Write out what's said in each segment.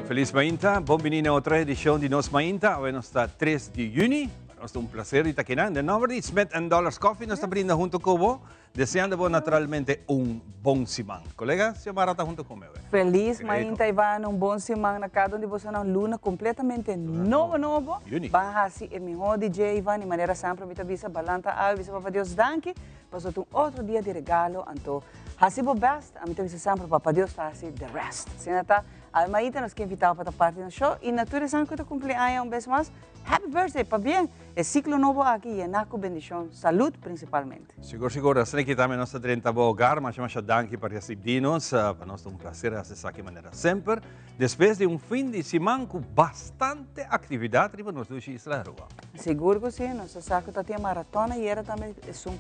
Feliz mainta, bon bini na otro edicion di Nos Mainta. Awe nos ta 3 di juni. Pa nos ta un placer di ta akinan. Den nomber di Smith and Dollars Coffee nos ta brinda hunto cu bo, deseando bo naturalmente un bon siman. Colega Xiomara ta hunto cu mi awe. Feliz mainta Ivan, un bon siman na cada un di bosonan. Luna completamente nobo nobo. Juni. Ban haci e miho di dje Ivan y manera semper mi ta bisa balanta awe bisa Papa Dios danki pasobra ta un otro dia di regalo anto Hasi bo best, ami ta bisa semper Papa Dios ta hasi the rest. Asina ta, awe maita nos ke invitabo pa ta parti nos show y na tur esan cu ta cumpli aña un bes mas, Happy Birthday! Pabien! E ciclo nobo aki yena cu bendicion, salud principalmente. Sigur sigur, asina ki tambe nos ta drenta bo hogar, masha masha danki pa recibdi nos, pa nos ta un placer hasi esaki manera semper, despues di un fin di siman cu bastante actividad riba nos dushi isla Aruba. Sigur cu si, nos ta sa cu ta tin e maraton ayera tambe, esun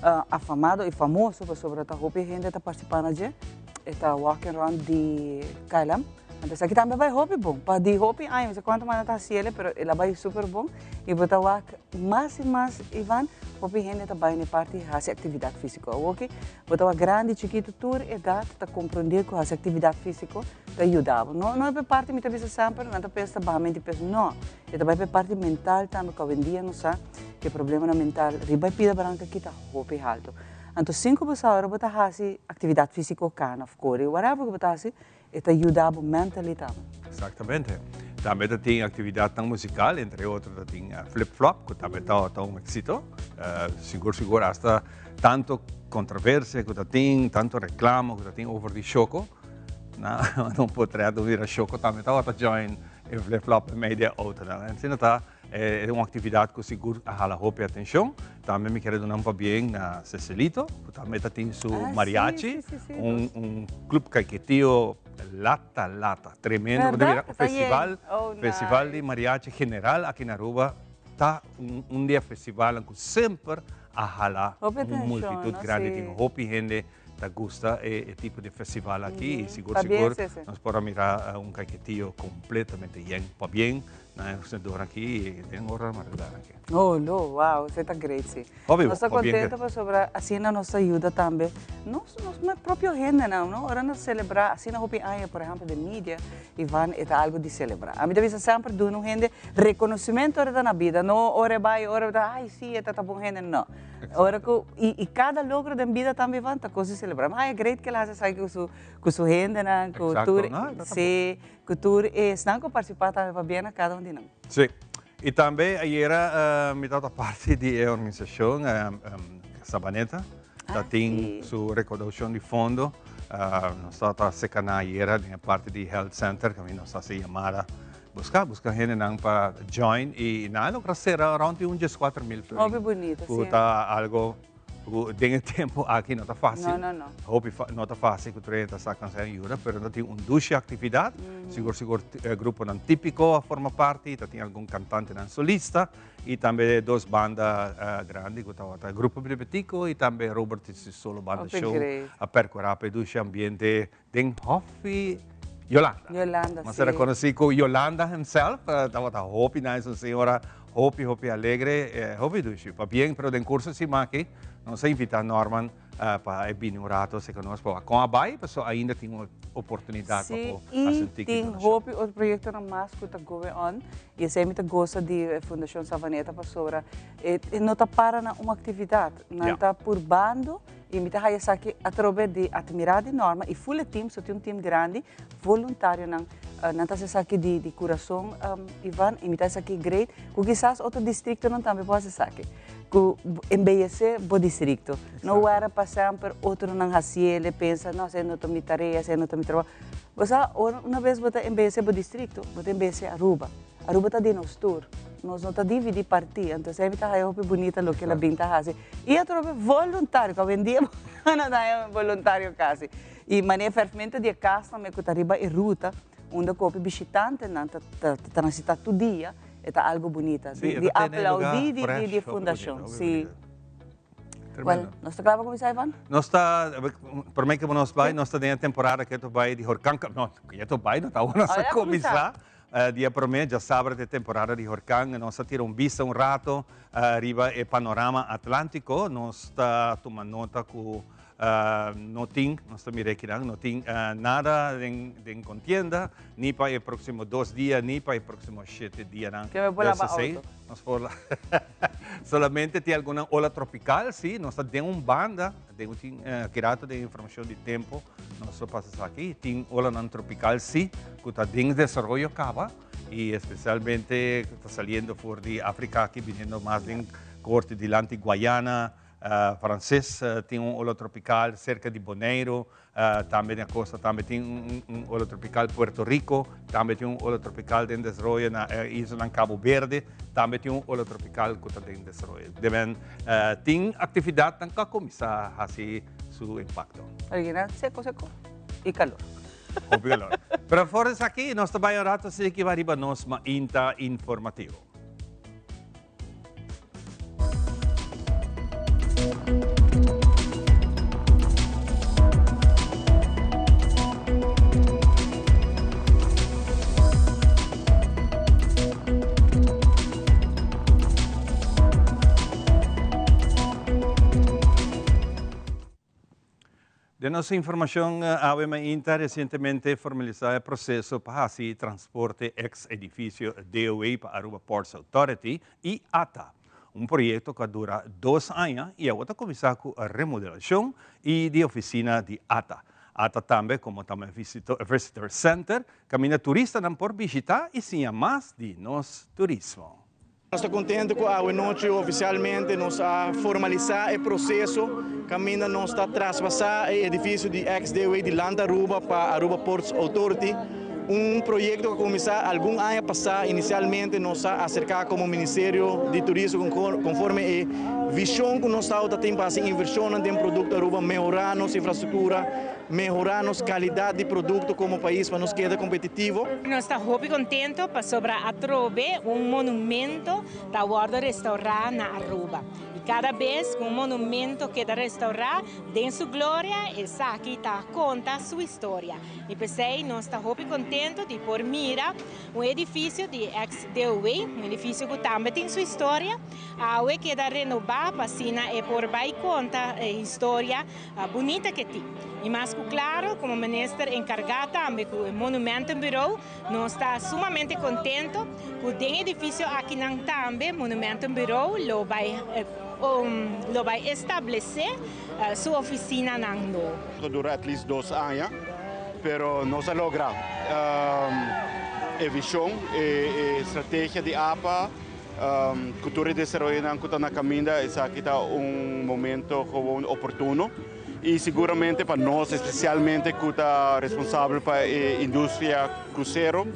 afamado y famoso pasobra ta hopi hende ta participa na dje, e ta walk and run di KLM. Anto esaki tambe a bai hopi bon, pa di hopi aña, mi sa cuanto manda ta haci ele, pero el a bai super bon y bo ta wak mas y mas Ivan, hopi hende ta bai na e parti haci actividad fisico. Awoki bo ta wak grandi, chikito, tur edad ta comprende cu haci actividad fisico ta yuda bo. No, no e pa e parti mi ta bisa semper, nan ta pensa ta baha menti peso, no, e ta bai pa e parti mental tambe cu awendia nos sa cu e problemanan mental riba e pida branca aki ta hopi halto. Anto sin cu bo sa ora bo ta haci actividad fisico, cana of core, whatever cu bo ta haci, E ta yuda bo mentally tambe. Exactamente. Tambe ta tin actividadnan musical, entre otro ta tin Flip Flop, cu tambe ta ta un exito. Sigur sigur hasta tanto controversia cu ta tin, tanto reclamo cu ta tin over di Shoko. Na no por trae ta mira Shoko tambe tabata join e Flip Flop mei di e autonan. Asina ta E un actividad cu sigur a hala hopi atencion. Tambe mi kere duna un pabien na Cecilito, cu tambe ta tin su mariachi, un un club Caiquetio lata lata, tremendo. Bo ta mira un festival, festival di mariachi general aki na Aruba ta un un di e festivalnan cu semper a hala un multitud grandi, tin hopi hende ta gusta e tipo di festival aki y sigur sigur nos por a mira un Caiquetio completamente yen. Pabien Na e senador aki y den ora madrugada aki. Oh lo, wow, esei ta great si. Hopi Nos ta bon, hopi contento pasobra asina nos ta yuda tambe nos nos propio hendenan, no? Ora nos celebra asina hopi aña, por ehempel den media, Ivan, e ta algo di celebra. Ami ta bisa semper duna un hende reconocimento ora e ta na bida, no ora e bai, ora e ta, ay si, e ta ta bon hende, no. Ora cu, y y cada logro den bida tambe, Ivan, ta cos di celebra. Mi haya great cu el a haci esaki cu su cu su hendenan, cu tur, Exacto, no, e ta ta bon. si. Cu tur esnan cu participa tambe pabia na cada un di nan. Sí. Y tambe ayera mi tabata parti di e organisacion Sabaneta. Ta tin su recaudacion di fondo. Nos tabata seca nan ayera den e parti di Health Center caminda nos ta haci yamada busca, busca hendenan pa join y nan a logra cera rond di un 14,000 florin. Hopi bunito, Cu ta algo Ku den e tempu aki no ta fásil. No, no, no. Hopi no ta fásil ku tur hende ta sa kansa en yuda, pero ta tin un dushi aktividat. Sigur sigur gruponan típiko a forma parti, ta tin algun kantantenan solista i tambe dos banda grandi ku tabata Grupo Bibetiko i tambe Robert i su solo banda show a perkurá pa e dushi ambiente Den Hofi Yolanda. Yolanda, Mas era sí. conocí cu Yolanda himself, tabata hopi nice, un señora hopi, hopi alegre, hopi dushi. Pabien, pero den curso siman aki, nos a invita Norman pa e bini un rato cerca nos pa wak con a bay, pasobra ainda tin un oportunidad pa Sí, por y haci un tiki tin donacion. hopi otro proyectonan mas cu ta going on, y esey mi ta goza di Fundacion Savaneta pasobra e no ta para na un actividad, nan ta purbando. I mi ta haya esaki atrobe di atmirá di Norma i full e team, so tin un team grandi, voluntarionan, nan ta hasi esaki di di kurason Ivan, i mi ta haya esaki great, ku kisas otro distriktonan tambe por hasi esaki, ku embeyesé bo distrikto, no wèra pa semper otronan hasiel e pensa no esei no ta mi tarea, esei no ta mi trabou, bo sa ora una bes bo ta embeyesé bo distrikto, bo ta embeyesé Aruba. Aruba ta di nos tur. Nos no ta dividi parti. Anto esei mi ta haya hopi bunita loke el a bin ta hasi. I atrobe voluntario, ku awendia bo no ta haya voluntario kasi. I manera e ferfmento di e kasnan me ku ta riba e ruta unda ku hopi bishitantenan ta ta transita tur dia, e ta algo bunita. Sí, e Di ta tene e lugar aplaudi di fresh, di e hopi fundashon. bunita, hopi Sí. bunita. Well, nos ta kla pa kuminsá, Ivan? Nos ta, promé ku nos bai, nos ta den e temporada ku e ta bai di horkan, no, ku e ta bai no ta awor nos a kuminsá. Dia promé, djasabra ta e temporada di horkan, nos a tira un bista un rato riba e panorama atlántiko. Nos ta tuma nota ku. No tin, nos ta mira ekinan, no tin nada den contienda, ni pa e proximo dos dia, ni pa e proximo shete dianan. Ke me por laba auto? Nos por Solamente tin algunan ola tropical, si, nos ta den un banda, den un tin kirato den informacion di tempo, nos lo pasa esaki, tin olanan tropical, si, cu ta den desaroyo caba, y especialmente cu ta saliendo for di Africa aki, biniendo mas den corte dilanti Guayana, Frances tin un ola tropical cerca di Boneiru, tambe den costa tambe tin un ola tropical, Puerto Rico tambe tin un ola tropical den desaroyo, na islanan Cabo Verde tambe tin un ola tropical cu ta den desaroyo. Deben tin actividadnan cu a cuminsa haci su impacto. Original seco seco y calor. Hopi calor. Pero for esaki nos ta bay un rato así ki riba nos mainta informativo. Den nos informacion awe mainta recientemente formalisa e proceso pa haci transporte ex edificio DOA pa Aruba Ports Authority y ata. Un proyecto cu a dura dos aña y awo ta cuminsa cu remodelacion y di oficina di ata. Ata tambe como tambe Visitor Center caminda turistanan por bishita y siña mas di nos turismo. Nos ta contento cu awe nochi oficialmente nos a formalisa e proceso caminda nos ta traspasa e edificio di ex-DOA di Land Aruba pa Aruba Ports Authority. Un proyecto cu a cuminsa algun aña pasa. Inicialmente nos a acerca como Ministerio di Turismo conforme e vision cu nos tabata tin pa haci inversionnan den producto Aruba, mehora nos infrastructura, Mehorá nos kalidat di produkto komo pais pa nos keda kompetitivo. Nos ta hopi contento pasobra atrobe un monumento ta wordo restaura na Aruba. Y cada bes cu un monumento keda restaura den su gloria, esaki ta conta su historia. Y p'esey nos ta hopi contento di por mira un edificio di ex DOW, un edificio cu tambe tin su historia, awe keda renoba pa asina e por bay conta e historia Bunita ke tin. I mas ku klaro, komo minister enkargá tambe ku e Monumentenbureau, nos ta sumamente kontento ku den edifisio akinan tambe Monumentenbureau lo bai lo bai establesé su ofisinanan nobo. Ta dura at least dos aña, pero nos a logra e vishon, e strategia di apa. Ku tur e desaroyonan ku ta na kaminda esaki ta un momento gewoon oportuno i siguramente pa nos espesialmente ku ta responsabel pa e industria krusero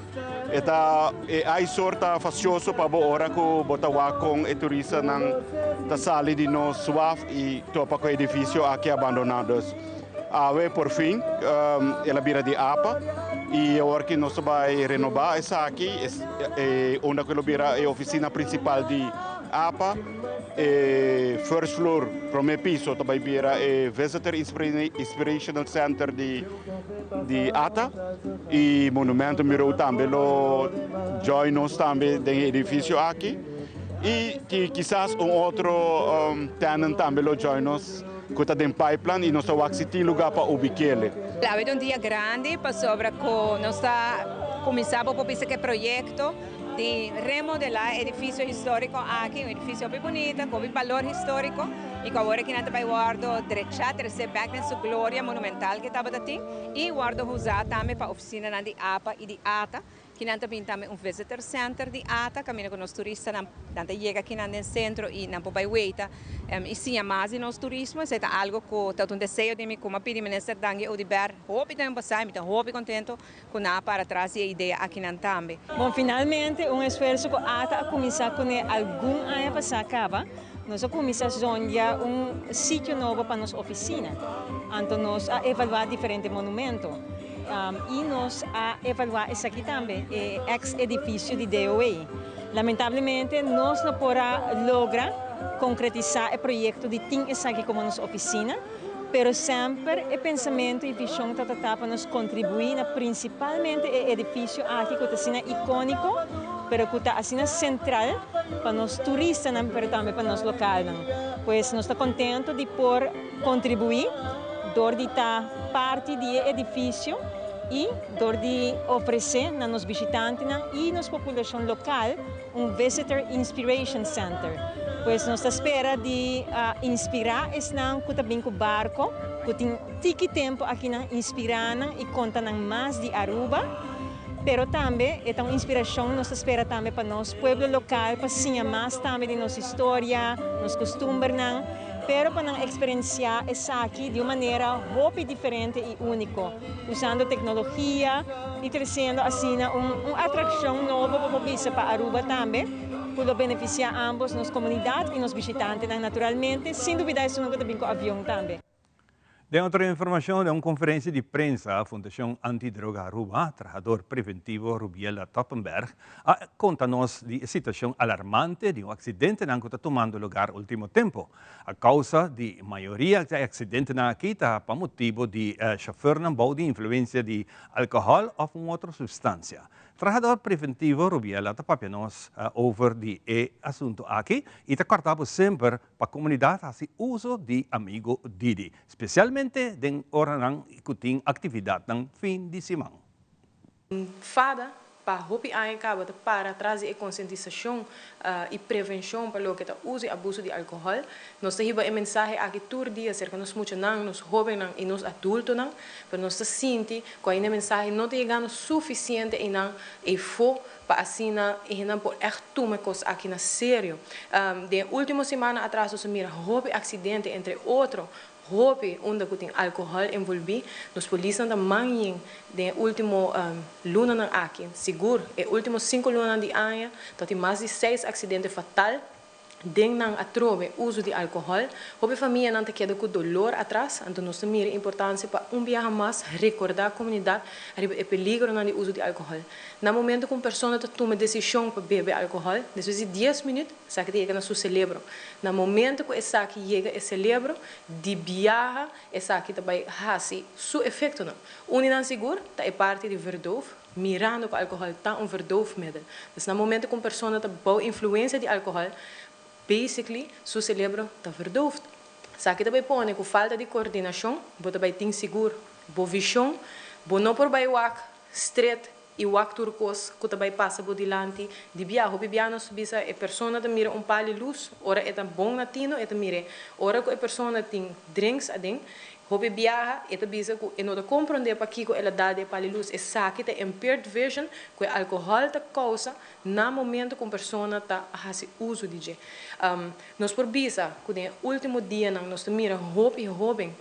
e ta e aisor ta fasioso pa bo ora ku bo ta wak kon e turistanan ta sali di nos waf i topa ku e edifisio aki abandoná. Dus awe por fin el a bira di apa i awor ki nos ta bai renobá esaki e unda ku lo bira e ofisina prinsipal di apa. E first floor, promé piso, ta bai bira e Visitor Inspirational Center di di ata i Monumentenbureau tambe lo join nos tambe den e edifisio aki i kisas un otro tenant tambe lo join nos. Ku ta den pipeline i nos ta wak si tin lugá pa ubik'ele. Awe ta un dia grandi pasobra ku nos ta kuminsá bo por bisa ku e proyekto di remodelá e edifisio históriko aki, un edifisio hopi bunita ku hopi balor históriko i ku awor aki nan ta bai wòrdu drechá, tresé bèk den su gloria monumental ku e tabata tin i wòrdu usá tambe pa ofisinanan di apa i di ata. Kinan ta bin tambe un visitor center di ata caminda cu nos turistanan nan ta yega kinan den centro y nan por bay weita y siña mas di nos turismo. Esey ta algo cu ta un deseo di mi cu mi a pidi Minister Dangui Oduber hopi tempo pasa y mi ta hopi contento cu nan a para tras di e idea akinan tambe. Bon, finalmente un esfuerso cu ata a cuminsa cune algun aña pasa caba. Nos a cuminsa zondia un sitio nobo pa nos oficina. Anto nos a evalua diferente monumento. Y nos a evalua esaki tambe, e ex edificio di DOA. Lamentablemente nos no por a logra concretisa e proyecto di tin esaki como nos oficina, pero semper e pensamento y vision ta ta pa nos contribui na principalmente e edificio aki cu ta asina iconico, pero cu ta asina central pa nos turistanan pero tambe pa nos localnan. Pues nos ta contento di por contribui. Dor di ta parti di e edificio y dor di ofrece na nos bishitantenan y nos populacion local un Visitor Inspiration Center. Pues nos ta spera di inspira esnan cu ta bin cu barco, cu tin tiki tempo akinan, inspira nan y conta nan mas di Aruba. Pero tambe e ta un inspiracion nos ta spera tambe pa nos pueblo local pa siña mas tambe di nos historia, nos custumbernan, pero pa nan experiencia esaki di un manera hopi diferente y unico, usando tecnologia y treciendo asina un atraccion nobo pa por bisa pa Aruba tambe, cu lo beneficia ambos nos comunidad y nos bishitantenan naturalmente, sin dubida esunnan cu ta bin cu avion tambe. Den otro informacion, den un conferencia di prensa, Fundacion Antidroga Aruba, trahador preventivo Rubiela Toppenberg a conta nos di e situacion alarmante di un accidentenan cu ta tumando lugar ultimo tempo. A causa di mayoria di e accidentenan aki ta pa motibo di chauffeurnan bou di influencia di alcohol of un otro sustancia. Trahador preventivo Rubiela ta papia nos over di e asunto aki y ta corta bo semper Pa komunidat hasi uso di Amigo Didi, spesialmente den oranan ku tin aktividatnan fin di siman. Fada pa hopi aña kaba ta para tras di e konsientisashon i prevenshon pa loke ta uso i abuso di alkohòl. Nos ta hiba e mensahe aki tur dia serka nos muchanan, nos hóbennan i nos adultonan, pero nos ta sinti ku ainda e mensahe no ta yegando sufisiente einan eifó Pa asina e hendenan por ègt tuma e kos aki na serio. Den e último simana atras nos a mira hopi aksidente, entre otro hopi unda ku tin alkohòl envolví. Nos polisnan ta man yen den e último lunanan aki. Sigur e último sinku lunanan di aña ta tin mas di seis aksidente fatal. Den nan atrobe uso di alcohol, hopi famianan ta keda cu dolor atras, anto nos ta mira importancia pa un biaha mas recorda comunidad ariba e peligronan di uso di alcohol. Na momento cu un persona ta tuma decision pa bebe alcohol, despues di dies minuut esaki ta yega na su celebro. Na momento cu esaki yega e celebro, di biaha esaki ta bay haci su efectonan. Un di nan sigur ta e parti di verdoof, Mirando ku alkohòl ta un verdoofmiddel. Dus na momento ku un persona ta bou influensia di alkohòl, basically su selebro ta verdoofd. Esaki ta bai pone ku falta di koordinashon, bo ta bai tin sigur bo vishon, bo no por bai wak stret i wak tur kos ku ta bai pasa bo dilanti di bia. Hopi bia nos bisa e persona ta mira un pal di lus, ora e ta bon na tino e ta mir'é. Ora ku e persona tin drinks aden, Hopi biaha e ta bisa ku e no ta komprondé pakiko el a dal di e pali lus. Esaki ta impaired vision ku e alkohòl ta kousa na momento ku un persona ta hasi uso di dje. Nos por bisa ku den e último dianan nos ta mira hopi hóben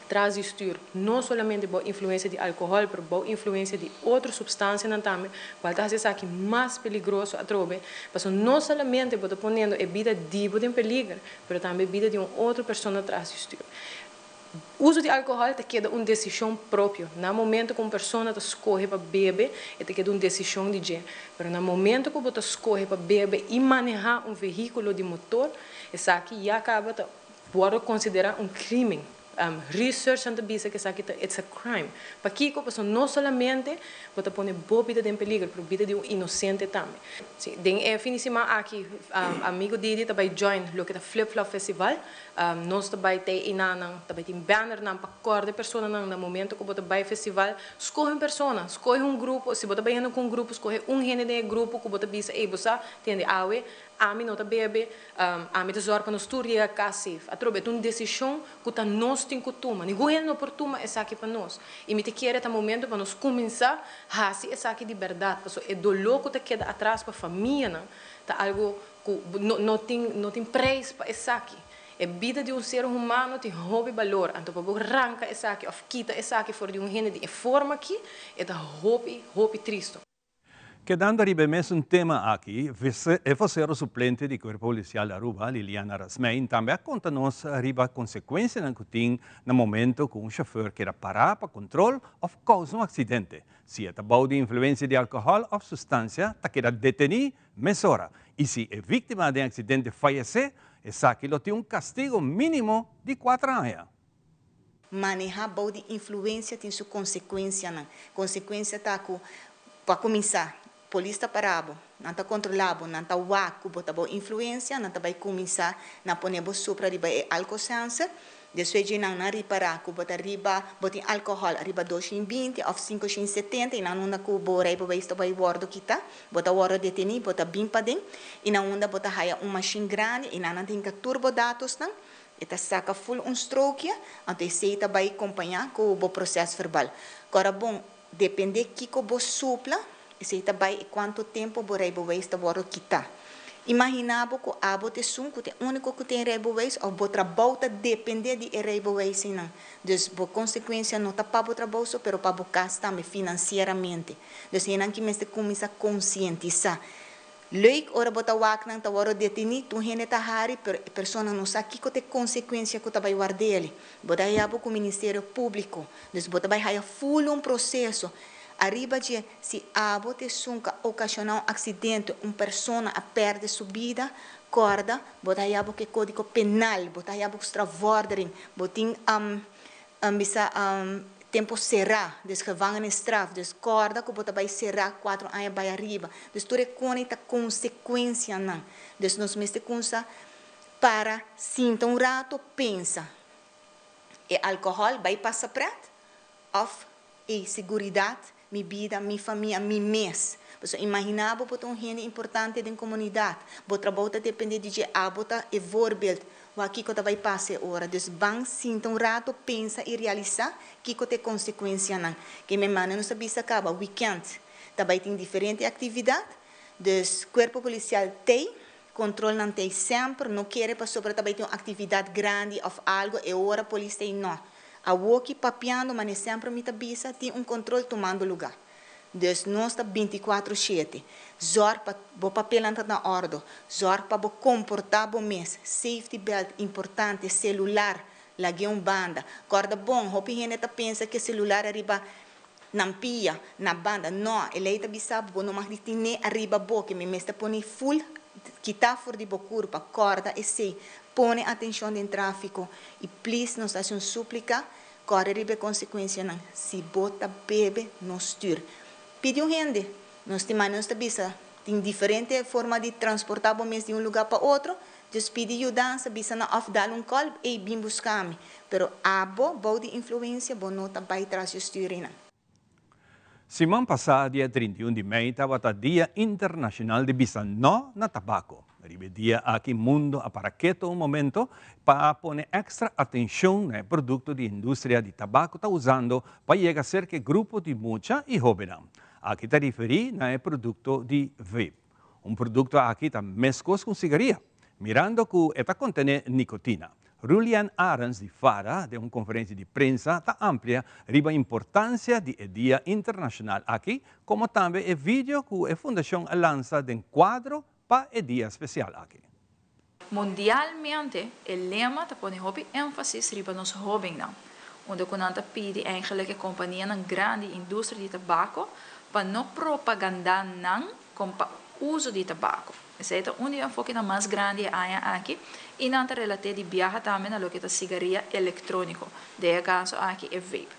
tras di stür, no solamente bou influensia di alkohòl pero bou influensia di otro supstansianan tambe kual ta hasi esaki mas peligroso atrobe pasobra no solamente bo ta poniendo e bida di bo den peliger pero tambe bida di un otro persona tras di stür. Uso di alkohòl ta keda un desishon propio. Na momento ku un persona ta skohe pa bebe, e ta keda un desishon di dje. Pero na momento ku bo ta skohe pa bebe i manehá un vehíkulo di motor, esaki ya kaba ta wòrdu konsiderá un krímen. Researchnan ta bisa ku esaki ta it's a crime. Pakiko? Pasobra no solamente bo ta pone bo bida den peligro, pero bida di un inosente tambe. Si, den e fin di siman aki amigo Didi ta bai join loke ta Flip Flop Festival. Nos ta bai tei einanan, ta bai tin bannernan pa kòrda e personanan na momento ku bo ta bai festival. Skohe un persona, skohe un grupo. Si bo ta bai hende ku un grupo, skohe un hende den e grupo ku bo ta bisa, ey bo sa, tende awe ami no ta bebe, ami ta zòrg pa nos tur yega kas safe. Atrobe e ta un desishon ku ta nos tin ku tuma. Ningun hende no por tuma esaki pa nos. I mi ta kere ta momento pa nos kuminsá hasi esaki di bèrdat, pasobra e doló ku ta keda atras pa famianan ta algu ku no no tin no tin preis pa esaki. E bida di un ser humano tin hopi balor, anto pa bo ranka esaki òf kita esaki for di un hende di e forma aki, e ta hopi, hopi tristu. Kedando riba e mesun tema aki, e vocero suplente di Cuerpo Policial Aruba, Liliana Rasmijn, tambe a conta nos riba consecuencianan cu tin na momento cu un chauffeur keda para pa control of causa un accidente. Si e ta bou di influencia di alcohol of sustancia, ta keda deteni mesora. Y si e victima den accidente fayece, esaki lo tin un castigo minimo di cuatro aña. Manehá bou di influensia tin su konsekuensianan. Konsekuensia ta ku, pa kuminsá, polis ta para bo, nan ta kontrolá bo, nan ta wak ku bo ta bou influensia, nan ta bai kuminsá na pone bo supra riba e alkosènser. Despues dje nan nan ripará ku bo ta riba, bo tin alkohòl riba 220 òf 570 i nan unda ku bo reibeweis ta bai wòrdu kitá, bo ta wòrdu detení, bo ta bin paden i nan unda bo ta haya un mashin grandi i nan nan ta hinka tur bo datosnan, e ta saka ful un strookje, anto esei ta bai kompañá ku bo prosèsverbal. Kòrda bon, dependé kiko bo supla, esei ta bai e kuantu tempu bo reibeweis ta wòrdu kitá. Imaginá bo ku abo ta esun ku ta e úniko ku tin reibeweis òf bo trabou ta dependé di e reibeweisnan. Dus bo konsekuensia no ta pa bo trabou so pero pa bo kas tambe finansieramente. Dus hendenan ki mester kuminsá konsientisá. Leuk ora bo ta wak nan ta wòrdu detení, tur hende ta hari pero e persona no sa kiko ta e konsekuensia ku ta bai ward'el. Bo ta haya bo ku Ministerio Públiko. Dus bo ta bai haya ful un proseso. Ariba dje, si abo ta esun ku a okashoná un aksidente, un persona a pèrdè su bida, kòrda, bo ta haya bo ku e kódigo penal, bo ta haya bo ku strafvordering, bo tin bisa tempu será, dus gevangenisstraf. Dus kòrda ku bo ta bai será kuatro aña bai ariba. Dus tur e kone ta konsekuensianan. Dus nos mester kumsa para sinta un rato pensa, e alkohòl bai pasa prèt òf e seguridat, mi bida, mi famia, mi mes? Pasobra imaginá bo bo ta un hende importante den komunidat, bo trabou ta dependé di dje, abo ta e voorbeeld, wak kiko ta bai pasa e ora. Dus ban sinta un rato, pensa i realisá kiko ta e konsekuensianan. Ke mi manda nos ta bisa kaba, wikènt ta bai tin diferente aktividat, dus kuerpo polisial t'ei Controlnan t'ey semper, no kere pasobra ta bay tin un actividad grandi of algo e ora polis t'ey no. Awoki papiando mane semper mi ta bisa tin un control tumando luga. Dus nos ta binticuatro shete. Zorg pa bo papelnan ta na ordo, zorg pa bo comporta bo mes, safety belt importante, celular lag'e un banda. Corda bon, hopi hende ta pensa ke celular ariba Nan pia, na banda. No, e lei ta bisa bo, bo no mag di tine ariba bo, ke mi mester pone ful kita for di bo kurpa. Kòrda esei. Pone atenshon den tráfiko. I plis nos ta hasi un súplika, kòrda riba e konsekuensianan. Si bo ta bebe, no stür. Pidi un hende. Nos tin manera nos ta bisa, tin diferente forma di transportá bo mes di un lugá pa otro. Dus pidi yudansa, bisa nan òf dal un kòl, ey bin buska mi. Pero abo, bou di influensia, bo no ta bai tras di sturinan. Siman pasá dia 31 di mei tabata Dia Internashonal di Bisa No na Tabako. Riba e dia aki mundo a para keto un momento pa pone èkstra atenshon na e produkto di industria di tabako ta usando pa yega serka e grupo di mucha i hóbennan. Aki ta riferí na e produkto di vape. Un produkto aki ta meskos ku un sigaria, mirando ku e ta kontené nikotina. Rulian Arends di FADA den un konferensia di prensa ta amplia riba importansia di e dia internashonal aki komo tambe e video ku e fundashon a lansa den kuadro pa e dia spesial aki. Mundialmente e lema ta pone hopi énfasis riba nos hóbennan, unda ku nan ta pidi eigenlijk e kompanianan grandi industria di tabako pa no propagandá nan kon pa uso di tabako. Esei ta un di e enfokenan mas grandi e aña aki i nan ta relat'é di biaha tambe na loke ta sigaria elektróniko, den e kaso aki e vape.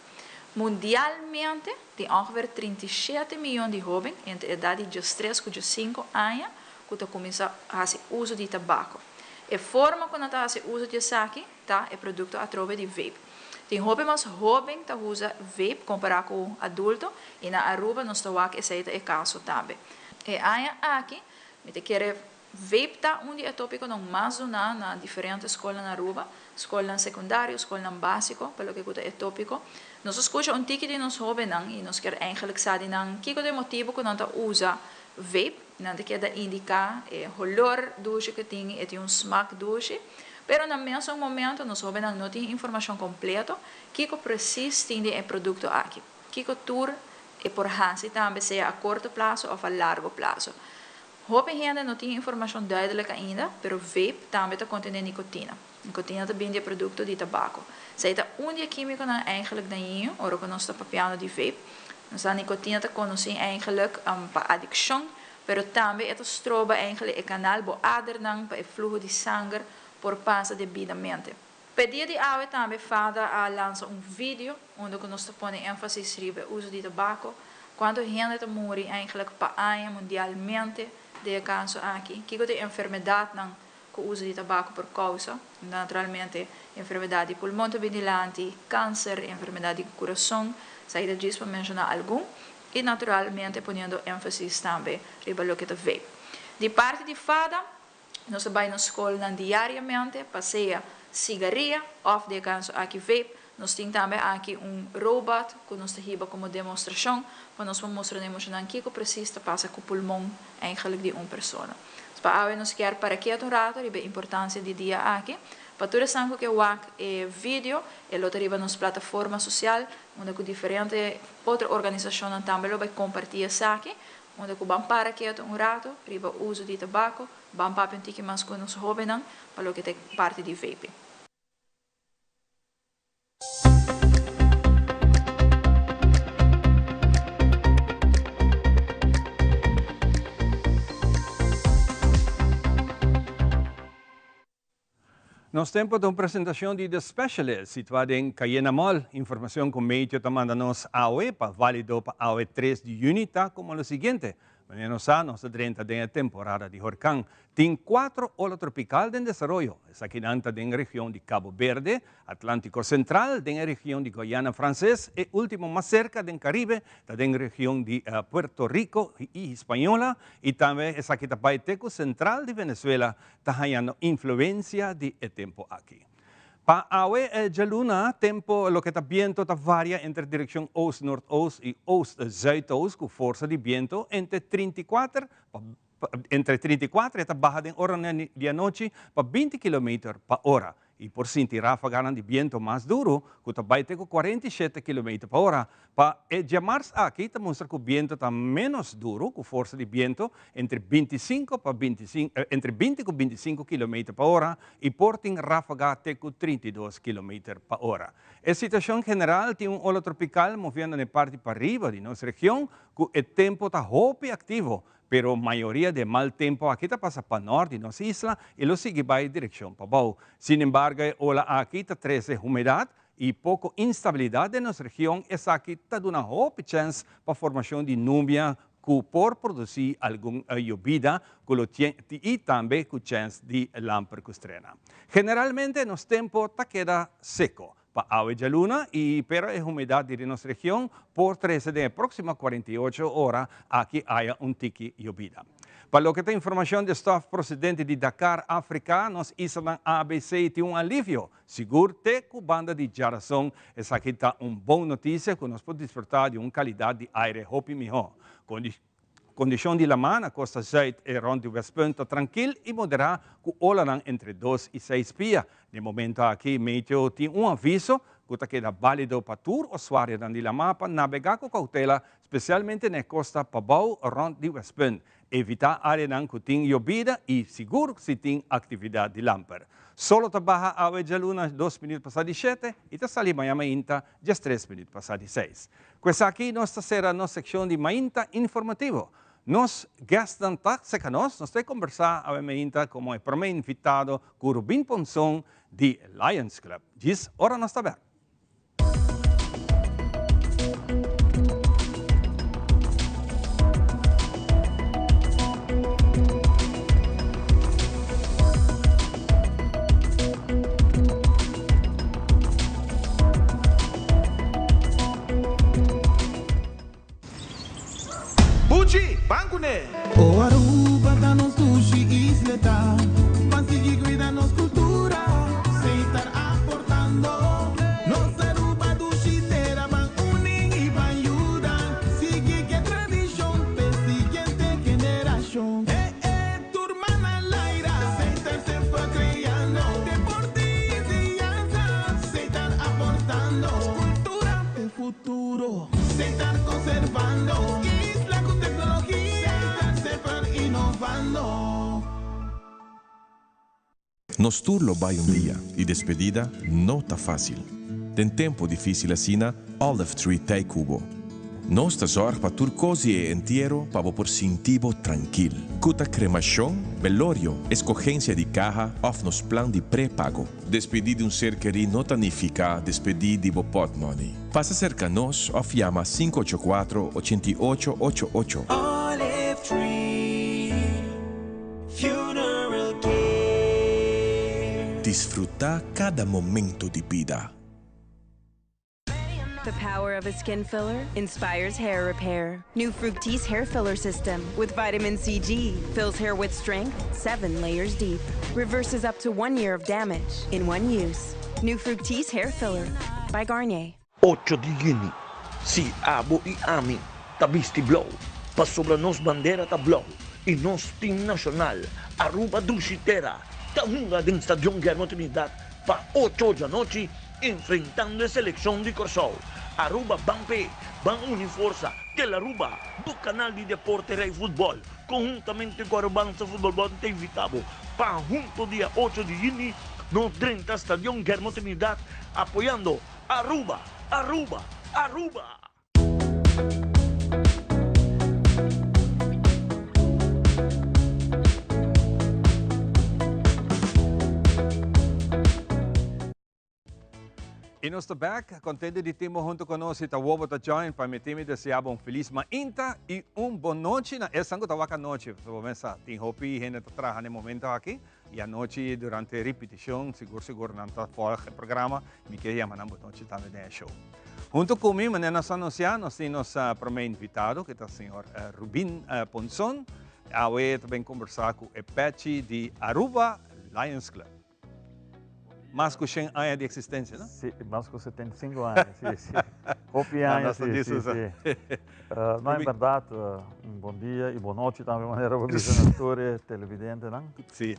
Mundialmente tin ongeveer 37 miyon di hóben entre edat di diestres ku diesinku aña ku ta kuminsá hasi uso di tabako. E forma ku nan ta hasi uso di esaki ta e produkto atrobe di vape. Tin hopi mas hóben ta usa vape kompará ku adulto i na Aruba nos ta wak esei ta e kaso tambe. E aña aki mi ta kere vape ta un di e tópikonan mas duná na diferente skolnan na Aruba, skolnan sekundario, skolnan básiko pa loke ku ta e tópiko. Nos a skucha un tiki di nos hóbennan i nos kier eigenlijk sa di nan kiko ta e motibu ku nan ta usa vape. Nan ta keda indiká e holor dushi ku tin, e tin un smak dushi. Pero na mesun momento nos hóbennan no tin informashon kompleto kiko presis tin den e produkto aki. Kiko tur e por hasi tambe sea a korto plaso òf a largo plaso. Hopi hende no tin informashon duidelik ainda, pero vape tambe ta kontené nikotina. Nikotina ta bin di e produkto di tabako. Esei ta un di e kímikonan eigenlijk dañino ora ku nos ta papiando di vape. Nos sa nikotina ta konosí eigenlijk pa adikshon, pero tambe e ta stroba eigenlijk e kanal bo adernan pa e fluho di sanger por pasa debidamente. P'e dia di awe tambe fada a lansa un video unda ku nos ta pone énfasis riba e uso di tabako, kuantu hende ta muri eigenlijk pa aña mundialmente den e kaso aki, kiko ta e enfermedatnan. ku uso di tabako por kousa. Naturalmente enfermedat di pulmon ta bin dilanti, kanser, enfermedat di kurason, esaki ta djis pa menshoná algun. I naturalmente poniendo énfasis tambe riba loke ta vape. Di parti di fada, nos ta bai na skolnan diariamente pa sea sigaria òf di e kaso aki vape. Nos tin tambe aki un robot ku nos ta hiba komo demostrashon pa nos por mustra na e muchanan kiko presis ta pasa ku pulmon eigenlijk di un persona. Pa awe nos kier para ketu un rato riba e importansia di dia aki. Pa tur esnan ku ke wak e video e lo ta riba nos plataforma sosial unda ku diferente otro organisashonnan tambe lo bai kompartí esaki unda ku ban para ketu un rato riba uso di tabako, ban papia un tiki mas ku nos hóbennan pa loke ta e parti di vaping. Nos tempo ta un presentacion di The Specialist, situa den Cayena Mall. Informacion cu Meteo ta manda nos awe pa valido pa awe tres di juni ta como lo siguiente. Manera nos sa, nos ta drenta den e temporada di horcan. Tin cuatro ola tropical den desaroyo. Esakinan ta den region di Cabo Berde, Atlantico Central, den e region di Guayana Frances, e ultimo mas cerca den Caribe ta den region di Puerto Rico y Hispañola y tambe esaki ta bay te cu central di Venezuela ta hañando influencia di e tempo aki. Pa awe djaluna, tempo loke ta biento ta varia entre direccion oost-noordoost y oost-zuidoost cu forsa di biento entre 34 pa entre 34 e ta baha den oranan di anochi pa 20 kilometer pa ora y por sinti rafaganan di biento mas duro cu ta bay te cu 47 kilometer pa ora. Pa e djamars aki ta mustra cu biento ta menos duro cu forsa di biento entre 25 pa 25 entre 20 cu 25 kilometer pa ora y por tin rafaga te cu 32 kilometer pa ora. E situacion general tin un ola tropical moviendo na e parti pariba di nos region cu e tempo ta hopi activo Pero mayoria di e mal tempo aki ta pasa pa nort di nos isla y lo sigui bay direccion pabou. Sin embargo e ola aki ta trece humedad y poco instabilidad den nos region, esaki ta duna hopi chens pa formacion di nubia cu por produci algun yobida cu lo tien y tambe cu chens di lamper cu strena. Generalmente nos tempo ta keda seco. Pa awe djaluna y pero e humedad di nos region por trece den e proximo 48 ora aki haya un tiki yobida. Pa loke ta informacion di stof procedente di Dakar, Africa, nos islanan ABC tin un alivio, sigur te cu banda di djarason. Esaki ta un bon noticia cu nos por disfruta di un calidad di aire hopi miho. Kondishon di lamá na kosta zùit e rònt di Westpunt ta trankil i moderá ku olanan entre dos i seis pia. Den e momento aki Meteo tin un aviso ku ta keda bálido pa tur usuarionan di lamá pa nabegá ku koutela, spesialmente na e kosta pabou rònt di Westpunt. Evitá áreanan ku tin yobida i sigur si tin aktividat di lamper. Solo ta baha awe djaluna dos minüt pasá di shete i ta sali maña mainta 13 minuut pasá di seis. Ku esaki nos ta sera nos sekshon di Mainta Informativo. Nos guestnan ta seka nos, nos ta e kombersá awe mainta komo e promé invitado ku Rubin Ponson di Lions Club. Djis ora nos ta bèk. Buchi, ban kuné! O Aruba ta nos dushi isleta, ban sigui cuida nos cultura, Setar aportando. Nos Aruba dushi tera, ban uni y ban yuda, sigui ke tradicion p'e siguiente generacion. E e. Tur mana laira, Satan semper creando Deporte y enseñanza, Satan aportando Cultura p'e futuro, Satan conservando Isla cu tecnologia, Satan semper innovando. Nos tur lo bai un dia y despedida no ta facil. Den tempo dificil asina, Olive Tree t'ei cu bo. Nos ta zorg pa tur cos di e entiero pa bo por sinti bo trankil. Cu ta cremacion, belorio, escogencia di caha of nos plan di prepago. Despedi di un ser keri no ta nifica despedi di bo potmoney. Pasa cerca nos of yama 584 88 ocho ocho. Olive Tree Funeral Care. Disfruta cada momento di bida. The power of a skin filler inspires hair repair. New Fructis hair filler system with vitamin CG fills hair with strength seven layers deep. Reverses up to one year of damage in one use. New Fructis hair filler by Garnier. Ocho di yüni, Si abo i ami ta bisti blou, pasobra nos bandera ta blou i nos tim nashonal Aruba Dushi Tera ta hunga den Stadion Guillermo Trinidad pa ocho djanochi enfrentando e selekshon di Kòrsou. Aruba ban p'e, ban uni forsa, Telaruba, bo kanal di deporte Rei Futbòl, konhuntamente ku Arubansa Futbòl Bòl ta invitá bo pa hunto dia ocho di yüni nos drenta Stadion Guillermo Trinidad apoyando Aruba! Aruba! Aruba! Y nos ta back, contento di tin bo hunto con nos y ta wobo ta join pa mi tin mi desea bo un feliz mainta y un bon nochi na esnan cu ta wak anochi. Pasobra bo mesa tin hopi hende ta traha na e momento aki y anochi durante ripeticion sigur sigur nan ta volg e programa. Mi kier yama nan bon nochi tambe den e show. Hunto cu mi, manera nos a anuncia, nos tin nos prome invitado cu ta señor Rubin Ponson. Awe ta bin conversa cu e pechi di Aruba Lions Club. Mas ku shen aña di eksistensia, no? Si, mas ku 75 aña, si, si. Hopi aña, si, si, si. No, en berdad, un bon dia y bon nochi tambe, manera bo bisa na tur e televidentenan. Si.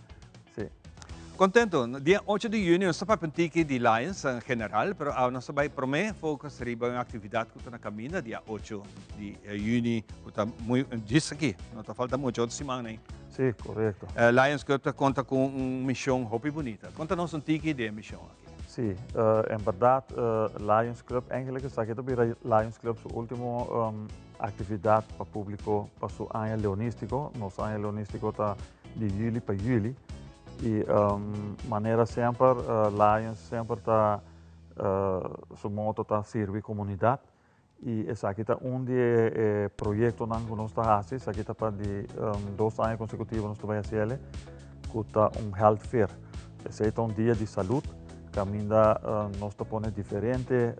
Si. Contento. Dia 8 di juni nos ta papia un tiki di Lions en general, pero awe nos ta bai prome focus riba un actividad cu ta na caminda dia 8 di juni, cu ta muy djis aki, no ta falta mucho, otro siman ei. Si, korekto. Lions Club ta konta ku un mishon hopi bunita. Konta nos un tiki di e mishon aki. Si, en bèrdat Lions Club eigenlik esaki ta bira Lions Club su ultimo aktividat pa públiko pa su aña leonístiko. Nos aña leonístiko ta di yüli pa yüli i manera semper Lions semper ta su moto ta sirbi komunidat. I esaki ta un di e proyektonan ku nos ta hasi, esaki ta pa di dos aña konsekutivo nos ta bai hasi ele, ku ta un health fair. Esei ta un dia di salud, kaminda nos ta pone diferente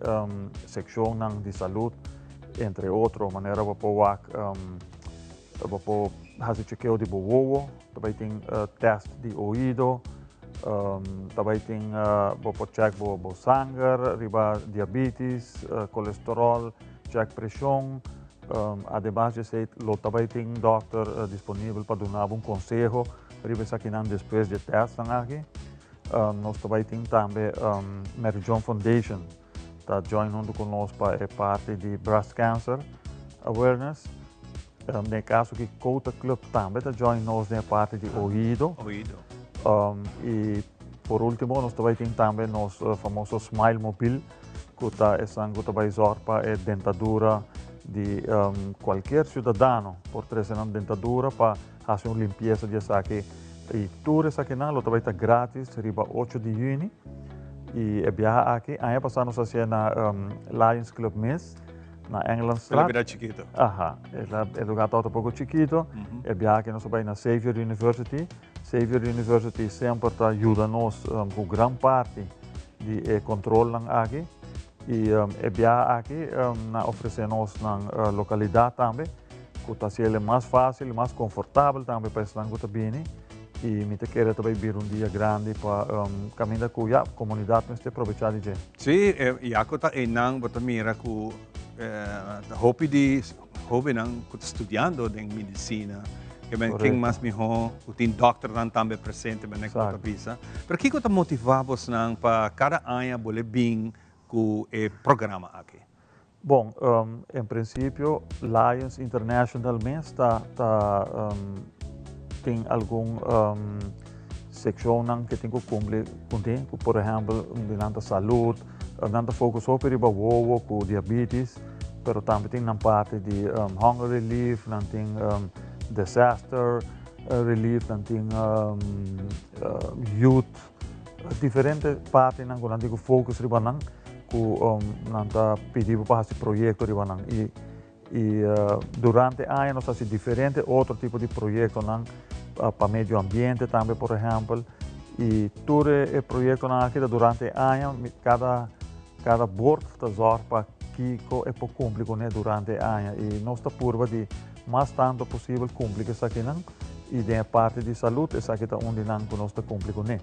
sekshonnan di salud, entre otro manera bo por wak, bo por hasi chekeo di bo wowo, ta bai tin tèst di oido, Ta bai tin bo por check bo bo sanger riba diabetes, colesterol, check presion. Ademas di esei lo ta bai tin dokter disponibel pa duna bo un conseho riba esakinan despues di e testnan aki. Nos ta bai tin tambe Mary John Foundation ta join hunto cu nos pa e parti di breast cancer awareness. Den e kaso aki Kota Club tambe ta join nos den e parti di oido. Oido. I por ultimo nos ta bai tin tambe nos famoso Smile Mobil ku ta esan ku ta bai zòrg pa e dentadura di kualkier siudadano por trese nan dentadura pa hasi un limpiesa di esaki. I tur esakinan lo ta bai ta gratis riba ocho di yüni. I e biaha aki aña pasá nos a hasié na Lions Club mes. Na Engelandstraat. El a bira chikito. Aha, e lugar tabata poko chikito. E biaha aki nos a bai na Xavier University. Xavier University semper ta yuda nos ku gran parti di e kontrolnan aki. I e biaha aki nan a ofresé nos nan lokalidat tambe, ku ta hasiel mas fásil i mas konfortabel tambe pa esnan ku ta bini. I mi ta kere ta bai bira un dia grandi pa kaminda ku ya komunidat mester probechá di dje. Sí, ya ku ta einan bo ta mira ku ta hopi di hóbennan ku ta studiando den medisina, ke men ken mas mihó ku tin dòkternan tambe presente manera ku bo ta bisa. Pero kiko ta motivá bosnan pa kada aña bole bin ku e programa aki? Bon, en principio Lions International mes ta ta tin algun seccionnan ke tin ku cumpli kuné, ku por ehempel di nan ta salud, nan ta focus hopi riba wowo ku diabetes, pero tambe tin nan parti di hunger relief, nan tin disaster relief, nan tin youth. Diferente partinan ku nan tin ku focus riba nan, ku nan ta pidi bo pa hasi proyekto riba nan. I i durante aña nos ta hasi diferente otro tipo di proyektonan pa medio ambiente tambe por ehèmpel. I tur e proyektonan aki ta durante e aña, kada kada bord ta zòrg pa kiko e por kumpli kuné durante e aña. I nos ta purba di mas tantu posibel kumpli ku esakinan i den e parti di salud esaki ta un di nan ku nos ta kumpli kuné.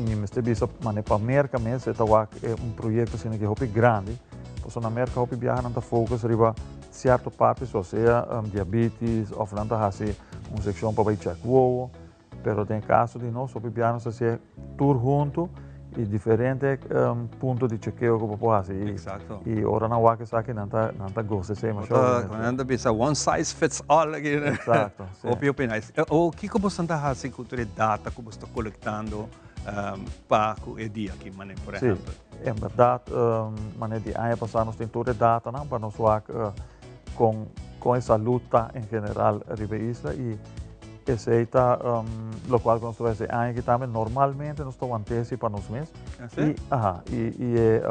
Mi mester bisa manera pa Merka mes e ta wak e un proyekto asina ki hopi grandi, pasobra na Merka hopi biaha nan ta focus riba sierto parti so sea diabetes òf nan ta hasi un sekshon pa bai chèk wowo. Pero den caso di nos, hopi bia nos a hacié tur hunto y diferente punto di chekeo cu bo por haci. Exacto. Y ora nan wak esaki, nan ta, nan ta goza esey masha hopi. Bo ta, nan ta bisa one size fits all. Exacto, si. Hopi hopi nice. O kico boso ta haci cu tur e data cu boso ta colectando pa cu e dia aki, mane por ehempel? Si, en berdad, mane di aña pasa nos tin tur e datanan pa nos wak con, con e salud ta en general riba e isla y Esei ta lokual ku nos ta bai hasi e aña aki tambe. Normalmente nos ta want'é si pa nos mes. Así? I, aha, i, i e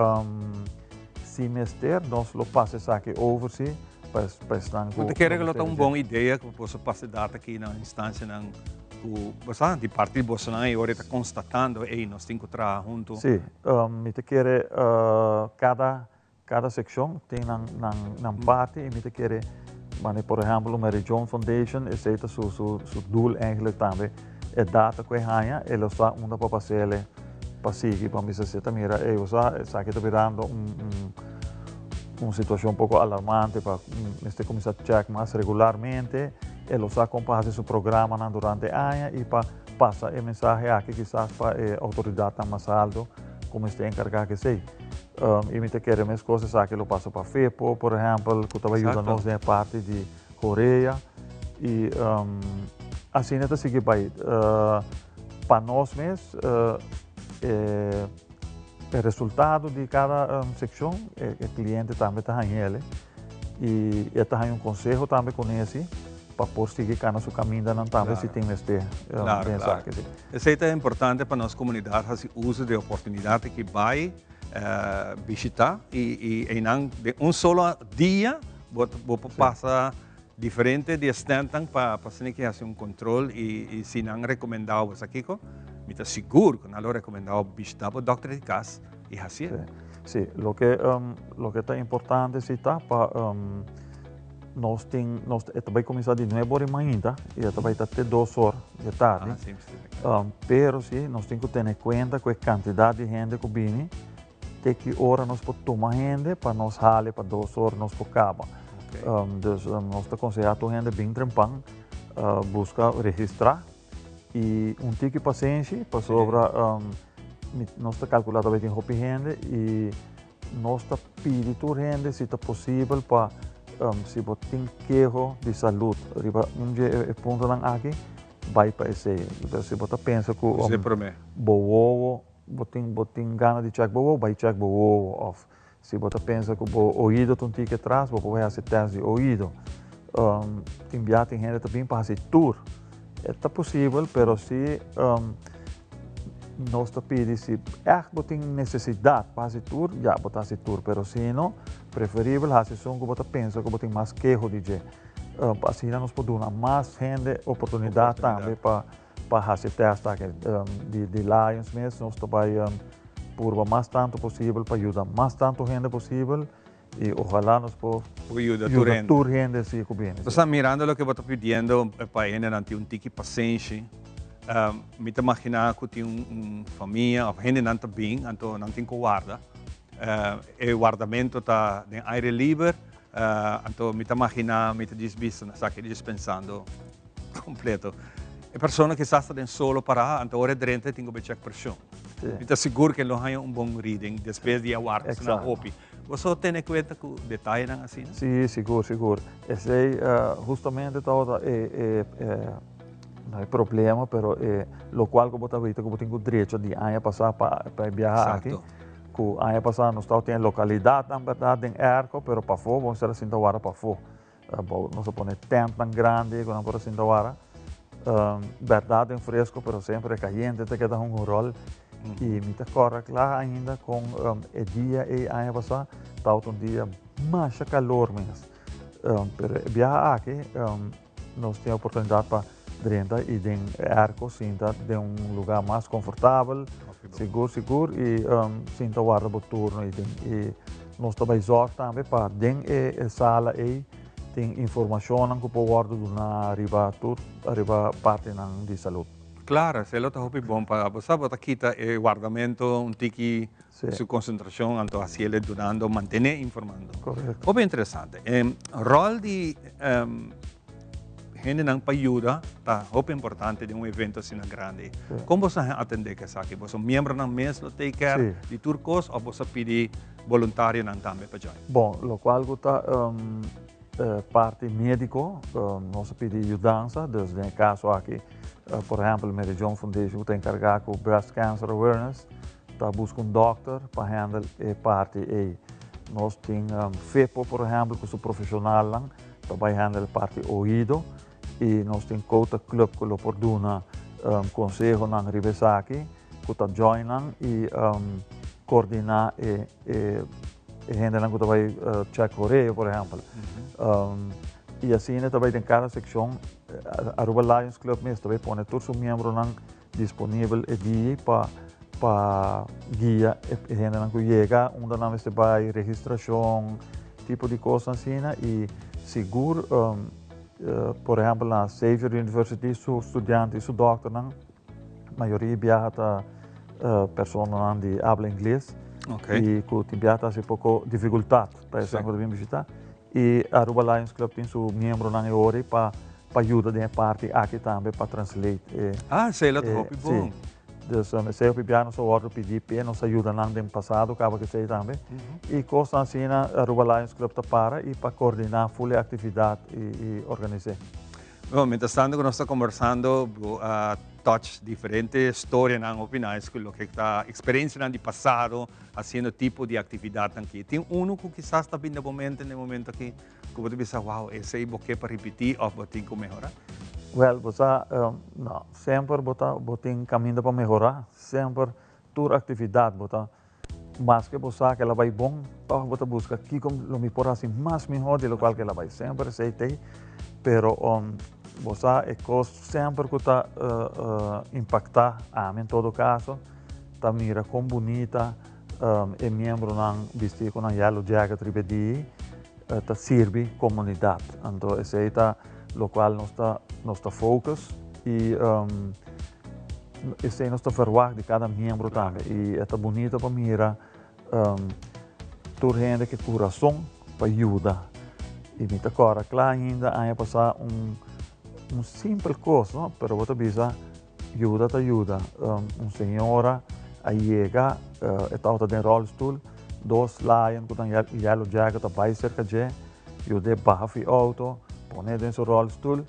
si mester nos lo pasa esaki over si pa pa esnan ku. Bo ta kere ku lo ta un bon idea ku boso pasa e data aki na instansianan ku bo sa di parti di bosonan ei ora e ta konstatando ei nos tin ku traha huntu? Si, mi ta kere kada Kada sekshon tin nan nan nan parti i mi ta kere mane por ehèmpel Mary Joan Foundation esei ta su su su doel eigenlijk tambe e data ku e haña e lo sa unda pa pas'ele pa sigui pa bisa si e ta mira ey bo sa esaki ta birando un un un situashon poko alarmante pa mester kuminsá chèk mas regularmente e lo sa kon pa hasi su programanan durante e aña i pa pasa e mensahe aki kisas pa e outoridatnan mas alto ku mester enkargá ku esei. I mi ta kere meskos esaki lo pasa pa FEPO, por ehèmpel, ku ta bai yuda nos den e parti di Korea. I asina ta sigui bai. Pa nos mes, e resultado di kada sekshon, e kliente tambe ta haña el. I e ta haña un konseho tambe kuné si, pa por sigui kana su kamindanan tambe si tin mester den esaki. Esei ta importante pa nos komunidat hasi uso di e oportunidat aki bai bishita i einan den un solo dia bo bo por pasa diferente di e stèntnan pa pa asina ke hasi un kontrol i si nan rekomendá bo sa kiko mi ta sigur ku nan lo rekomendá bo bishita bo dòkter di kas i hasié. Si, loke loke ta importante si ta pa Nos tin, nos, e ta bai kuminsá di nuebe ora di mainta i e ta bai ta te dos or di tardi. Ah, sí, sí. Pero sí, nos tin ku tene kuenta ku e kantidat di hende ku bini, te ki ora nos por tuma hende pa nos hale pa dos or nos por kaba. Dus nos ta konsehá tur hende bin trempan, buska registrá i un tiki pasenshi pasobra nos ta kalkulá ta bai tin hopi hende i Nos ta pidi tur hende si ta posibel pa si bo tin keho di salud riba un dje e puntonan aki, bai pa esei. Si bo ta pensa ku bo wowo, bo tin bo tin gana di chèk bo wowo, bai chèk bo wowo. Òf si bo ta pensa ku bo oido ta un tiki atras, bo por bai hasi tèst di oido. Tin bia tin hende ta bin pa hasi tur. E ta posibel, pero si nos ta pidi si ègt bo tin nesesidat pa hasi tur, ya bo ta hasi tur, pero si no, preferibel hasi esun ku bo ta pensa ku bo tin mas keho di dje. Pa asina nos por duna mas hende oportunidat tambe pa pa hasi e tèst aki. Di di Lions mes nos ta bai purba mas tantu posibel pa yuda mas tantu hende posibel. I ojalá nos por Por yuda tur hende. tur hende si ku bini. Bo sa mirando loke bo ta pidiendo pa e hendenan tin un tiki pasenshi, mi ta maginá ku tin un famia òf hendenan ta bin anto nan tin ku warda. E wardamentu ta den aire liber, anto mi ta maginá mi ta djis bisa na esaki djis pensando kompleto. E persona kisas ta den solo pará anto ora e drenta e tin ku bai chèk preshon. Mi ta sigur ku e lo haña un bon reading despues di a warda asina hopi. Bo so tene kuenta ku detayenan asina? Sí, sigur, sigur. Esei hustamente tabata e, e, no e problema, pero e lokual ku bo ta wita ku bo tin ku drecha di aña pasá pa pa e biaha aki. Ku aña pasá nos tabata tin e lokalidatnan bèrdat den èrko, pero pafó bo mester a sinta wara pafó. Bo nos a pone tèntnan grandi ku nan por a sinta wara. Bèrdat den fresko, pero semper e kayente ta keda hunga un ròl. I mi ta kòrda kla ainda kon e dia ei aña pasá tabata un dia masha kalor mes. Pero e biaha aki nos tin e oportunidat pa. drenta y den airco sinta den un lugar mas confortabel, sigur sigur y sinta warda bo turno y den y nos ta bay zorg tambe pa den e sala ey tin informacionnan cu por wordo duna riba tur riba partinan di salud. Claro, esey lo ta hopi bon pa bo sa bo ta kita e wardamento un tiki su concentracion anto haci el dunando mantene informando. Correcto. Hopi interesante. E rol di hendenan pa yuda ta hopi importante den un evento asina grandi. Con boso a atende cu esaki? Boso miembronan mes lo take care di tur cos of boso a pidi voluntarionan tambe pa join? Bon, locual cu ta parti medico nos a pidi yudansa, dus den e caso aki por ehempel Mary Joan Foundation cu ta encarga cu breast cancer awareness ta busca un dokter pa handle e parti ey. Nos tin FEPO por ehempel cu su profesionalnan ta bay handle e parti oido y nos tin Cota Club cu lo por duna consehonan riba esaki cu ta join nan y coordina e hendenan cu ta bay check horeo por ehempel. Y asina ta bay den cada seccion Aruba Lions Club mes ta bay pone tur su miembronan disponibel e dia pa pa guia e hendenan ku yega unda nan mester bai, registrashon, tipo di kosnan asina i sigur por ehèmpel na Xavier University su studiante i su dòkternan mayoria biaha ta personanan di abla ingles i ku tin biaha ta hasi poko difikultat pa esnan ku ta bin bishita. I Aruba Lions Club tin su miembronan e ora pa pa yuda den e parti aki tambe pa translate e. Ah, esei lo ta hopi bon. Si. Dus esei hopi bia nos a wordo pidi p'e, nos a yuda nan den pasado kaba ku esei tambe. I kosnan asina Aruba Lions Club ta para i pa koordiná ful e aktividat i organis'é. Bon, mientras tanto ku nos ta kombersando bo a touch diferente storianan hopi nice ku loke ta eksperensianan di pasado haciendo tipo di actividadnan aki. Tin uno cu kisas ta bini na bo mente na e momento aki cu bo ta bisa, wow, esey bo ke pa ripiti of bo tin cu mehora? Wel, bo sa, no, semper bo ta, bo tin caminda pa mehora, semper tur actividad bo ta, maske bo sa cu el a bay bon, toch bo ta busca kico lo mi por haci mas miho di locual cu el a bay. Semper esey t'ey, pero bo sa e cos semper cu ta impacta ami en todo caso, Ta mira kon bunita e miembronan bisti ku nan yellow jacket riba e di ta sirbi komunidat. Anto esei ta lokual nos ta nos ta focus i esei nos ta verwagt di kada miembro tambe. I e ta bunita pa mira tur hende ke kurason pa yuda. I mi ta kòrda kla ainda aña pasá un un simpel kos no pero bo ta bisa Yuda ta yuda. Un señora a yega, e tabata den rolstoel, dos lion cu nan yellow jacket a bay cerca dje, yud'e baha fi auto, pon'e den su rolstoel.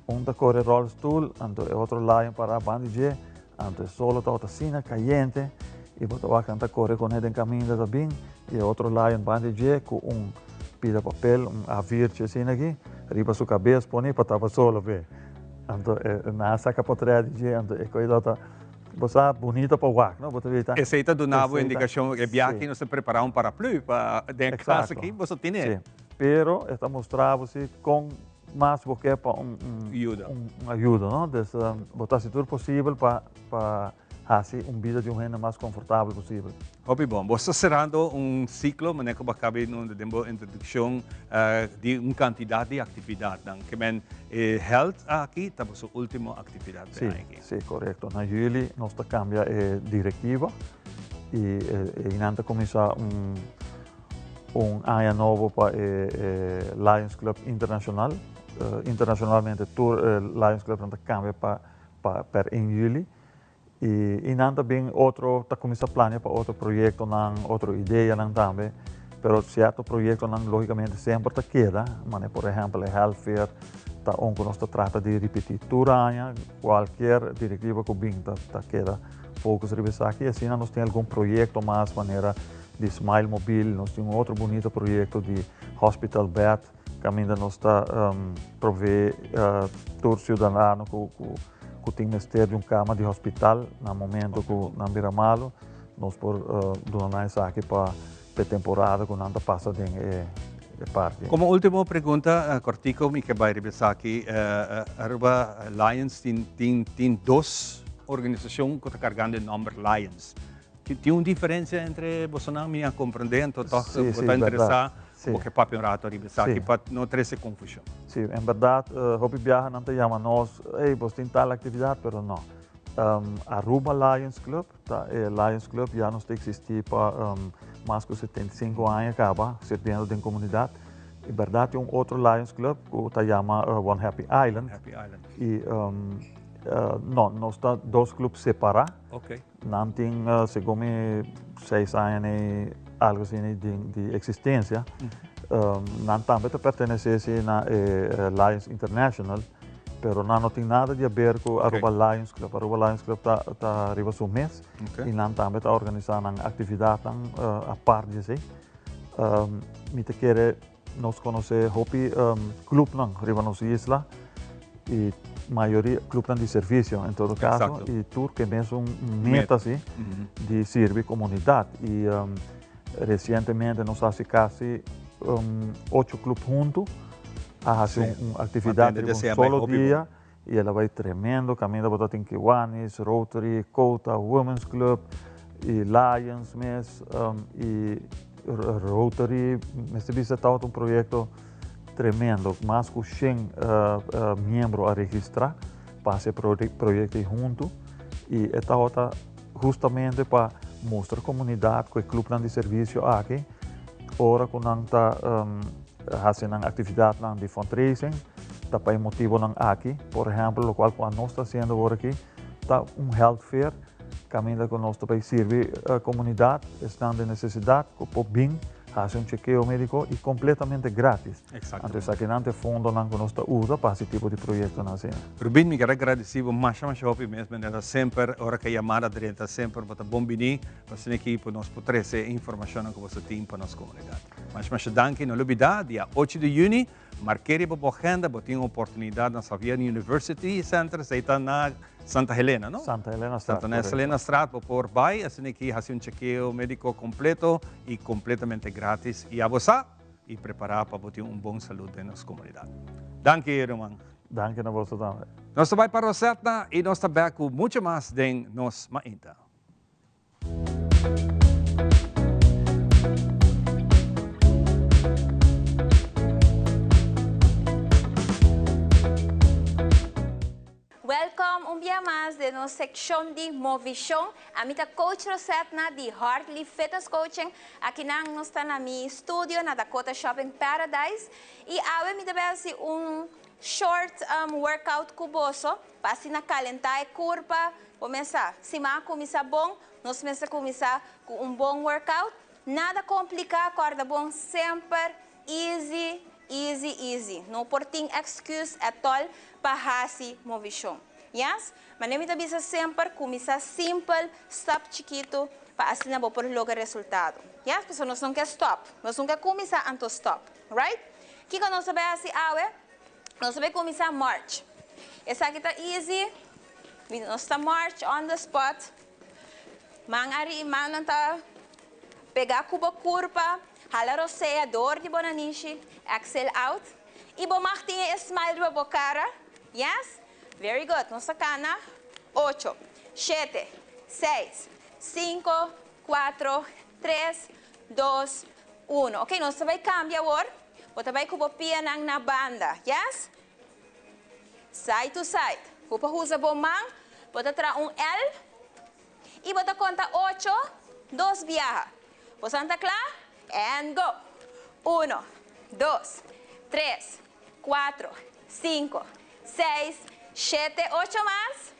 Un ta core rolstoel, anto e otro lion para banda di dje, anto e solo tabata asina cayente y bo ta wak nan ta core cun'e den caminda ta bin y e otro lion banda di dje cu un pida papel, un A-viertje asina aki, riba su cabes poni pa tapa solo p'e. Anto e nan a saca potret di dje, anto e coi ta, bo sa, bunita pa wak, no? Bo ta bita. Esey ta duna bo indicacion, e biaha aki nos ta prepara un paraplu pa den e klas aki, boso tene. Si, pero e ta mustra bo si con mas bo ke pa un ayuda, no? Dus bo ta haci tur posibel pa Hasi un bida di un hende mas konfortabel posibel. Hopi bon. Bo sta serando un siklo, manera ku bo a kaba di nunda den bo introdukshon, di un kantidat di aktividatnan. Ke men e health aki ta boso ultimo aktividat p'e aña aki. Si, si, korekto. Na yüli nos ta kambia e direktiva i einan ta kuminsá un un aña nobo pa e Lions Club Internashonal. Internashonalmente tur e Lions Clubnan ta kambia pa pa per 1 juli y y nan ta bin otro ta cuminsa plania pa otro proyectonan otro ideanan tambe pero cierto proyectonan logicamente semper ta keda mane por ehempel e health fair ta un cu nos ta trata di ripiti tur aña cualkier directiva cu bin ta ta keda focus riba esaki y asina nos tin algun proyecto mas manera di smile mobil nos tin un otro bunito proyecto di hospital bed Kaminda nos ta provee tur siudadano ku tin mester di un kama di hospital na momento ku nan bira malu, nos por duna nan esaki pa e temporada ku nan ta pasa den e. e parti. Como ultimo pregunta cortico mi ke bai riba esaki, Aruba Lions tin tin tin dos organisacion cu ta cargando e nomber Lions. Tin un diferencia entre bosonan? Mi a comprende anto toch bo ta interesa bo ke papia un rato riba esaki pa no trece confusion. Si, en berdad hopi biaha nan ta yama nos, ey bos tin tal actividad, pero no. Aruba Lions Club ta e Lions Club ya nos ta existi pa mas cu 75 aña caba sirbiendo den comunidad. Y berdad tin un otro Lions Club cu ta yama One Happy Island. Happy Island. Y no, nos ta dos club separa. Nan tin segun mi seis aña ni algo asina di existencia. Nan tambe ta pertenece si na e Lions International, pero nan no tin nada di haber cu Aruba Lions Club. Aruba Lions Club ta ta riba su mes y nan tambe ta organisa nan actividadnan apart di esey. Mi ta kere Nos conoce hopi clubnan riba nos isla y mayoria clubnan di servicio en todo caso y tur ke mesun meta si di sirbi comunidad y recientemente nos haci casi ocho club hunto a haci un actividad riba un solo dia y el a bay tremendo caminda bo ta tin Kiwanis, Rotary, Cota, Women's Club y Lions mes y Rotary mester bisa tabata un proyecto tremendo mas cu shen miembro a registra pa haci e proyecto ey hunto y e tabata justamente pa mustra comunidad cu e clubnan di servicio aki ora cu nan ta haci nan actividadnan di fundraising ta pa e motibonan aki. Por ehempel, locual cu anos ta haciendo awor aki ta un health fair caminda cu nos ta bay sirbi comunidad, esnan den necesidad cu por bin haci un chekeo medico y completamente gratis. Anto esakinan ta e fondonan cu nos ta usa pa haci tipo di proyectonan asina. Rubin, mi kier a gradeci bo masha masha hopi mes, manera semper ora cu e yamada drenta semper bo ta bon bini pa asina aki pa nos por trece e informacionnan cu boso tin pa nos comunidad. Masha masha danki, no lubida dia ocho di juni marke riba bo agenda, bo tin un oportunidad na Xavier University Center, esey ta na Santa Helena, no? Santa Helena Straat, Santa correcto. Helena Straat, bo por bay asina aki haci un chekeo medico completo y completamente gratis y abo sa y prepara pa bo tin un bon salud den nos comunidad. Danki ruman. Danki na boso tambe. Nos ta bay pa Rosetna y nos ta bek cu mucho mas den nos mainta. Welcome un bia mas den nos seccion di Movishon. Ami ta Coach Rosetna di Hartley Fitness Coaching. Akinan nos ta na mi studio na Dakota Shopping Paradise. Y awe mi ta bay haci un short workout cu boso. Pa asina kalentá e kurpa, bo mester sa, si man a kuminsá bon, nos mester kuminsá ku un bon workout. Nada kompliká, kòrda bon semper, easy, easy, easy. No por tin excuse at all pa hasi movishon. Yes? Manera mi ta bisa semper, kuminsá simpel, stap chikitu, pa asina bo por logra resultado. Yes? Pasobra nos no ke stòp. Nos no ke kuminsá anto stòp. Right? Kiko nos ta bai hasi awe? Nos ta bay cuminsa march. Esaki ta easy. Nos ta march on the spot. Man ari y mannan ta pega cu bo curpa. Hala rosea door di bo nanishi. Exhale out. Y bo mag tin e smile riba bo cara. Yes? Very good. Nos ta cana. Ocho, shete, seis, cinco, cuatro, tres, dos, uno. Ok, nos ta bay cambia awor. Bo ta bai ku bo pianan na banda, yes? Side to side. Bo por usa bo man, bo ta traha un L i bo ta konta ocho, dos biaha. Bosan ta kla? And go! Uno, dos, tres, kuatro, sinku, seis, shete, ocho mas,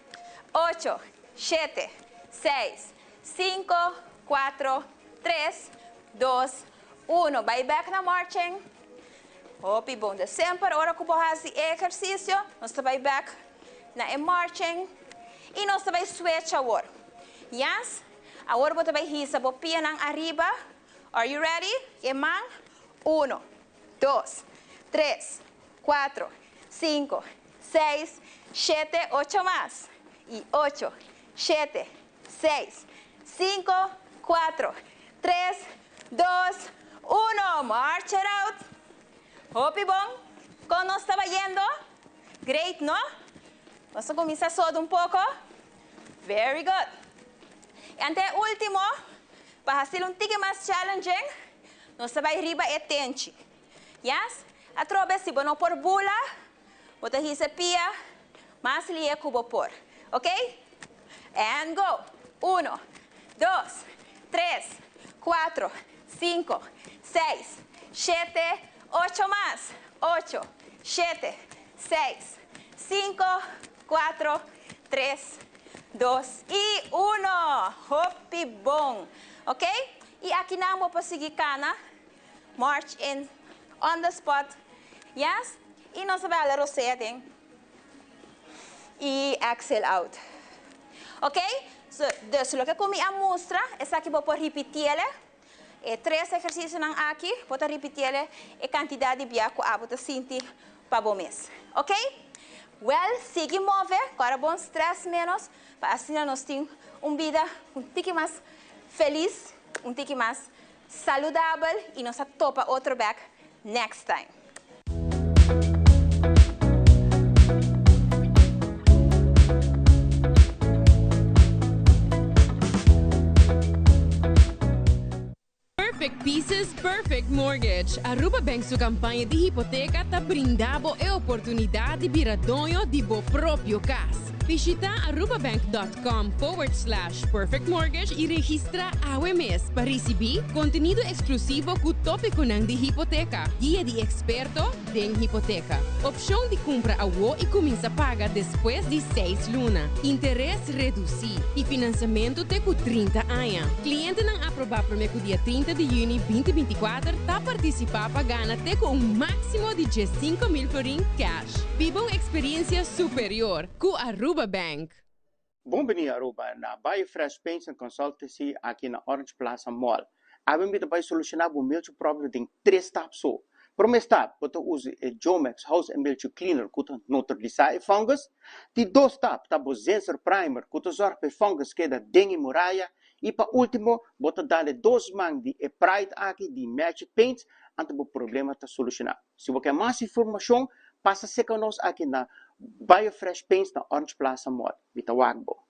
ocho, shete, seis, sinku, kuatro, tres, dos, Uno, bai bek na marching. Hopi bon. De semper ora ku bo hasi e ehersisio, nos ta bai bek na e marching i nos ta bai switch awor. Yes? Awor bo ta bai hisa bo pianan ariba. Are you ready? E man. Uno, dos, tres, kuatro, sinku, seis, shete, ocho mas. I ocho, shete, Seis, sinku, kuatro, tres, dos, uno. March it out. Hopi bon. Kon nos ta bayendo? Great, no? Nos a kuminsá soda un poko. Very good. I ante e último, pa hasil un tiki mas challenging, nos ta bai riba e tenchi. Yes? Atrobe si bo no por bula, bo ta hisa e pia mas lihe ku bo por. Ok? And go! Uno, dos, tres, cuatro, cinco, seis, shete, ocho mas, ocho, shete, seis, cinco, cuatro, tres, dos y uno. Hopi bon. Ok? Y akinan bo por sigui cana. March in on the spot. Yes? Y nos a bay hala rosea den. Y exhale out. Ok? So, dus loke cu mi a mustra, esaki bo por ripitiele. E tres ehercicionan aki, bo ta ripitiele e cantidad di bia cu abo ta sinti pa bo mes. Ok? Wel, sigui move, cu ora bon stress menos, pa asina nos tin un bida un tiki mas feliz, un tiki mas saludabel y nos ta topa otro bek next time. Perfect Pieces, Perfect Mortgage. Aruba Bank su campaña di hipoteca ta brinda bo e oportunidad di bira doño di bo propio cas. Bishita arubabank dot com forward slash perfect mortgage y registra awe mes pa ricibi contenido exclusivo cu topiconan di hipoteca, guia di experto den hipoteca, opcion di cumpra awo y cuminsa paga despues di seis luna, interes reduci y financiamento te cu 30 aña. Clientenan aproba prome cu dia 30 di juni 2024 ta participa pa gana te cu un maximo di 15,000 florin cash. Biba un experiencia superior cu Aruba Bank. Bon bini Aruba na Biofresh Paints and Consultancy aki na Orange Plaza Mall. Awe mi ta bai soluciona bo miltje problem den tres stap so. Prome stap, bo ta usa e Jomex House and Miltje Cleaner cu ta neutralisa e fungus. Di dos stap ta bo Zinsser Primer cu ta zorg pa e fungus keda den e muraya. Y pa ultimo, bo ta dale dos man di e Pride aki di Magic Paints anto bo problema ta soluciona. Si bo ke mas informacion, pasa cerca nos aki na Biofresh Paints na Orange Plaza Mall. Mi ta wak bo.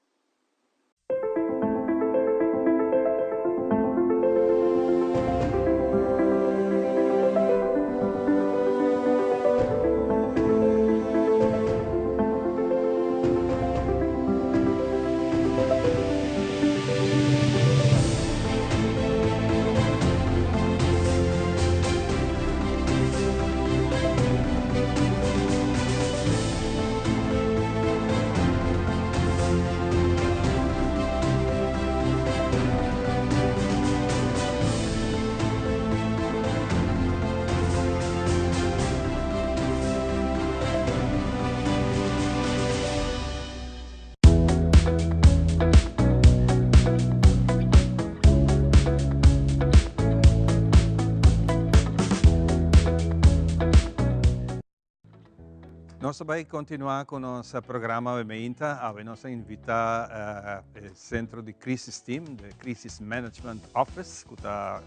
Nos ta bai continua cu nos programa awe meinta. Awe nos a invita e centro di Crisis Team, de Crisis Management Office, cu ta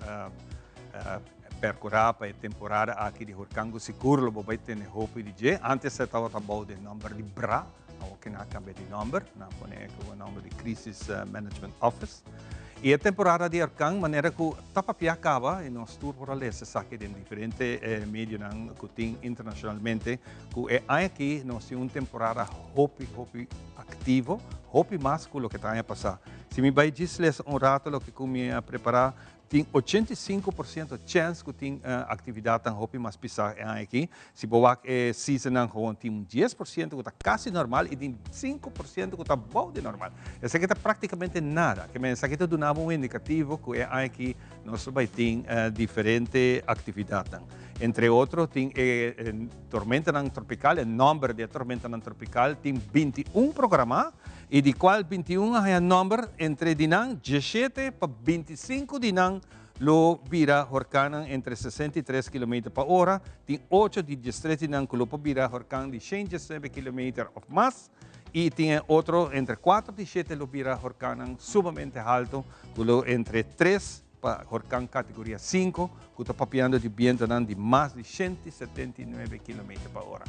percura pa e temporada aki di hurcan cu sigur lo bo bai tene hopi di dje. Antes e tabata bou den nomber di bra. Awor ke nan a kambia di nòmber, nan a pone ku e nòmber di Crisis Management Office. I e temporada di orkan, manera ku ta papia kaba, i nos tur por a lesa esaki den diferente medionan ku tin internashonalmente, ku e aña aki nos tin un temporada hopi, hopi aktivo, hopi mas ku loke ta aña pasá. Si mi bai djis lesa un rato loke ku mi a prepará, Tin 85% chèns ku tin aktividatnan hopi mas pisá e aña aki. Si bo wak e seasonnan gewoon tin un 10% ku ta kasi normal i tin 5% ku ta bou di normal. Esaki ta praktikamente nada. Ke men esaki ta duna bo un indikativo ku e aña aki nos lo bai tin diferente aktividatnan. Entre otro tin e tormentanan tropikal, e nòmber di e tormentanan tropikal tin 21 programá. I di kual 21 a haña nòmber, entre di nan 17 pa 25 di nan lo bira horkannan entre 63 kilometer pa ora, tin ocho di 13 di nan ku lo por bira horkan di 119 kilometer òf mas, i tin e otro entre 4 di 7 lo bira horkannan sumamente haltu ku lo entre 3. pa horcan categoria 5 cu ta papiando di bientonan di mas di 179 kilometer pa ora.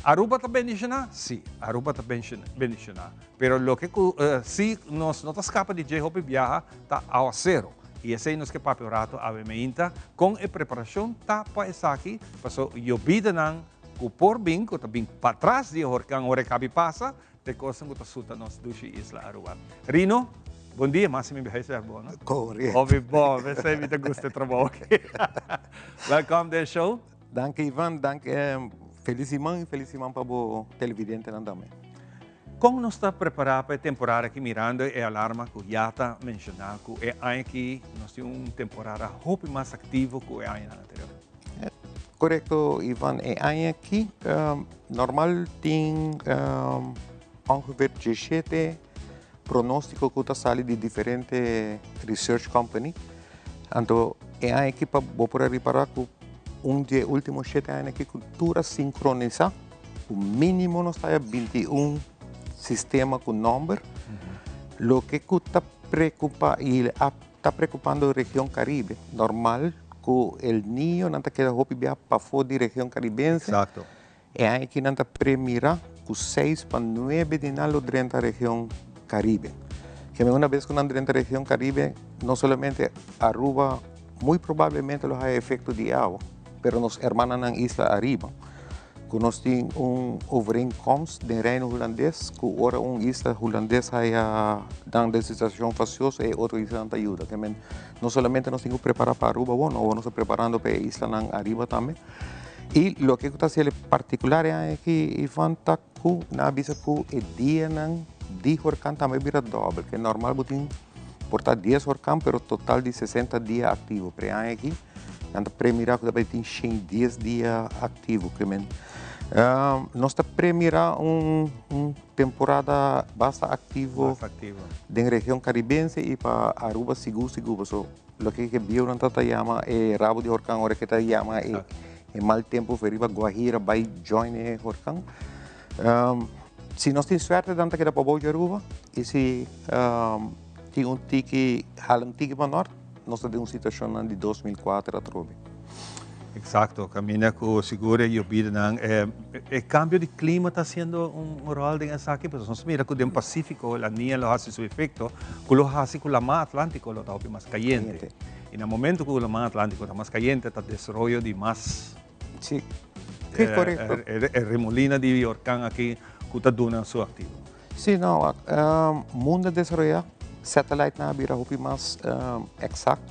Aruba ta bendiciona? Si, Aruba ta bendiciona. Pero loke cu si nos no ta scapa di dje hopi biaha ta awacero. Y esey nos ke papia un rato awe meinta con e preparacion ta pa esaki, paso yobidanan cu por bin, cu ta bin patras di e horcan ora e cabi pasa, ta e cosnan cu ta suta nos dushi isla Aruba. Rino, bon dia, mas si mi biaha esey bo, no? Correcto. Hopi bon, esey mi ta gusta e trabou aki. Welcome den show. Danki Ivan, danki, feliz siman y feliz siman pa bo televidentenan tambe. Kon nos ta prepará pa e temporada aki mirando e alarma ku ya ta menshoná ku e aña aki nos tin un temporada hopi mas aktivo ku e añanan anterior? Korekto Ivan, e aña aki normal tin ongeveer diesshete pronóstiko ku ta sali di diferente research company. Anto e aña aki pa bo por a ripará ku un di e último shete añanan aki ku tur a sinkronisá. Ku mínimo nos ta haya 21 sistema ku nòmber, loke ku ta preokupá i a ta preokupando region Karibe. Normal ku El Niño nan ta keda hopi bia pafó di region karibense. E aña aki nan ta premirá ku seis pa nuebe di nan lo drenta region Karibe. Keme una bes ku nan drenta region Karibe, no solamente Aruba muy probablemente lo haya efekto di awa, pero nos hermananan isla ariba. Ku nos tin un overeenkomst den Reino Hulandes ku ora un isla Hulandes haya nan den situashon fasioso e otro islanan ta yuda. Ke men no solamente nos tin ku prepara pa Aruba awor, awor nos ta preparando pa e islanan ariba tambe. I loke ku ta hasiel partikular e aña aki Ivan ta ku nan a bisa ku e dianan di horkan tambe bira dòbel. Ke normal bo tin por ta dies horkan pero total di sesenta dia aktivo. Pero e aña aki Nan ta premira ku ta bai tin 110 dia aktivo. Ke men nos ta premira un un temporada basta aktivo Basta aktivo. den region karibense i pa Aruba sigur sigur paso loke ke bieunan ta ta yama e rabo di horkan ora ke ta yama e e mal tempu for riba Guajira bai join e horkan. Si nos tin suerte nan ta keda pabou di Aruba i si tin un tiki hala un tiki pa nort Nos ta den un situacionnan di 2004 atrobe. Exacto, caminda cu sigur e yobidanan, e cambio di clima ta haciendo un rol den esaki, pasobra nos mira cu den Pacifico La Niña lo haci su efecto, cu lo haci cu Laman Atlantico lo ta hopi mas cayente. Y na momento cu Laman Atlantico ta mas cayente ta desaroyo di mas Sí, sí, correcto. E remolina di orkan aki cu ta duna su activo. Sí, no, mundo a desaroyá, satellitenan a bira hopi mas exact.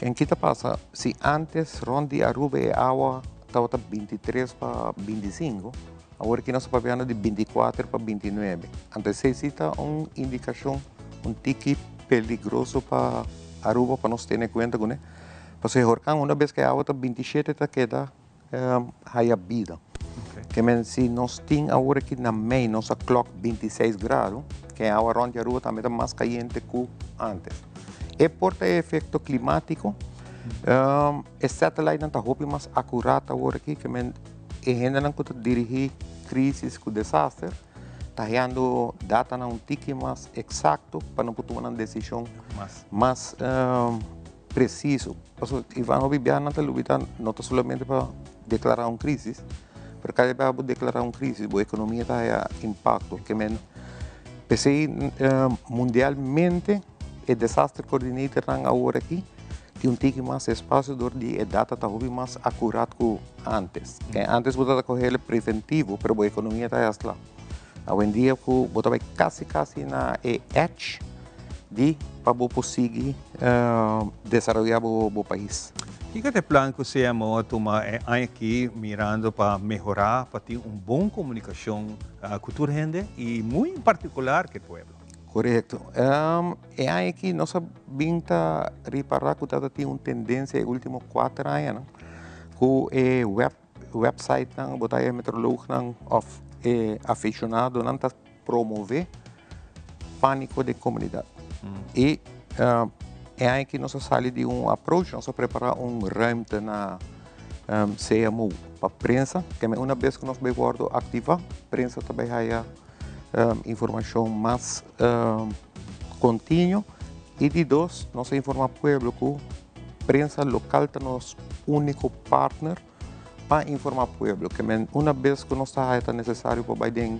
En ki ta pasa? Si antes rond di Aruba e awa tabata 23 pa 25, awor aki nos ta papiando di 24 pa 29. Anto esei si ta un indikashon un tiki peligroso pa Aruba pa nos tene kuenta kuné. Pasobra e horkan una bes ku e awa ta 27 ta keda haya bida. Ke men si nos tin awor aki na mei nos a klok 26 grado, ke e awa rond di Aruba tambe ta mas kayente ku antes. E por ta e efekto klimatiko. E satellitenan ta hopi mas akurat awor aki, ke men e hendenan ku ta dirigí krisis ku desaster ta hayando datanan un tiki mas eksakto pa nan por tuma nan desishon mas preciso. Pasobra Ivan hopi biaha nan ta lubida no ta solamente pa declara un crisis, pero cada biaha bo declara un crisis bo economia ta haya impacto. Ke men p'esei mundialmente e disaster coordinatornan awor aki tin un tiki mas espacio dor di e data ta hopi mas acurat cu antes. Ke antes bo ta coge preventivo pero bo economia ta haya sla. Awendia cu bo ta bay casi casi na e edge di pa bo por sigui desaroya bo pais. Kiko ta e plan ku CMO a tuma e aña aki mirando pa mehorá pa tin un bon komunikashon ku tur hende i muy en partikular ku e pueblo? Korekto. E aña aki nos a bin ta ripará ku ta tin un tendensia e último kuater añanan ku e web websitenan bo ta haya meteoroloognan òf e afishonadonan ta promové pániko den komunidat. I e aña aki nos a sali di un approach, nos a prepará un ruimte na CMU pa prensa, keme una bes ku nos bai wòrdu aktivá, prensa ta bai haya informashon mas kontinuo. I di dos, nos a informá pueblo ku prensa lokal ta nos úniko partner pa informá pueblo. Ke men una bes ku nos ta haya ta nesesario pa bai den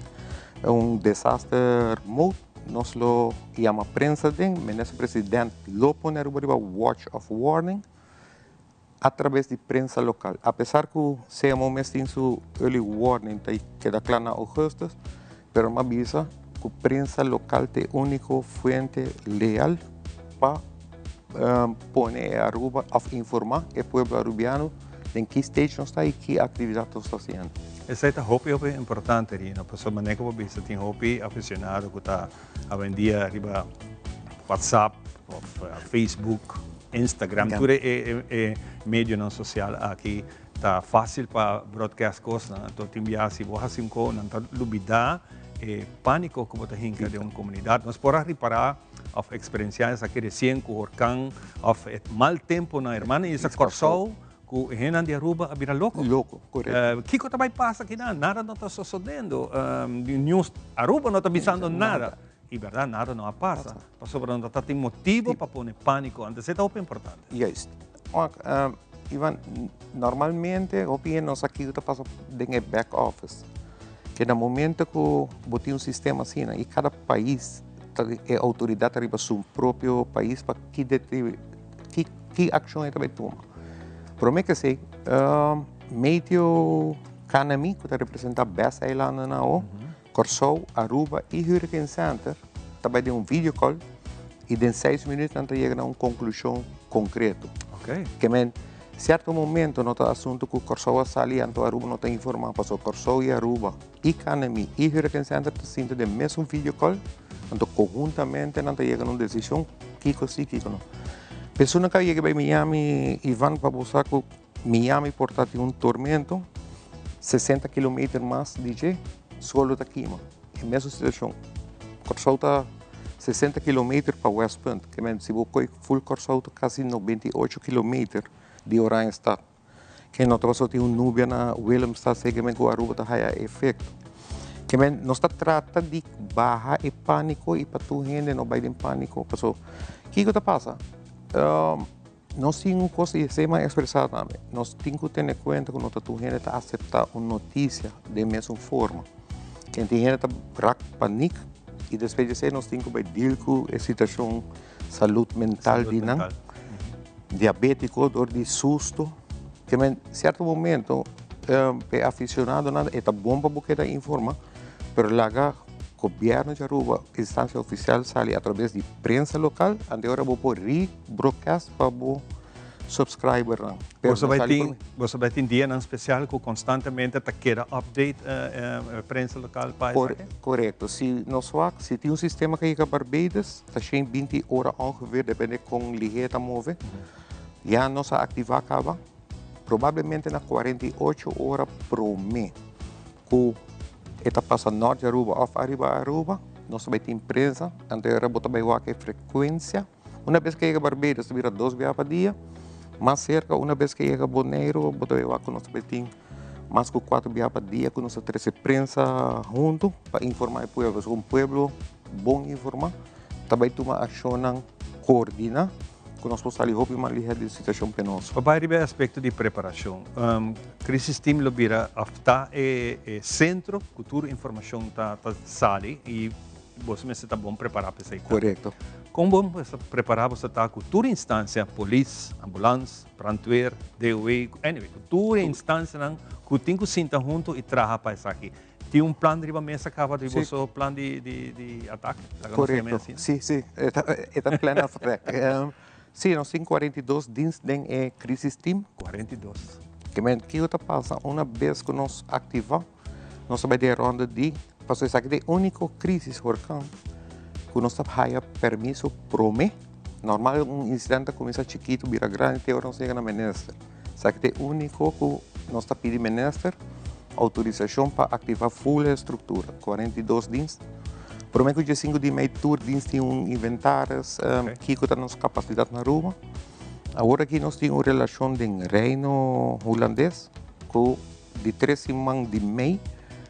un desaster mode, nos lo yama prensa den, Minister President lo pone Aruba riba watch of warning a traves di prensa lokal. Apesar ku CMO mes tin su early warning ta keda kla na augustus, pero mi a bisa ku prensa lokal ta e úniko fuente leal pa pone e Aruba òf informá e pueblo arubiano den ki stage nos ta i ki aktividat nos ta hasiendo. Esei ta hopi hopi importante Rino, pasobra manera ku bo bisa tin hopi aficionado ku ta awendia riba WhatsApp òf Facebook, Instagram, tur e medionan sosial aki ta fásil pa broadcast kosnan. Anto tin biaha si bo hasi un kos nan ta lubidá e pániko ku bo ta hinka den un komunidat. Nos por a ripará òf eksperensiá esaki resien ku horkan òf e mal tempu na Hermana Isla Kòrsou ku e hendenan di Aruba a bira loko. Loko, korekto. Kiko ta bai pasa akinan? Nada no ta sosodendo. News Aruba no ta bisando nada. I bèrdat nada no a pasa pasobra no ta tin motibu pa pone pániko. Antes e ta hopi importante. Juist. Wak, Ivan, normalmente hopi hende no sa kiko ta pasa den e back office. Ke na momento ku bo tin un sistema asina i kada pais ta e outoridat ta riba su propio pais pa ki ki ki akshon e ta bai tuma. Prome ke esei, Meteo Kanami ku ta representá bes eilandennan awo, Kòrsou, Aruba i Hurricane Center ta bai den un video call i den seis minuut nan ta yega na un konklushon konkreto. Ke men, sierto momento no ta asuntu ku Kòrsou a sali anto Aruba no ta informá pasobra Kòrsou i Aruba i Kanemi i Hurricane Center ta sinta den mesun video call anto konhuntamente nan ta yega na un desishon kiko si kiko no. Persona ku a yega bai Miami Ivan pa bo sa ku Miami por ta tin un tormento 60 kilometer mas di dje, solo ta kima. E mesun situashon. Kòrsou ta 60 kilometer pa Westpunt. Ke men si bo koi ful Kòrsou ta kasi 98 kilometer di Oranjestad. Ke no ta pasobra tin un nubia na Willemstad seki men ku Aruba ta haya efekto. Ke men nos ta trata di baha e pániko i pa tur hende no bai den pániko. Pasobra kiko ta pasa? Nos tin un kos, i esei mi a ekspresá tambe, nos tin ku tene kuenta ku no ta tur hende ta aseptá un notisia den mesun forma. Ken tin hende ta rak panik i despues di esei nos tin ku bai deal ku e situashon salud mental di nan, diabétiko dor di susto. Ke men sierto momento e afisionadonan e ta bon pa bo keda informá, pero laga gobièrnu di Aruba, instansia ofisial sali atraves di prensa lokal, ante ora bo por ri. Broadcast pa bo subscribernan. Boso bai tin, boso bai tin dianan special cu constantemente ta keda update prensa local pa esaki? Correcto. Si nos wak, si tin un sistema cu yega Barbados, ta shen binti ora ongeveer, depende con lihe ta move. Ya nos a activa caba. Probablemente na 48 ora prome cu e ta pasa nort di Aruba of ariba Aruba, nos ta bai tin prensa, anto e ora bo ta bai wak e frecuencia. Una bes ke yega Barbados ta bira dos bia pa dia, mas serka una bes ke yega Boneiru bo ta wak ku nos ta bai tin mas ku kuater bia pa dia ku nos ta trese prensa huntu pa informá e pueblo. Pasobra un pueblo bon informá ta bai tuma akshonnan koordiná ku nos por sali hopi mas lihé di e situashon penoso. Pa bai riba e aspekto di preparashon, Crisis Team lo bira òf ta e sentro ku tur informashon ta sali i Boso mester ta bon prepará pa esei. Korekto. Kon bon boso ta prepará boso ta ku tur instansia, polis, ambulans, brandweer, DOW, anyway, ku tur e instansianan ku tin ku sinta huntu i traha pa esaki. Tin un plan riba mesa kaba di boso plan di di atake? Laga nos yama asina. Si, si. E ta plan of attack. Si, nos tin 42 dins den e crisis team. 42. Ke men, kiko ta pasa una bes ku nos aktivá? Nos ta bai den e ronda di, pasobra esaki ta e úniko krísis horkan ku nos ta haya permiso promé. Normal un insidente ta kuminsá chikitu bira grandi te ora nos yega na minister. Esaki ta e úniko ku nos ta pidi minister outorisashon pa aktivá ful e struktura, 42 dins. Promé ku dje sinku di mei tur dins tin un inventaris kiko ta nos kapasidat na Aruba. Awor aki nos tin un relashon den Reino Hulandes ku Di tres siman di mei,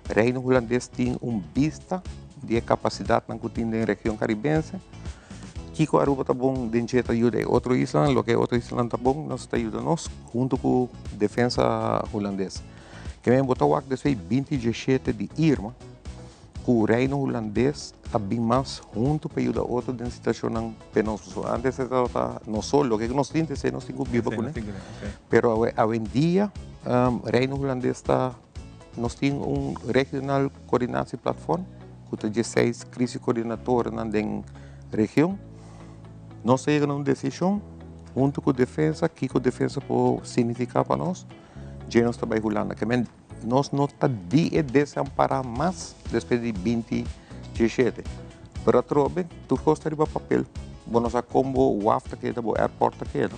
Reino Hulandes tin un bista di e kapasidatnan ku tin den region karibense. Kiko Aruba ta bon den dje ta yuda e otro islanan, loke e otro islanan ta bon nos ta yuda nos hunto ku Defensa Hulandes. Ke men bo ta wak despues binti dieshete di Irma ku Reino Hulandes a bin mas hunto pa yuda otro den situashonnan penoso. So antes e tabata nos so, loke ku nos tin ta esei nos tin ku biba kuné. Pero awe awendia Reino Hulandes ta nos tin un Regional Coördinatie Platform ku ta dieseis krisiscoördinatorennan den region. Nos a yega na un desishon hunto ku Defensa kiko Defensa por signifiká pa nos. Dje nos ta bai Hulanda. Ke men nos no ta di e desampará mas despues di binti dieshete. Pero atrobe tur kos ta riba papel. Bo no sa kon bo waf ta keda, bo airport ta keda.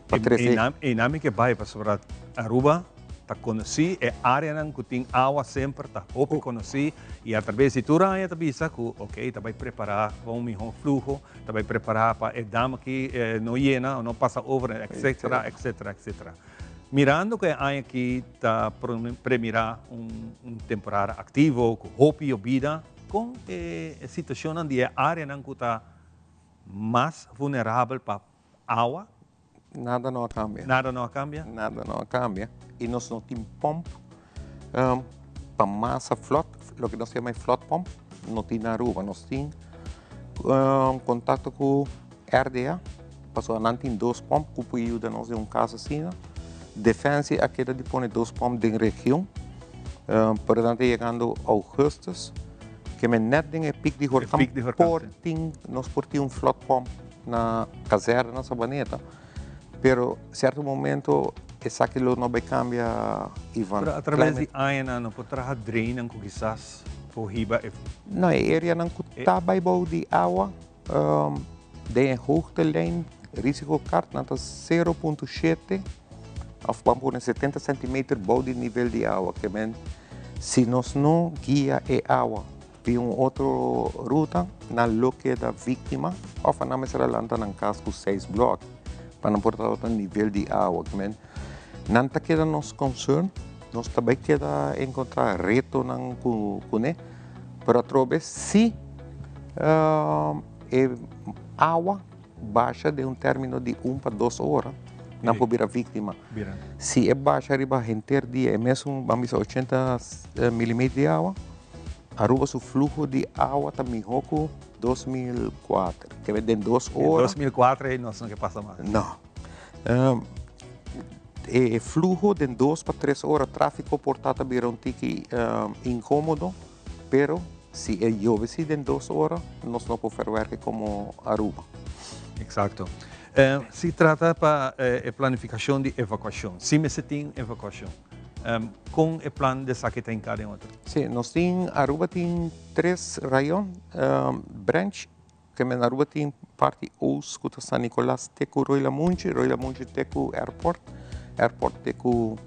Pa trese. Einan mi ke bai pasobra Aruba ta konosí, e areanan ku tin awa semper ta hopi konosí i atrabes di tur aña ta bisa ku ok ta bai prepará pa un mihó fluho, ta bai prepará pa e dam aki no yena o no pasa over etcetera etcetera etcetera. Mirando ku e aña aki ta premirá un temporada aktivo ku hopi yobida, kon e situashonnan di e areanan ku ta mas vulnerabel pa awa? Nada no a kambia. Nada no a kambia? Nada no a kambia. I nos no tin pòmp pa masa flòt, loke nos ta yama e flòt pòmp, no tin na Aruba. Nos tin kontakto ku RDA, pasobra nan tin dos pòmp ku por yuda nos den un kas asina. Defensie a keda di pone dos pòmp den region, pero nan ta yegando ougùstùs, ke men nèt den e pik di horkan por tin, nos por tin un flòt pòmp na kazèrna na Sabaneta, pero sierto momento esaki lo no bai kambia, Ivan. Pero atraves di añanan no por traha drainnan ku kisas por hiba e. No, e areanan ku ta bai bou di awa Den e hoogtelijn risicokaart nan ta 0.7 of ban pone 70 centimeter bou di nivel di awa. Ke men si nos no guia e awa via un otro ruta nan lo keda victima of nan mester a lanta nan cas cu 6 blok pa nan por tabata nivel di awa. Ke men nan ta keda nos concern, nos ta bay keda encontra retonan cune. Pero atrobe si e awa basha den un termino di un pa dos ora, nan por bira víktima. Si e basha riba henter dia e mesun, ban bisa ochenta milimeter di awa, Aruba su fluho di awa ta mihó ku 2004. Kebe den dos ora. 2004 ei nos no ke pasa mas. No. E fluho den dos pa tres ora tráfiko por ta ta bira un tiki inkómodo, pero si e yobe si den dos ora nos no por verwerke komo Aruba. Eksakto. Si trata pa e planifikashon di evakuashon, si mester tin evakuashon, kon e plan di esaki ta hinká den otro? Si, nos tin, Aruba tin tres rayon, branch. Te men Aruba tin parti oost ku ta San Nicolas te ku Rooi Lamunchi, Rooi Lamunchi te ku airport, airport te ku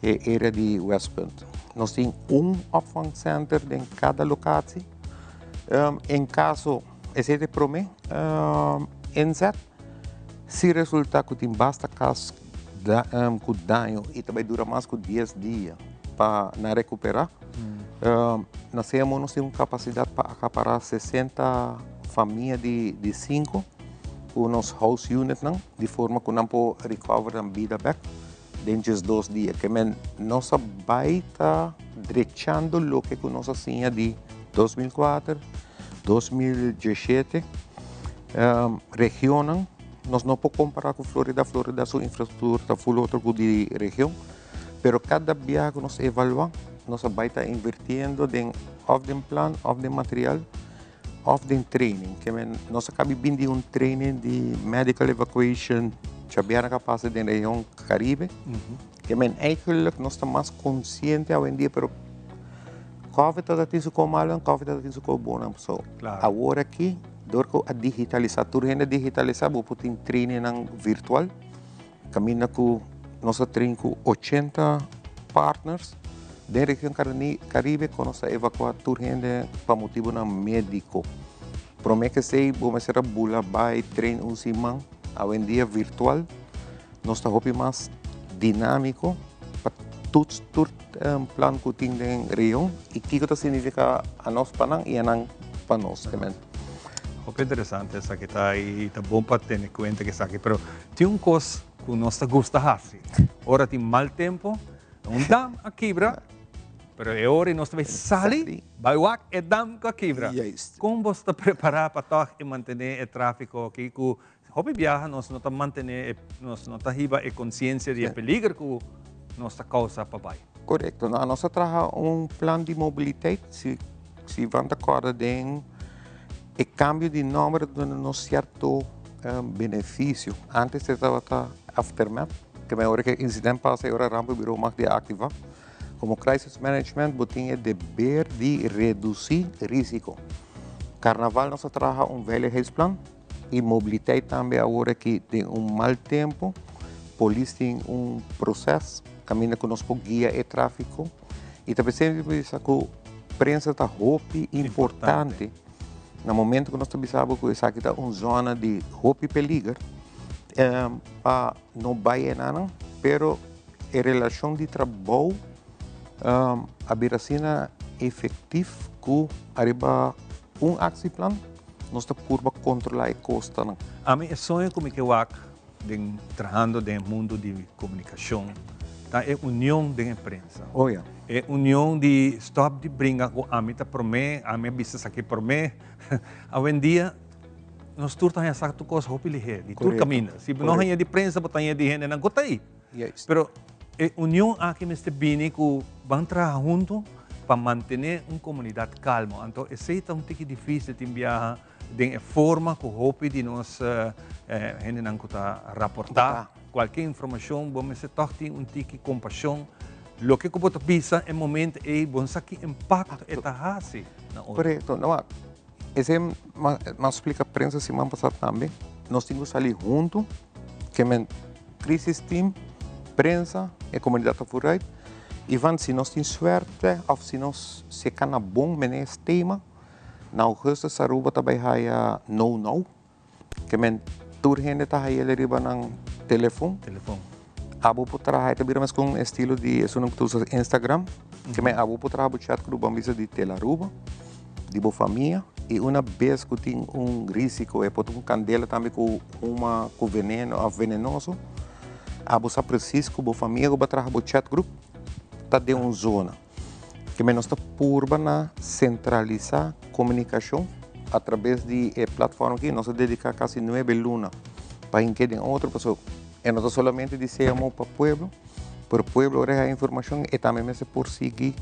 e area di Westpunt. Nos tin un opvangcenter den kada locatie. En caso esei ta e prome inzet, si resulta ku tin basta kas ku daño i ta bai dura mas ku dies dia pa nan recupera, Na CMO nos tin un capacidad pa acapara 60 famia di di cinco cu nos house unitnan di forma cu nan por recover nan bida bek den djes dos dia. Ke men nos a bay ta drechando loke cu nos a siña di 2004, 2017. Regionnan nos no por compara cu Florida, Florida su infrastructura ta full otro cu di region. Pero kada biaha ku nos evaluá, nos a bai ta invirtiendo den òf den plan òf den material òf den training. Ke men nos a kabi bin di un training di medical evacuation djabièrnè ku a pasa den region Karibe. Ke men eigenlijk nos ta mas konsiente awendia pero Covid tabata tin su kos malo en Covid tabata tin su kos bono. So awor aki dor ku a digitalisá tur hende a digitalisá bo por tin trainingnan virtual. Caminda cu nos a train cu 80 partners den region Caribe cu nos a evacua tur hende pa motibonan medico. Prome cu esey bo mester a bula bay train un siman, awendia virtual nos ta hopi mas dinamico pa toets tur plan cu tin den region y kico ta significa anos pa nan y anan pa nos. Hopi interesante esaki ta y ta bon pa tene cuenta cu esaki, pero tin un cos cu nos ta gusta haci ora tin mal tempo, un dam a kibra, pero e ora y nos ta bay sali bay wak e dam cu a kibra. Con bos ta prepara pa tog e mantene e trafico aki cu hopi biaha nos no ta mantene e, nos no ta hiba e conciencia di e peliger cu nos ta causa pa bay? Correcto. No, nos a traha un plan di mobiliteit, si, si van ta corda den e cambio di nomber duna nos cierto beneficio. Antes e tabata aftermath, ke men ora ke incident pasa e ora rampenbureau mag di activa. Como crisis management bo tin e deber di reduci risico. Carnaval nos a traha un veiligheidsplan y mobiliteit tambe awor aki den un mal tempo. Polis tin un proces caminda cu nos por guia e trafico y ta presente por bisa cu prensa ta hopi importante. Na momento cu nos ta bisa bo cu esaki ta un zona di hopi peliger pa no bay enanan, pero e relacion di trabou a bira asina efectief cu ariba un actieplan nos ta purba controla e costanan. Ami e soño cu mi ke wak den trahando den e mundo di comunicacion ta e union den e prensa. Oh ya. E union di stop di bringa cu ami ta prome, ami a bisa esaki prome. Awendia nos tur ta haña sa tur cos hopi lihe, di tur caminda. Si bo no haña di prensa bo ta haña di hendenan cu ta ey. Pero e union aki mester bini cu ban traha hunto pa mantene un comunidad calmo. Anto esey ta un tiki dificil tin biaha den e forma cu hopi di nos hendenan cu ta raporta cualkier informacion, bo mester toch tin un tiki compasion. Loke cu bo ta bisa e momento ey bo no sa ki impacto e ta haci na otro. Corecto. No, esey m'a splica prensa siman pasa tambe. Nos tin cu sali hunto ke men Crisis Team, prensa, e comunidad ta vooruit. Ivan, si nos tin suerte of si nos seca na bon mene es tema, na augustus Aruba ta bay haya No Now, ke men tur hende ta haya el riba nan telefon. Telefon. Abo por traha, e ta bira mes con estilo di esunnan cu ta usa Instagram, ke men abo por traha bo chat group ban bisa di Telaruba. Di bo famia y una bes cu tin un risico e por ta un candela tambe cu huma cu veneno of venenoso abo sa precies cu bo famia cu bo a traha bo chat group ta den un zona kimen nos ta purba na centralisa comunicacion a traves di e platform aki nos a dedica casi nuebe luna pa hinke den otro pasobra e no ta solamente di CMO pa pueblo pero pueblo ora e haya informacion e tambe mester por sigui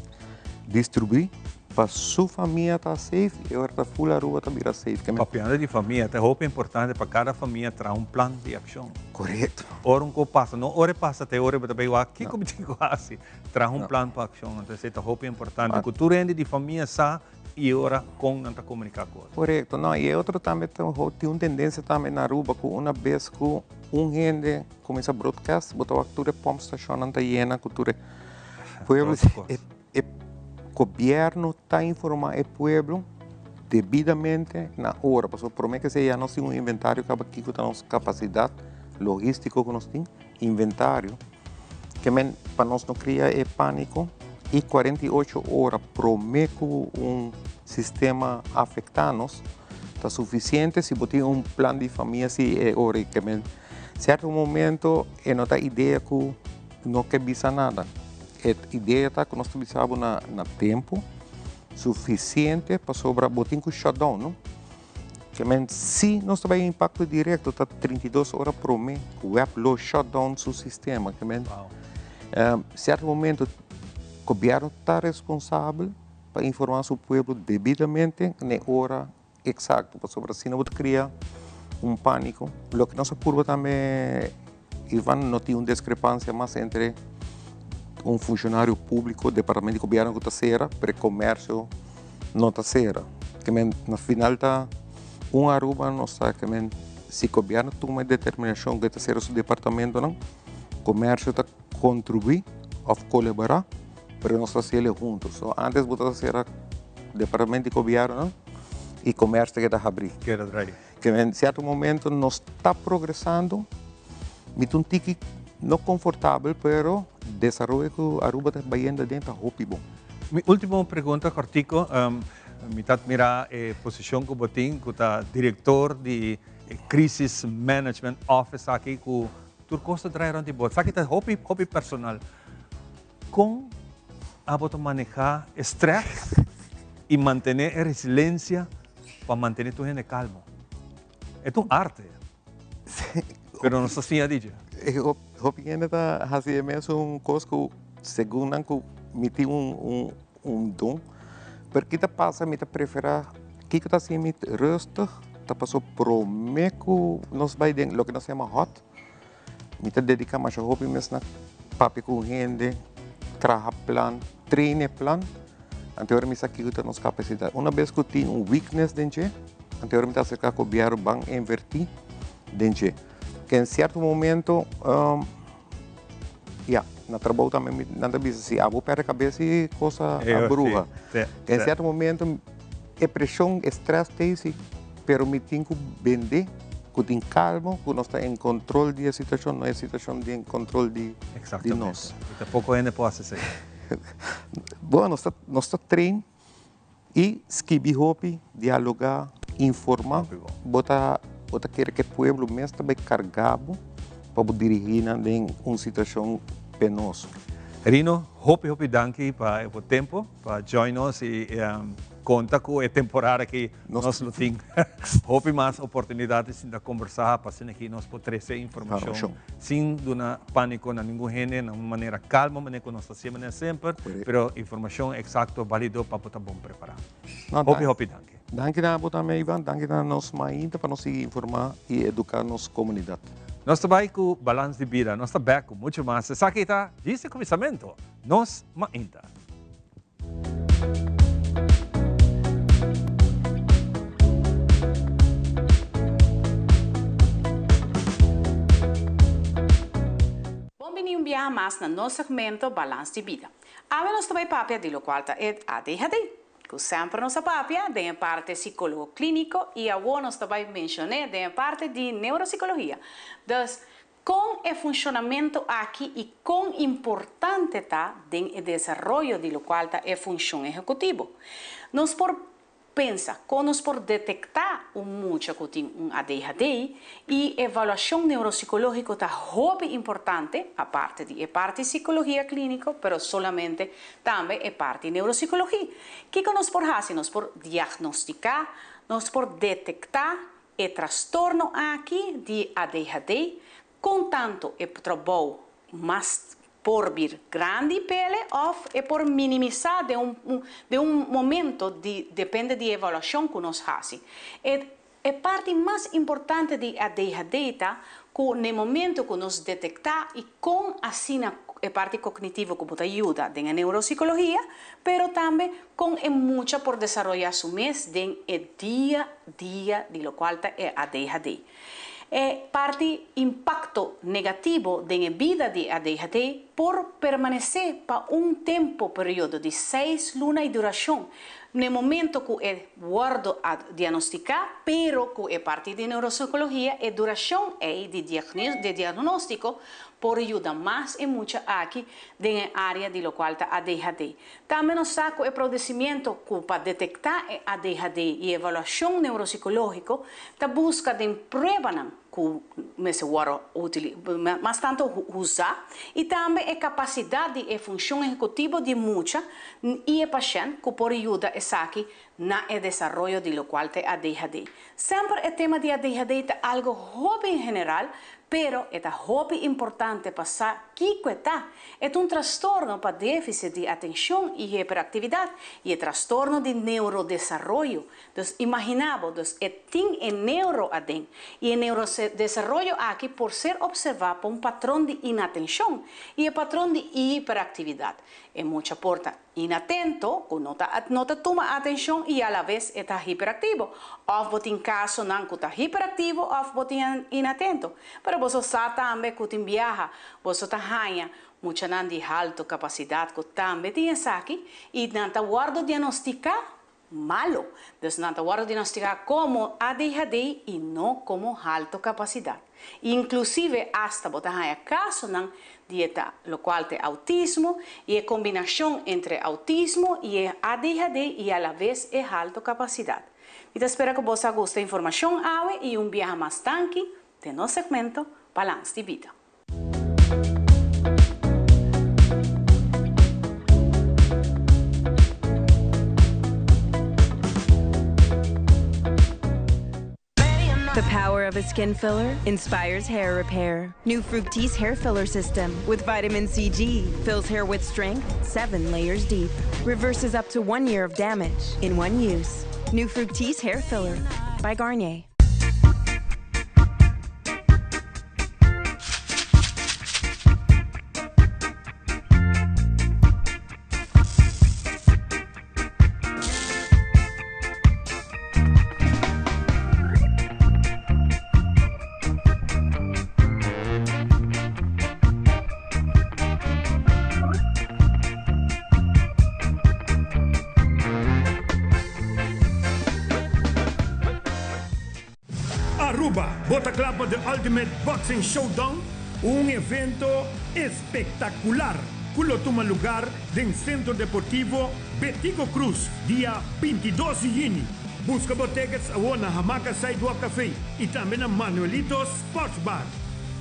distribui Pa su famia ta safe y ora ta full Aruba ta bira safe. Ke men. Papiando di famia, ta hopi importante pa cada famia traha un plan di accion. Correcto. Ora un cos pasa, no ora e pasa te ora bo ta bay wak kico mi tin cu haci. Traha un plan pa accion. Entonces esey ta hopi importante cu tur hende di famia sa y ora con nan ta comunica cu otro. Correcto. No, y e otro tambe ta tin un tendencia tambe na Aruba cu una bes cu un hende cuminsa broadcast bo ta wak tur e pump stacionnan ta yena cu tur e pueblo. E gobierno ta informa e pueblo debidamente na ora, pasobra prome ke sea ya nos tin un inventario kaba kiko ta nos kapasidat logistico ku nos tin, inventario, ke men pa nos no kria e paniko i 48 ora prome ku un sistema afekta nos ta sufisiente si bo tin un plan di famia si e ora i ke men sierto momento e no ta idea ku no ke bisa nada. E idea ta ku nos ta bisa bo na na tempu sufisiente pasobra bo tin ku shutdown no. Ke men si nos ta bai impakto direkto ta 32 ora promé ku web lo shutdown su sistema. Ke men sierto momento gobièrnu ta responsabel pa informá su pueblo debidamente na e ora Exacto, pasobra asina bo ta cria un panico. Loke nos a purba tambe, Ivan, no tin un discrepancia mas entre un funcionario publico, departamento di gobierno cu ta cera, pero e comercio no ta cera. Ke men, na final ta un Aruba nos ta, ke men, si gobierno tuma e determinacion cu e ta cera su departamentonan, comercio ta contribui of colabora, pero nos ta haciele hunto. So, antes bo ta cera Departamento di Gobierno y Comercio ta keda habri. Keda drai. Ke en cierto momento nos ta progresando, mi ta un tiki no confortabel, pero desaroyo cu Aruba ta bayendo aden ta hopi bon. Mi ultimo pregunta cortico. Mi ta admira e posicion cu bo tin cu ta director di e Crisis Management Office aki cu tur cos ta draai rond di bo. Esaki ta hopi hopi personal. Con abo ta maneha e stress y mantene e resiliencia pa mantene tur hende calmo? E ta un arte. Pero nos ta siña di dje. Hopi hende ta haci e mesun cos cu segun nan cu mi tin un un don. Pero ki ta pasa mi ta prefera kiko ta haci mi rustig ta paso prome cu nos bay den loke nos yama hot mi ta dedica masha hopi mes na papia cu hende, traha plan, train e plan. Anto ora mi sa kiko ta nos capacidad. Una bes cu tin un weakness den dje anto ora mi ta acerca gobierno ban inverti den dje. Ke en cierto momento Ya, na trabou tambe mi nan ta bisa si abo perde kabes i kos a bruha. En sierto momento e preshon, e stress ta ei si, pero mi tin ku bende ku tin kalmo, ku nos ta en kontrol di e situashon, no e situashon den kontrol di nos. I ta poko hende por hasi esei. Bueno, nos ta nos ta train i skibi hopi, dialogá, informá. Bo ta bo ta kere ku e pueblo mes ta bai kargá bo pa bo dirigí nan den un situashon penoso. Rino, hopi hopi danki pa e bo tempo pa join nos i konta ku e temporada aki nos lo tin hopi mas oportunidat di sinta kombersá pa asina aki nos por trese informashon sin duna pániko na ningun hende na un manera kalmo manera ku nos ta hasi manera semper pero informashon eksakto balido pa bo ta bon prepará. Hopi hopi danki. Danki na abo tambe Ivan, danki na nos mainta pa nos sigui informá i eduká nos komunidat. Nos ta bai ku Balans di Bida, nos ta bèk ku muchu mas. Esaki ta djis e kuminsamentu. Nos mainta. Bon bini un biaha mas na nos segmento Balans di Bida. Awe nos ta bai papia di locual ta e ADHD, cu semper nos a papia den e parte psicologo clinico y awo nos ta bai mencione den e parte di neuropsicologia. Dus, Kon e funshonamentu aki i kon importante ta den e desaroyo di lokual ta e funshon ehekutivo? Nos por pensa kon nos por detektá un mucha ku tin un ADHD i evaluashon neuropsikológiko ta hopi importante, aparte di e parti sikologia klíniko, pero solamente tambe e parti neuropsikologi. Kiko nos por hasi? Nos por diagnostiká, nos por detektá E trastorno aki di ADHD kon tantu e trabou mas por bir grandi pele òf e por minimisá den un den un momento di depende di e evaluashon ku nos hasi. E e parti mas importante di ADHD ta ku n'e momento ku nos detektá i kon asina e parti kognitivo ku bo ta yuda den e neuropsikologia pero tambe kon e mucha por desaroyá su mes den e dia dia di lokual ta e ADHD. E parti impakto negativo den e bida di e ADHD por permanesé pa un tempo periodo di seis luna i durashon n'e momento ku e wòrdu a diagnostiká, pero ku e parti di neuropsikologia e durashon ei di diagnóstiko por yuda mas e mucha aki den e área di lokual ta ADHD. Tambe nos sa ku e prodesimiento ku pa detektá e ADHD i evaluashon neuropsikológiko ta buska den pruebanan ku mester wòrdu utili mas tantu usá i tambe e kapasidat di e funshon ehekutivo di mucha i e pashènt ku por yuda esaki na e desaroyo di lokual ta e ADHD. Semper e tema di ADHD ta algu hopi en general, pero e ta hopi importante pa sa kiko e ta. E ta un trastorno pa défisit di atenshon i hiperaktividat i e trastorno di neurodesaroyo. Dus imaginá bo, dus e tin e neuro aden i e neurodesaroyo aki por ser opservá pa un patron di inatenshon i e patron di hiperaktividat. E mucha por ta Inatento, ku no ta no ta tuma atenshon i alaves e ta hiperaktivo. Òf bo tin kasonan ku ta hiperaktivo òf bo tin inatento. Pero boso sa tambe ku tin biaha boso ta haña muchanan di halto kapasidat ku tambe tin esaki i nan ta wòrdu diagnostiká. malo. Dus nan ta wordo diagnostica como ADHD y no como alto capacidad. Inclusive hasta bo ta haya casonan di e ta locual ta e autismo y e combinacion entre autismo y e ADHD y a la vez e alto capacidad. Mi ta spera cu boso a gusta e informacion awe y un biaha mas danki den nos segmento Balans di Bida. The power of a skin filler inspires hair repair. New Fructis hair filler system with vitamin CG fills hair with strength seven layers deep. Reverses up to one year of damage in one use. New Fructis hair filler by Garnier. Aruba, bo ta kla pa The Ultimate Boxing Showdown? Un evento espectacular cu lo tuma lugar den Centro Deportivo Betico Croes dia 22 di juni. Busca bo tickets awo na Hamaca Sidewalk Cafe y tambe na Manuelito's Sports Bar.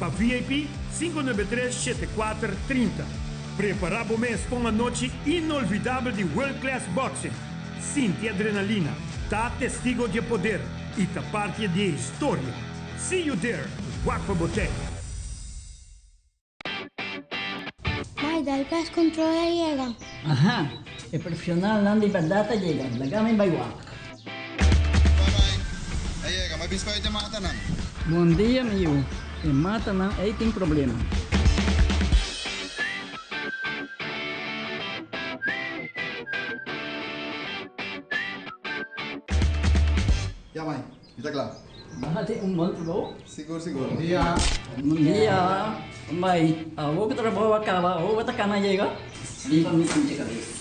Pa VIP, 593 74 30. Prepara bo mes pa un anochi inolvidabel di world class boxing. Sinti adrenalina, ta testigo di e poder y ta parti di e historia. See you there! Wak pa bo tey! Mai, dal pest control a yega. Aha, e profesionalnan di berdad a yega, laga mi bai wak. Bye bye, a yega, m'a biscoit e matanan. Bon dia mi yu, e matanan ei tin problema. Ya mai, mi ta kla. Nan a tin un bon trabou. Sigur sigur. Bon dia. Bon dia. Mai, awor ku trabou a kaba, awor bo ta kana yega? Riba mi sinti kabes.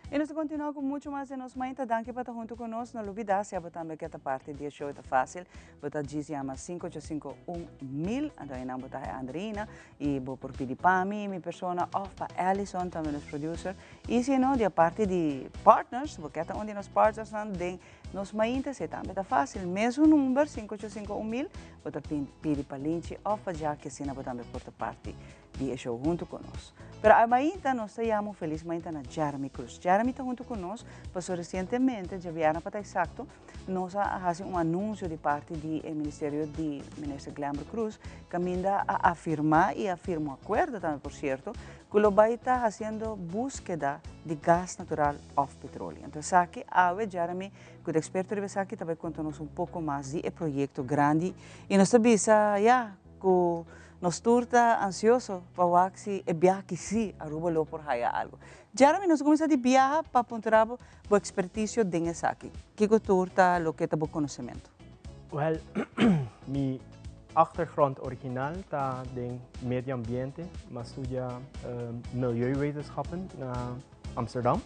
Y nos ta continua cu mucho mas den nos mainta. Danki pa ta hunto cu nos. No lubida, si abo tambe ke ta parti di e show, e ta facil. Bo ta djis yama cinco ocho cinco un mil, anto einan bo ta haya Andreina y bo por pidi pa mi, mi persona, of pa Allison, tambe nos producer. Y si no, di a parti di partners, bo ke ta un di nos partnersnan den nos mainta, esei tambe ta facil. Mesun number, cinco ocho cinco un mil, bo ta pidi pa Linchi of pa Jackie, asina bo tambe por ta parti di e show hunto cu nos. Pero a mainta nos ta yama un feliz mainta na Jeremy Cruz. Jeremy ta hunto cu nos paso recientemente, djabièrnè pa ta exacto, nos a haci un anuncio di parti di e ministerio di Minister Glenbert Cruz caminda a afirma y a firma un acuerdo tambe por cierto cu lo bay ta haciendo busqueda di gas natural of petroleo. Entonces esaki awe Jeremy cu ta experto riba esaki ta bay conta nos un poco mas di e proyecto grandi y nos ta bisa ya cu Nos tur ta ansioso pa wak si e biaha ki si Aruba lo por haya algo. Jeremy, nos a cuminsa di biaha pa puntra bo bo experticio den esaki. Kico tur ta loke ta bo conocemento? Wel, mi achtergrond original ta den medio ambiente. Mi a studia milieuwetenschappen na Amsterdam.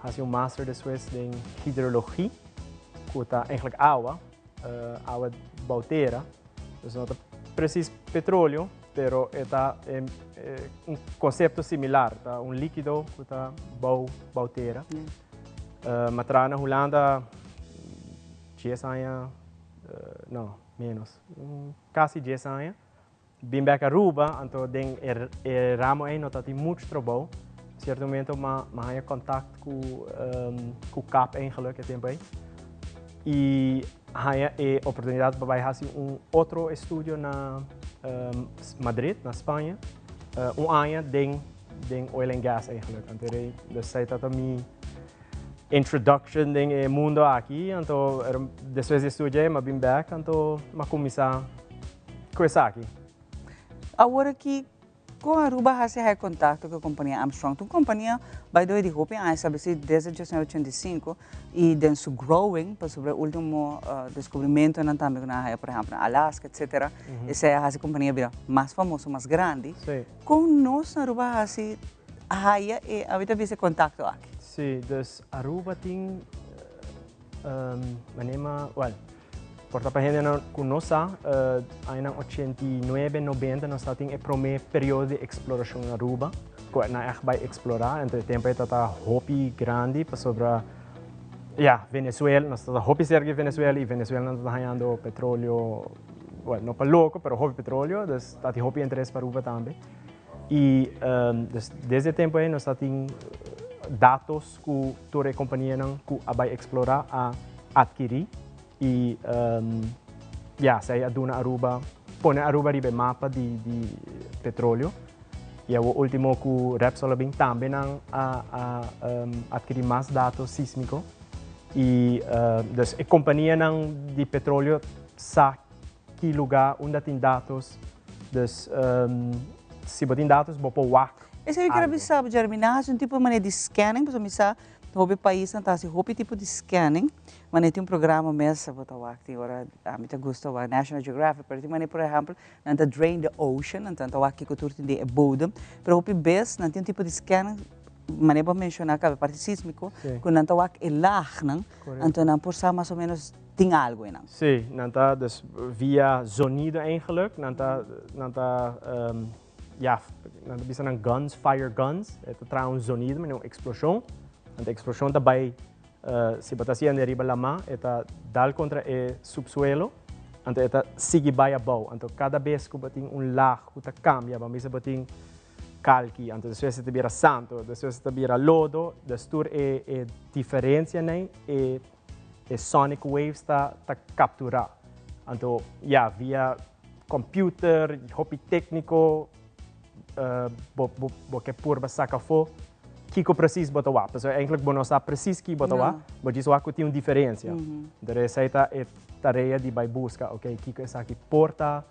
Haci un master despues den hydrologie, cu ta eigenlijk awa, awa bou tera. Dus no ta precies petroleo, pero e ta un concepto similar, ta un likido cu ta bou bou tera. Mi a traha na Hulanda dies aña, no, menos, casi dies aña. Bin bek Aruba, anto den e ramo ei no ta tin mucho trabou. Cierto momento mi a haña contact cu cu kap eigenlijk e tempo ei. Y haña e oportunidad pa bai haci un otro estudio na Madrid, na Spaña. Un aña den den oil and gas eigenlijk. Anto rei, dus esei ta mi introduction den e mundo aki. Anto despues di e studio ei mi a bin bek, anto mi a cuminsa. Ku esaki? Awor aki, Con Aruba a haci haya contacto cu e compania Armstrong? Ta un compania by the way di hopi aña, estableci desde 1985 y den su growing pasobra e ultimo descubrimentonan tambe cu nan a haya por ehempel na Alaska etcetera, esey a haci e compania bira mas famoso, mas grandi. Con nos na Aruba a haci haya e, ami ta bisa e contacto aki? Si, dus Aruba tin manera, well, por ta pa hendenan ku no sa, añanan 89, 90 nos tabatin e promé periodo di eksplorashon na Aruba, ku nan ègt bai eksplorá. Anto e tempu ei tabata hopi grandi pasobra, ya, Venezuela, nos tabata hopi serka di Venezuela i Venezuela nan tabata hañando petroleo, well, no pa loko, pero hopi petroleo, dus tabatin hopi interes pa Aruba tambe. I dus desde e tempu ei nos tabatin datos ku tur e kompanianan ku a bai eksplorá a atkirí i ya, esei a duna Aruba, pone Aruba riba e mapa di di petroleo. I awor último ku Repsol a bin tambe nan a a atkirí mas dato sísmiko i dus e kompanianan di petroleo sa ki lugá unda tin datos. Dus si bo tin datos bo por wak Esei mi ker a algo. bisa bo, Jeremy, nan hasi un tipo di manera di scanning, pasobra mi sa hopi paisnan ta hasi hopi tipo di scanning, manera tin un programa mes bo ta wak tin ora ami ta gusta wak National Geographic, pero tin manera por ehempel nan ta drain the ocean, anto nan ta wak kiko tur tin den e bodem, pero hopi bes nan tin un tipo di scanning manera bo a menciona caba e parti sismico, cu nan ta wak e laagnan, anto nan por sa mas o menos tin algo einan. Sí, nan ta dus via zonido eigenlijk, nan ta, nan ta, ja, nan ta bisa nan guns, fire guns, e ta traha un zonido, manera un explosion, anto e explosion ta bay, si bo ta haciendo riba lama, e ta dal contra e subsuelo, anto e ta sigui bay abou, anto cada bes cu bo tin un laag cu ta cambia, bo a bisa bo tin kalki, anto despues e ta bira santo, despues e ta bira lodo, dus tur e e diferencianan e e sonic waves ta ta captura. Anto ya via computer, hopi tecnico bo bo bo ke purba saca afo kico precies bo ta wak, pasobra eigenlijk bo no sa precies ki bo ta wak, bo djis wak cu tin un diferencia. Entonces esey ta e tarea di bay busca, ok, kico esaki por ta.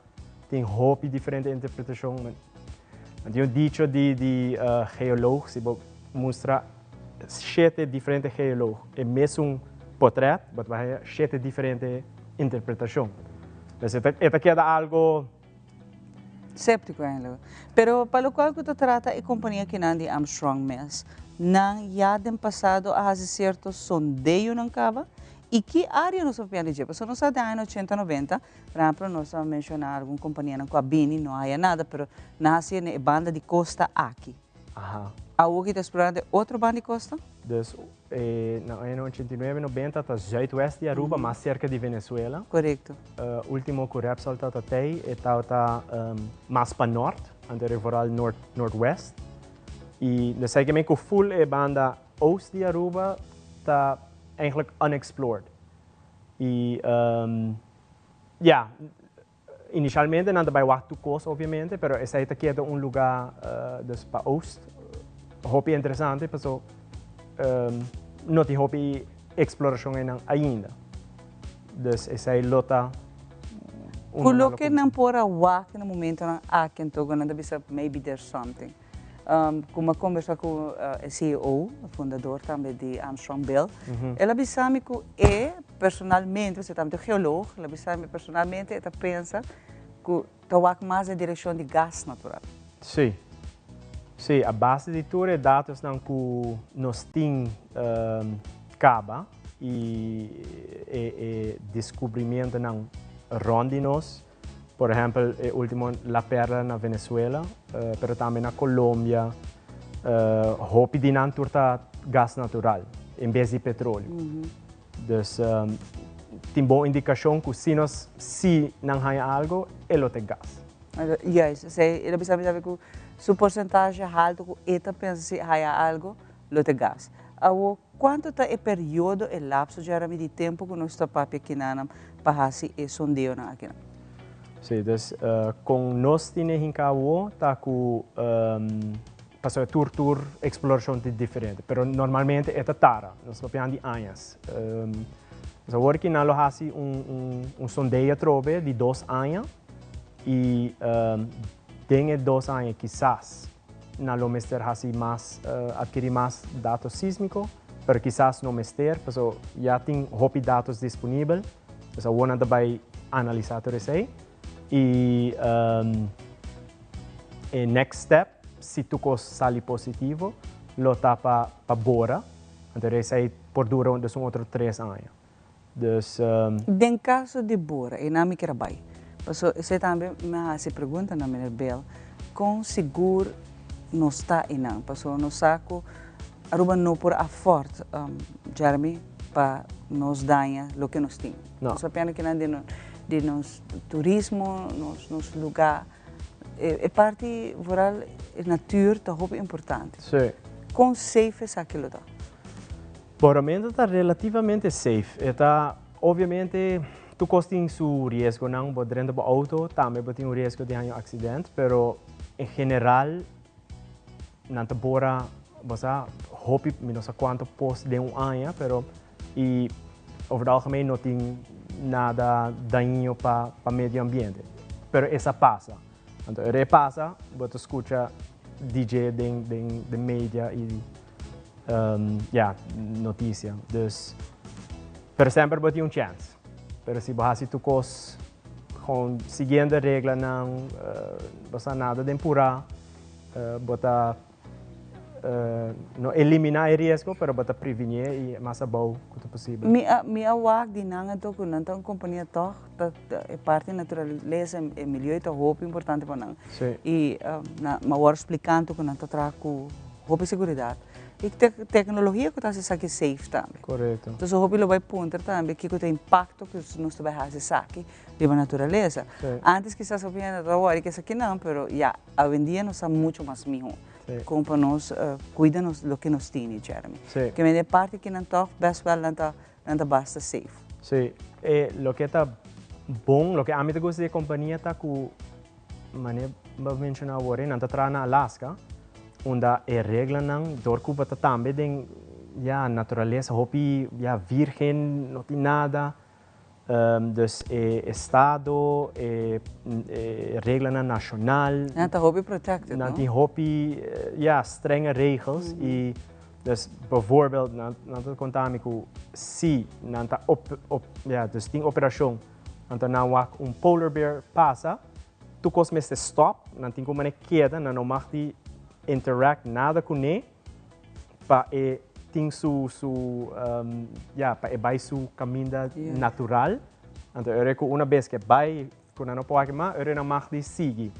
Tin hopi diferente interpretacion. Nan tin un dicho di di geoloog, si bo mustra shete diferente geoloog e mesun potret, bo ta haya shete diferente interpretacion. Dus e ta e ta keda algo. Séptico eigenlijk. Pero pa locual cu ta trata e compania kinan di Armstrong mes, nan ya den pasado a haci cierto sondeonan caba? Y ki area nos ta papia di dje? Pasobra nos sa den aña ochenta, noventa, Por ehempel, nos a menciona algun companianan cu a bini, no haya nada, pero nan haci na e banda di costa aki. Awo ki ta explora den otro banda di costa? Dus, na aña 89, 90 ta zuidwest di Aruba, mas cerca di Venezuela. Ultimo cu Repsol tawata tey, e tawata mas pa nort, anto era vooral noord, noordwest. Y dus esaki men cu full e banda oost di Aruba ta eigenlijk unexplored. Y ya, inicialmente nan ta bay wak tur cos obviamente, pero esey ta keda un lugar dus pa oost hopi interesante paso no tin hopi exploracion eynan ainda. Dus esey lo ta un Cu loke nan por a wak na momentonan aki anto cu nan ta bisa maybe there's something. Ku mi a kombersá ku e CEO, e fundador tambe di Armstrong Bill, el a bisa mi ku e personalmente, pasobra e tambe ta un geoloog, el a bisa mi personalmente e ta pensa ku ta wak mas den direkshon di gas natural. Sí. Sí, a base di tur e datosnan ku nos tin kaba i e deskubrimientonan rònt di nos, Por ehempel e ultimo La Perla na Venezuela, pero tambe na Colombia, hopi di nan tur ta gas natural en bes di petroleo. Dus tin bon indicacion cu si nos si nan haya algo e lo ta gas. Juist, esey e ta bisa mi tambe cu su porcentahe halto cu e ta pensa si haya algo lo ta gas. Awo Cuanto ta e periodo, e lapso djarami di tempo cu nos ta papia kinanan pa haci e sondeonan akinan? Sí, dus con nos tin e hinca awo ta cu pasobra tur tur exploracion ta diferente, pero normalmente e ta tara, nos ta papiando di añas. Dus awor ki nan lo haci un sondeo atrobe di dos aña y. Den e dos aña kisas nan lo mester hasi mas, adkiri mas datos sísmiko, pero kisas no mester, paso ya tin hopi datos disponibel. Dus awor nan ta bai analisá tur esei. I e next step, si tur kos sali positivo, lo ta pa pa bora. Anto esei por dura dus un otro tres aña. Dus. Den kaso di bora, e nan mi kier a bai. Paso esei tambe mi a hasi pregunta na meneer Bell, kon sigur nos ta einan? Paso nos sa ku Aruba no por afford, Jeremy, pa nos daña loke nos tin. No. Nos papiando kinan di di nos turismo, nos nos luga. E parti vooral e natuur ta hopi importante. Sí. Kon safe esaki lo ta? Boramentu ta relativamente safe. E ta, obviamente, tur kos tin su riesgonan. Bo drenta bo auto, tambe bo tin un riesgo di haña un accident, pero en general nan ta bora, bo sa, hopi, mi no sa cuanto pos den un aña, pero y over het algemeen no tin nada dañino pa pa medio ambiente. Pero esa pasa. Anto ora e pasa, bo ta scucha DJ den den den media y ya, noticia. Dus, pero semper bo tin un chance. Pero si bo haci tur cos gewoon siguiendo e reglanan, bo sa nada den pura, bo ta no elimina e riesgo, pero bo ta prevenie y mas abou cu ta posibel. Mi a mi a wak di nan anto cu nan ta un compania toch, ta e parti naturalesa, e milieu ta hopi importante pa nan. Y nan a worde splicando cu nan ta traha cu hopi seguridad y tecnologia cu ta haci esaki safe tambe. Entonces hopi lo bay puntra tambe kico ta e impacto cu nos ta bay haci esaki riba naturalesa. Antes kisas hopi hende ta wori cu esakinan, pero ya awendia nos sa mucho mas miho con pa nos cuida nos loke nos tini, Jeremy. Ke men e parti kinan toch best wel nan ta nan ta basta safe. Sí, e loke ta bon, loke ami ta gusta di e compania ta cu Mane bo a menciona awor, nan ta traha na Alaska, unda e reglanan dor cu bo ta tambe den, ya, naturalesa hopi, ya, virgen, no tin nada. Dus e estado, e reglanan nacional. Nan ta hopi protected, no? Nan tin hopi, ya, strenge regels y dus bijvoorbeeld nan ta conta mi cu si nan ta op, ya, dus tin operacion. Anto nan wak un polar bear pasa, tur kos mester stop, nan tin ku manera keda, nan no mag di interact nada kuné pa e tin su su ya pa e bai su kaminda natural. Anto ora ku una bes ku e bai ku nan no por wak mas, ora nan mag di sigui.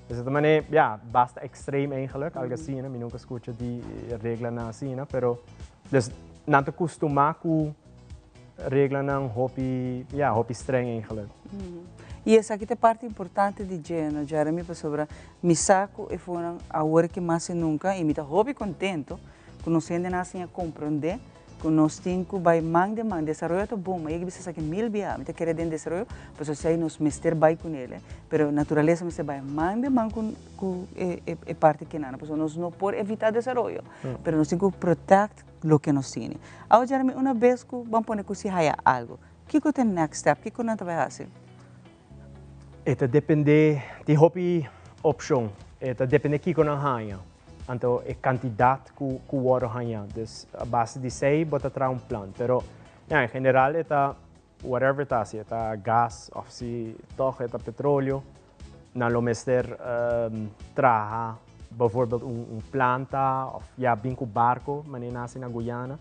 Esei ta manera ya basta extreme eigenlijk, algu asina, mi nunka skucha di reglanan asina, pero dus nan ta kustumá ku Reglanan hopi, ja, hopi streng eigenlijk. Y esaki ta e parti importante di dje, no Jeremy, pasobra mi sa cu e fonan awor ki mas e nunca y mi ta hopi contento cu nos hendenan a siña comprende cu nos tin cu bay man den man. Desaroyo ta bon, ma yega bisa esaki mil bia, mi ta kere den desaroyo pasobra esey nos mester bay cu nele, pero naturalesa mester bay man den man cu cu e parti kinan, pasobra nos no por evita desaroyo, pero nos tin cu protect loke nos tini. Awe Jeremy, una bes ku ban pone ku si haya algu, kiko ta e next step? Kiko nan ta bai hasi? E ta depende, tin hopi opshon. E ta depende kiko nan haña, anto e kantidat ku ku wòrdu haña. Dus a base di esei bo ta traha un plan. Pero ya, en general e ta whatever ta, si e ta gas òf si tòg e ta petroleo, Nan lo mester traha bijvoorbeeld un planta of ya bin cu barco manera nan haci na Guyana.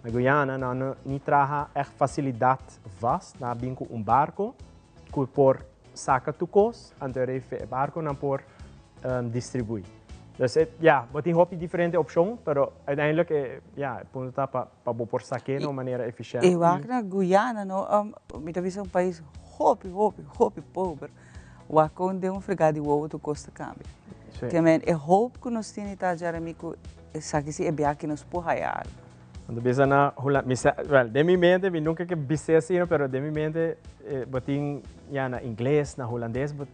Na Guyana nan no ni traha echt facilidad vast, nan a bin cu un barco cu por saca tur cos, anto e e barco nan por distribui. Dus e ya, bo tin hopi diferente opcion, pero uiteindelijk e ya e punto ta pa pa bo por saque na un manera eficiente. E wak na Guyana no, mi ta bisa un pais hopi hopi hopi pober. Wak kon den un fregá di wowo tur kos ta kambia. Sí. Ke men e hoop ku nos tini ta Jeremy ku esaki si e biaha ki nos por haya algu. Anto bisa na Hulan mi sa well den mi mente mi nunka ke bis'é asina pero den mi mente bo tin ya na ingles na hulandes bo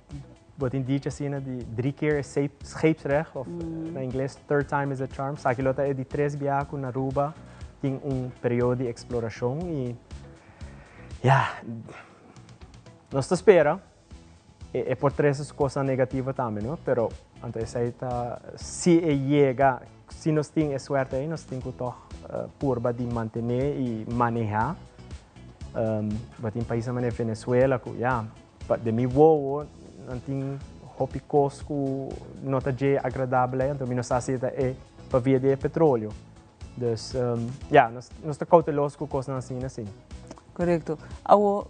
bo tin dicho asina di drie keer is scheepsrecht of na ingles third time is a charm esaki lo ta e di tres biaha ku na Aruba tin un periodo di eksplorashon i ya. Nos ta spera. E por trece su cosnan negativo tambe, no? Pero anto esey ta, si e yega, si nos tin e suerte ey, nos tin cu toch purba di mantene y maneha. Bo tin paisnan manera Venezuela cu ya, den mi wowo nan tin hopi cos cu no ta dje agradabel ey, anto mi no sa si ta e pa via di e petroleo. Dus, ya, nos ta cauteloso cu cosnan asina, si. Correcto. Awo,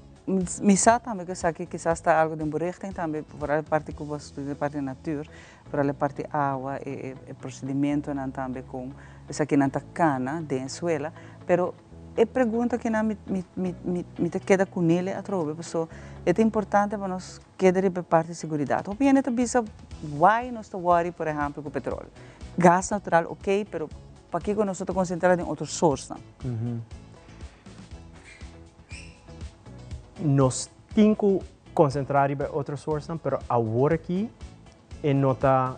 mi sa tambe cu esaki kisas ta algo den bo richting tambe, vooral e parti cu bo a studia, e parti natuur, vooral e parti awa, e e procedimentonan tambe con esakinan ta cana den e suela, pero e pregunta kinan mi mi mi mi mi ta keda cunele atrobe paso e ta importante pa nos keda riba e parti seguridad. Hopi hende ta bisa why nos ta worry por ehempel cu petrol. Gas natural ok, pero Pakiko nos no ta konsentrá den otro sorsnan? Nos tin ku konsentrá riba e otro sorsnan, pero awor aki e no ta,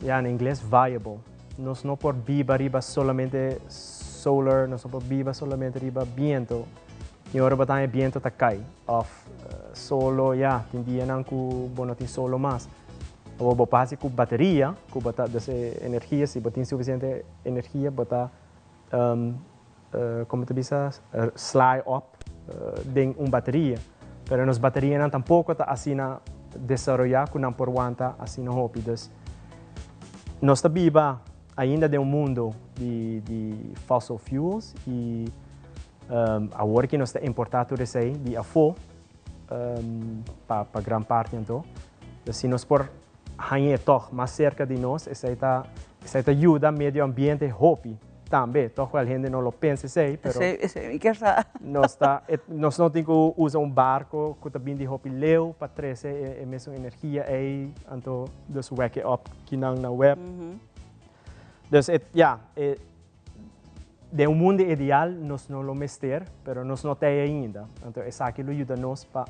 ya na ingles, viable. Nos no por biba riba solamente solar, nos no por biba solamente riba biento. I ora bo ta haña biento ta kai òf solo, ya, tin dianan ku bo no tin solo mas. Awor bo por hasi ku bateria, ku bo ta, dus e energia, si bo tin sufisiente energia bo ta, komo ta bisa, sla e op den un bateria. Pero nos baterianan tampoko ta asina desaroyá ku nan por wanta asina hopi. Dus nos ta biba ainda den un mundo di di fossil fuels i awor ki nos ta importá tur esei di afó, pa pa gran parti anto. Dus si nos por hañ'é tòg mas serka di nos, esei ta esei ta yuda medio ambiente hopi tambe. Tòg wel hende no lo pensa esei, pero Esei esei mi kier sa. nos ta nos no tin ku usa un barko ku ta bin di hopi leu pa trese e e mesun energia ei, anto dus wek e op kinan na web. Dus e ya e Den un mundo ideal nos no lo mester, pero nos no ta ei ainda. Anto esaki lo yuda nos pa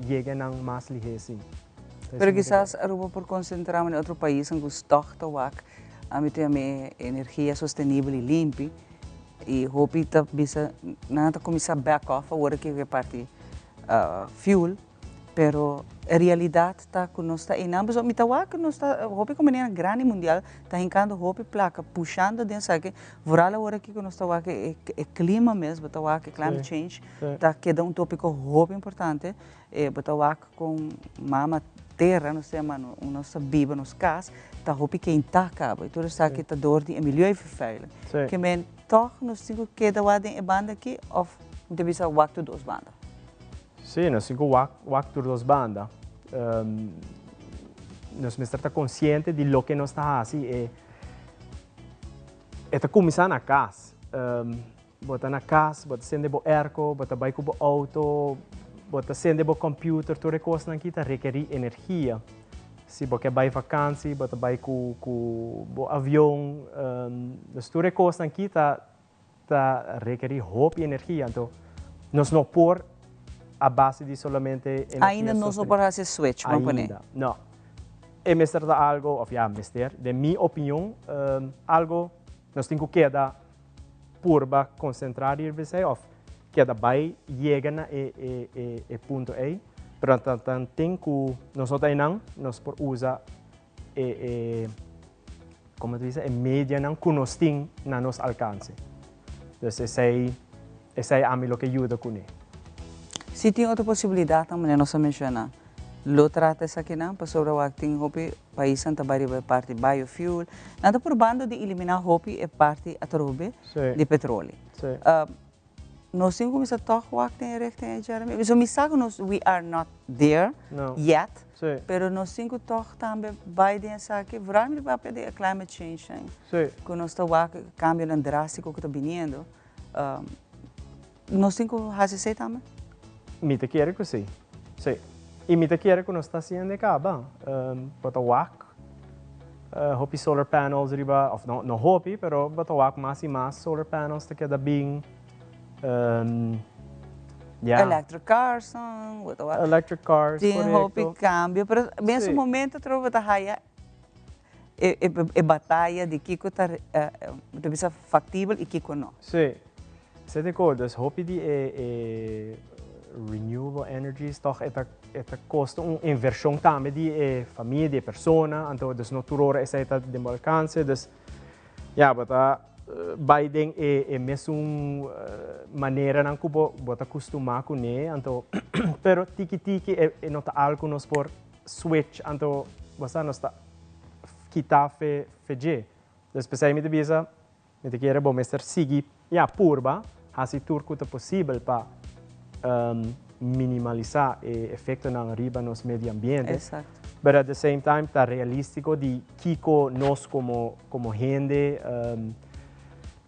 yega nan mas lihé si. Pero kisas Aruba por konsentrá manera otro paisnan ku stòg ta wak ami ta yama e energia sostenibel i limpi i hopi ta bisa nan ta kuminsá back off awor aki ku e parti fuel. Pero e realidad ta cu nos ta einan, pasobra mi ta wak cu nos ta, hopi companianan grandi mundial ta hincando hopi placa, pushando den esaki, vooral awor aki cu nos ta wak e clima mes, bo ta wak e climate change ta keda un topico hopi importante, bo ta wak con mama tera, nos ta yama, nos ta biba, nos cas, ta hopi keinta caba, y tur esaki ta door di e milieuvervuiling. Ke men toch nos tin cu keda wak den e banda aki of mi ta bisa wak tur dos banda? Sí, nos tin ku wak wak tur dos banda. Nos mester ta konsiente di loke nos ta hasi. E e ta kuminsá na kas. Bo ta na kas, bo ta sende bo airco, bo ta bai ku bo outo, bo ta sende bo computer, tur e kosnan aki ta rekerí energia. Si bo ke bai vakansi, bo ta bai ku ku bo avion. Dus tur e kosnan aki ta ta rekerí hopi energia, anto nos no por a base di solamente energia Ainda nos no por hasi e switch, bo pone? Ainda, no. E mester ta algo, of ya, mester, den mi opinion, algo nos tin ku keda purba konsentrá riba esei of keda bai yega na e e e punto ei, pero ta tin ku nos no ta einan, nos por usa e e como ta bisa e medianan cu nos tin na nos alcance. Dus esey esey ami lo ke yuda cune. Si tin otro posibilidadnan manera nos a menciona, lo trata esakinan pasobra wak tin hopi paisnan ta bai riba e parti biofuel, nan ta purbando di elimina hopi e parti atrobe di petroli. Nos tin cuminsa toch wak den e richting ey Jeremy. So mi sa cu nos we are not there yet, pero nos tin cu toch tambe bay den esaki, vooral mi ta papia di e climate change thing, cu nos ta wak e cambionan drastico cu ta biniendo, nos tin cu haci esey tambe? Mi ta kere cu si, si. Y mi ta kere cu nos ta haciendo e caba. Bo ta wak hopi solar panels riba, of no, no hopi, pero bo ta wak mas y mas solar panels ta keda bin. Ya. Electric cars, bo ta wak. Electric cars, Tin hopi cambio, pero mes un momento atrobe bo ta haya e, e, e bataya di kiko ta, bo ta bisa factibel y kiko no. Si. Esei ta e kos, dus hopi di e, e. renewable energies toch e ta e ta kosta un invershon tambe di e famia, di e persona, anto dus no tur ora esei ta den bo alkanse, dus ya bo ta bai den e e mesun maneranan ku bo bo ta kustumá kuné, anto pero tiki tiki e e no ta algu ku nos por switch, anto bo sa nos ta kita fe fe dje. Dus p'esei mi ta bisa Mi ta kere bo mester sigui, ya, purba hasi tur ku ta posibel pa minimalisá e efektonan riba nos medio ambiente. But at the same time ta realístiko di kiko nos komo komo hende,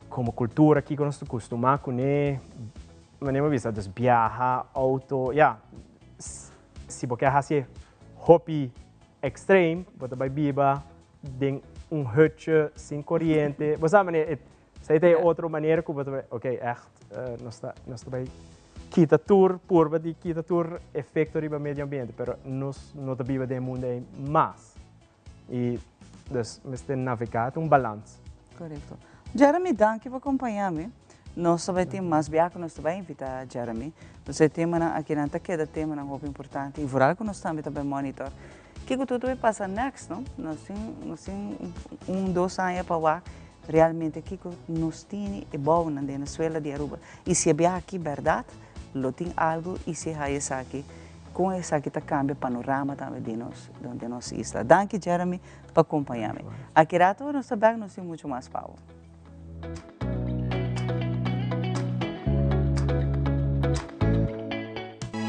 komo kultura, kiko nos ta kustumá kuné, manera mi a bisa, dus biaha, outo, ya, si bo ke hasi e hopi extreme, bo ta bai biba den un hutje sin coriente. Bo sa manera, e, esei ta e otro manera cu bo ta bai, ok, echt, nos ta, nos ta bai kita tur, purba di kita tur efecto riba medio ambiente, pero nos no ta biba den e mundo ei mas. Y dus mester navega, ta un balans. Correcto. Jeremy, danki pa acompaña mi. Nos ta bai tin mas bia cu nos ta bai invita Jeremy. Nos e temanan akinan ta keda temanan hopi importante y vooral cu nos tambe ta bai monitor. Kiko tur ta bay pasa next, no? Nos tin, nos tin un, dos aña pa wak realmente kiko nos tini e bounan den e suela di Aruba. Y si e biaha aki berdad, lo tin algo y si haya esaki, con esaki ta cambia panorama tambe di nos, di nos isla. Danki Jeremy pa compaña mi. Aki rato nos ta bek, nos tin mucho mas pa bo.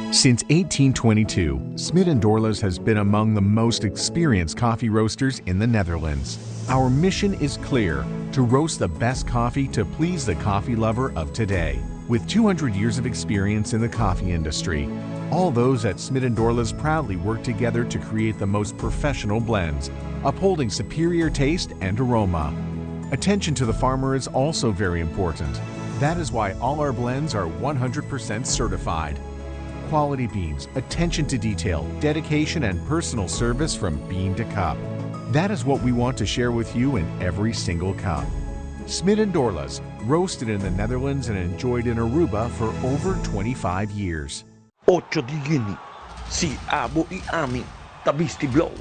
Since 1822, Smit & Dorlas has been among the most experienced coffee roasters in the Netherlands. Our mission is clear, to roast the best coffee to please the coffee lover of today. With 200 years of experience in the coffee industry, all those at Smit & Dorlas proudly work together to create the most professional blends, upholding superior taste and aroma. Attention to the farmer is also very important. That is why all our blends are 100% certified. Quality beans, attention to detail, dedication and personal service from bean to cup. That is what we want to share with you in every single cup. Smit & Dorlas, roasted in the Netherlands and enjoyed in Aruba for over 25 years. Ocho di yüni, Si abo i ami ta bisti blou,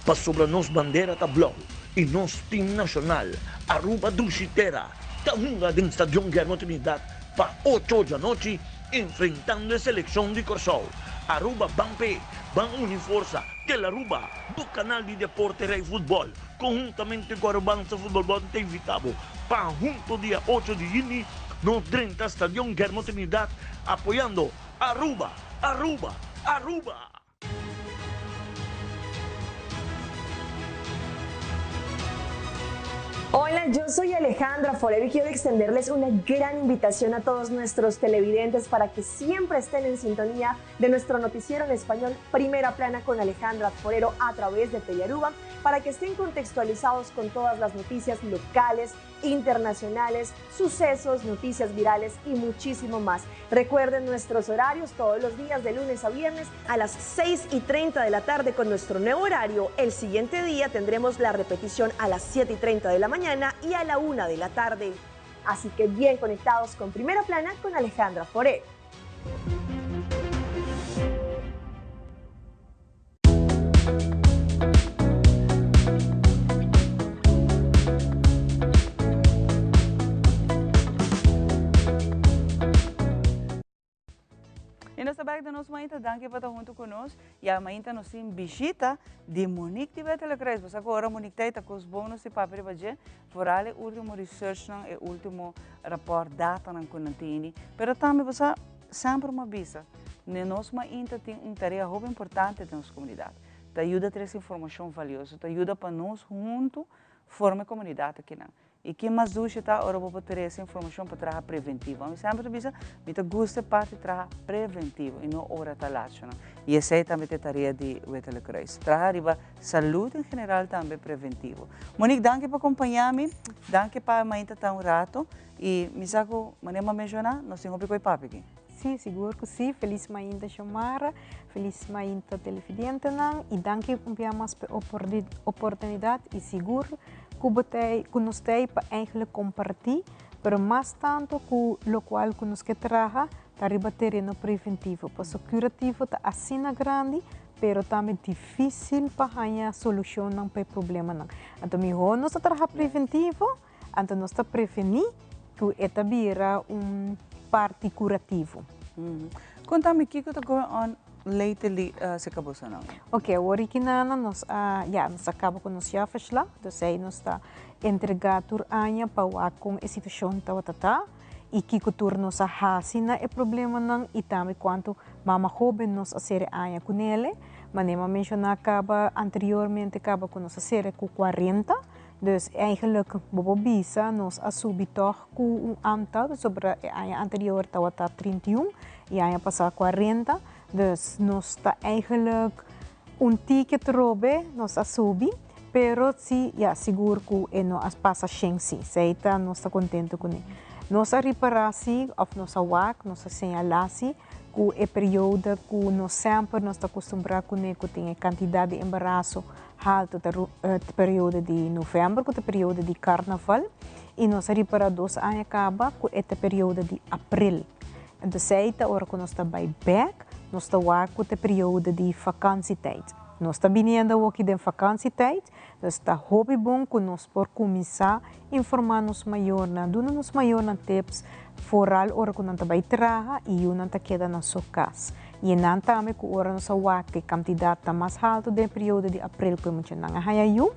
pasobra nos bandera ta blou i nos tim nashonal Aruba Dushi Tera ta hunga den Stadion Guillermo Trinidad pa ocho djanochi enfrentando e selekshon di Kòrsou. Aruba ban p'e, ban uni forsa, Telaruba, bo kanal di deporte Rei Futbòl, konhuntamente ku Arubansa Futbòl Bòl ta invitá bo pa hunto dia ocho di yüni nos drenta Stadion Guillermo Trinidad apoyando Aruba! Aruba! Aruba! Hola, yo soy Alejandra Forero y quiero extenderles una gran invitación a todos nuestros televidentes para que siempre estén en sintonía de nuestro noticiero en español Primera Plana con Alejandra Forero a través de Telearuba para que estén contextualizados con todas las noticias locales, internacionales, sucesos, noticias virales y muchísimo más. Recuerden nuestros horarios todos los días de lunes a viernes a las 6 y 30 de la tarde con nuestro nuevo horario. El siguiente día tendremos la repetición a las 7 y 30 de la mañana y a la 1 de la tarde. Así que bien conectados con Primera Plana con Alejandra Foré. Y nos ta back den nos mainta, danki pa ta hunto cu nos. Ya mainta nos tin bishita di Monique di Wettelijk Kruis. Bo sa cu ora Monique ta, ta cos bon nos tin papia riba dje. Vooral e ultimo researchnan, e ultimo rapport, datanan cu nan tini. Pero tambe bo sa, Semper m'a bisa, ne nos mainta tin un tarea hopi importante den nos comunidad. Ta yuda trece informacion valioso, ta yuda pa nos hunto forma e comunidad akinan. Y kin mas dushi ta ora bo por trece informacion pa traha preventivo. Ami semper ta bisa, mi ta gusta e parti traha preventivo y no ora ta lachonan. Y esey tambe ta e tarea di Wettelijk Kruis. Traha riba salud en general tambe preventivo. Monique, danki pa acompaña mi. Danki pa mainta ta un rato. Y mi sa cu manera mi a menciona, nos tin hopi cu e papia aki. Sí, sigur cu sí. Feliz mainta Xiomara, feliz mainta televidentenan y danki un bia mas p'e oportunidad y sigur cu bo t'ey, cu nos t'ey pa eigenlijk comparti, pero mas tanto cu locual cu nos ke traha. ta riba tereno preventivo, paso curativo ta asina grandi, pero tambe dificil pa haña solucionnan pa e problemanan. Anto miho nos ta traha preventivo, anto nos ta preveni cu e ta bira un parti curativo. Contami kico ta going on lately cerca bosonan? Ok, awor aki nana nos a, ya, nos a caba cu nos jaarverslag, dus ey nos ta entrega tur aña pa wak con e situacion tabata ta y kico tur nos a haci na e problemanan y tambe cuanto mama hoben nos a cere aña cu nele. Manera mi a menciona caba anteriormente caba cu nos a cere cu 40, dus eigenlijk bo por bisa nos a subi tog cu un aantal, pasobra e aña anterior tabata 31 y aña pasa 40, dus nos ta eigenlijk un tiki trobe nos a subi, pero si ya sigur cu e no a pasa shen si, esey ta nos ta contento cune. Nos a ripara si of nos a wak, nos a señala si cu e periodo cu nos semper nos ta acostumbra cune cu tin e cantidad di embaraso halto ta e periodo di november cu ta e periodo di carnaval y nos a ripara dos aña caba cu e ta periodo di april. Entonces ey ta ora cu nos ta bay bek, nos ta wak cu ta e periodo di vakantietijd. Nos ta biniendo awoki den vakantietijd, dus ta hopi bon cu nos por cuminsa informa nos mayornan, duna nos mayornan tips, vooral ora cu nan ta bay traha y yunan ta keda na su cas. Y nan tambe cu ora nos a wak e cantidad ta mas halto den e periodo di april cu e muchanan a haya yu,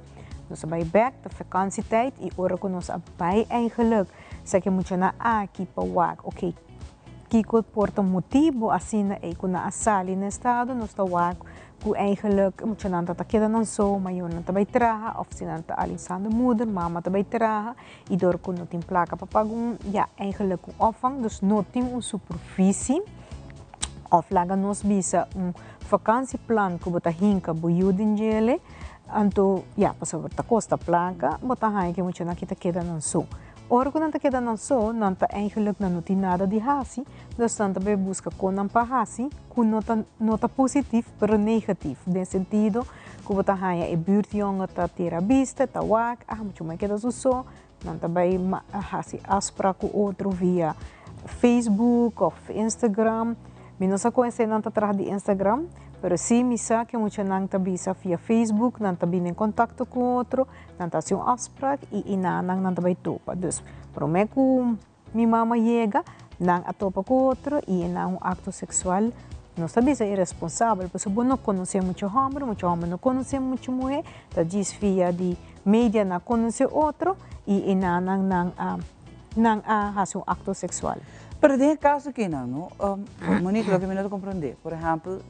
nos a bay bek ta vakantietijd y ora cu nos a bay eigenlijk sa cu e muchanan aki pa wak, ok, kico por ta motibo asina ey cu nan a sali na estado, nos ta wak cu eigenlijk e muchanan ta ta keda nan so, mayornan ta bay traha of si nan ta alleenstaande moeder, mama ta bay traha y dor cu no tin placa pa paga un, ya, eigenlijk un opvang, dus no tin un supervisie of laga nos bisa un vakantieplan cu bo ta hinca bo yu den djele, anto ya, pasobra ta costa placa, bo ta haya cu e muchanan aki ta keda nan so. Ora cu nan ta keda nan so, nan ta eigenlijk nan no tin nada di haci, dus nan ta bay busca con nan pa haci cu no ta no ta positief pero negatief, den sentido cu bo ta haya e buurtjongen ta tira bista, ta wak, ah mucho mai keda su so, nan ta bay haci afspraak cu otro via Facebook of Instagram, mi no sa con esey nan ta traha di Instagram, pero si mi sa cu muchanan ta bisa via Facebook, nan ta bini en contacto cu otro, Nan ta hasi un afspraak y y nan nan ta bay topa. Dus prome cu mi mama yega, nan a topa cu otro y e nan un acto sexual, nos ta bisa irresponsabel, pasobra bo no conoce mucho homber, mucho homber no conoce mucho muhe, ta djis via di media nan a conoce otro y e nan nan a nan a hasi un acto sexual. Pero den e caso akinan, no, Monique, loke mi no ta comprende, por ehempel,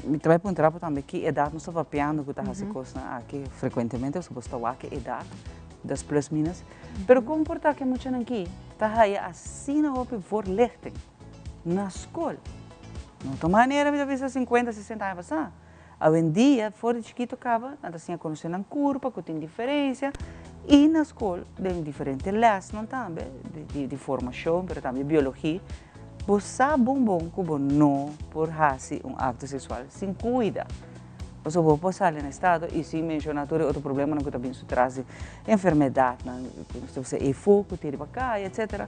mi ta bai puntra bo tambe ki edad nos ta papiando cu ta haci cosnan aki frecuentemente, pasobra bo ta wak e edad, dus plus minus, pero con por ta cu e muchanan aki ta haya asina hopi voorlichting na scol? No ta manera mi ta bisa cincuenta, sesenta aña pasa. Awendia, for di chikito kaba, nan ta siña konosé nan kurpa, ku tin diferensia, i na skol den diferente lèsnan tambe, di formashon, pero tambe biologi, bo sa bon bon ku bo no por hasi un akto seksual sin kuida. Pasobra bo por sali na estado i sin menshoná tur e otro problemanan ku ta bin su tras di enfermedatnan, ku nos ta bisa e fo ku tin riba kaya, etsetera.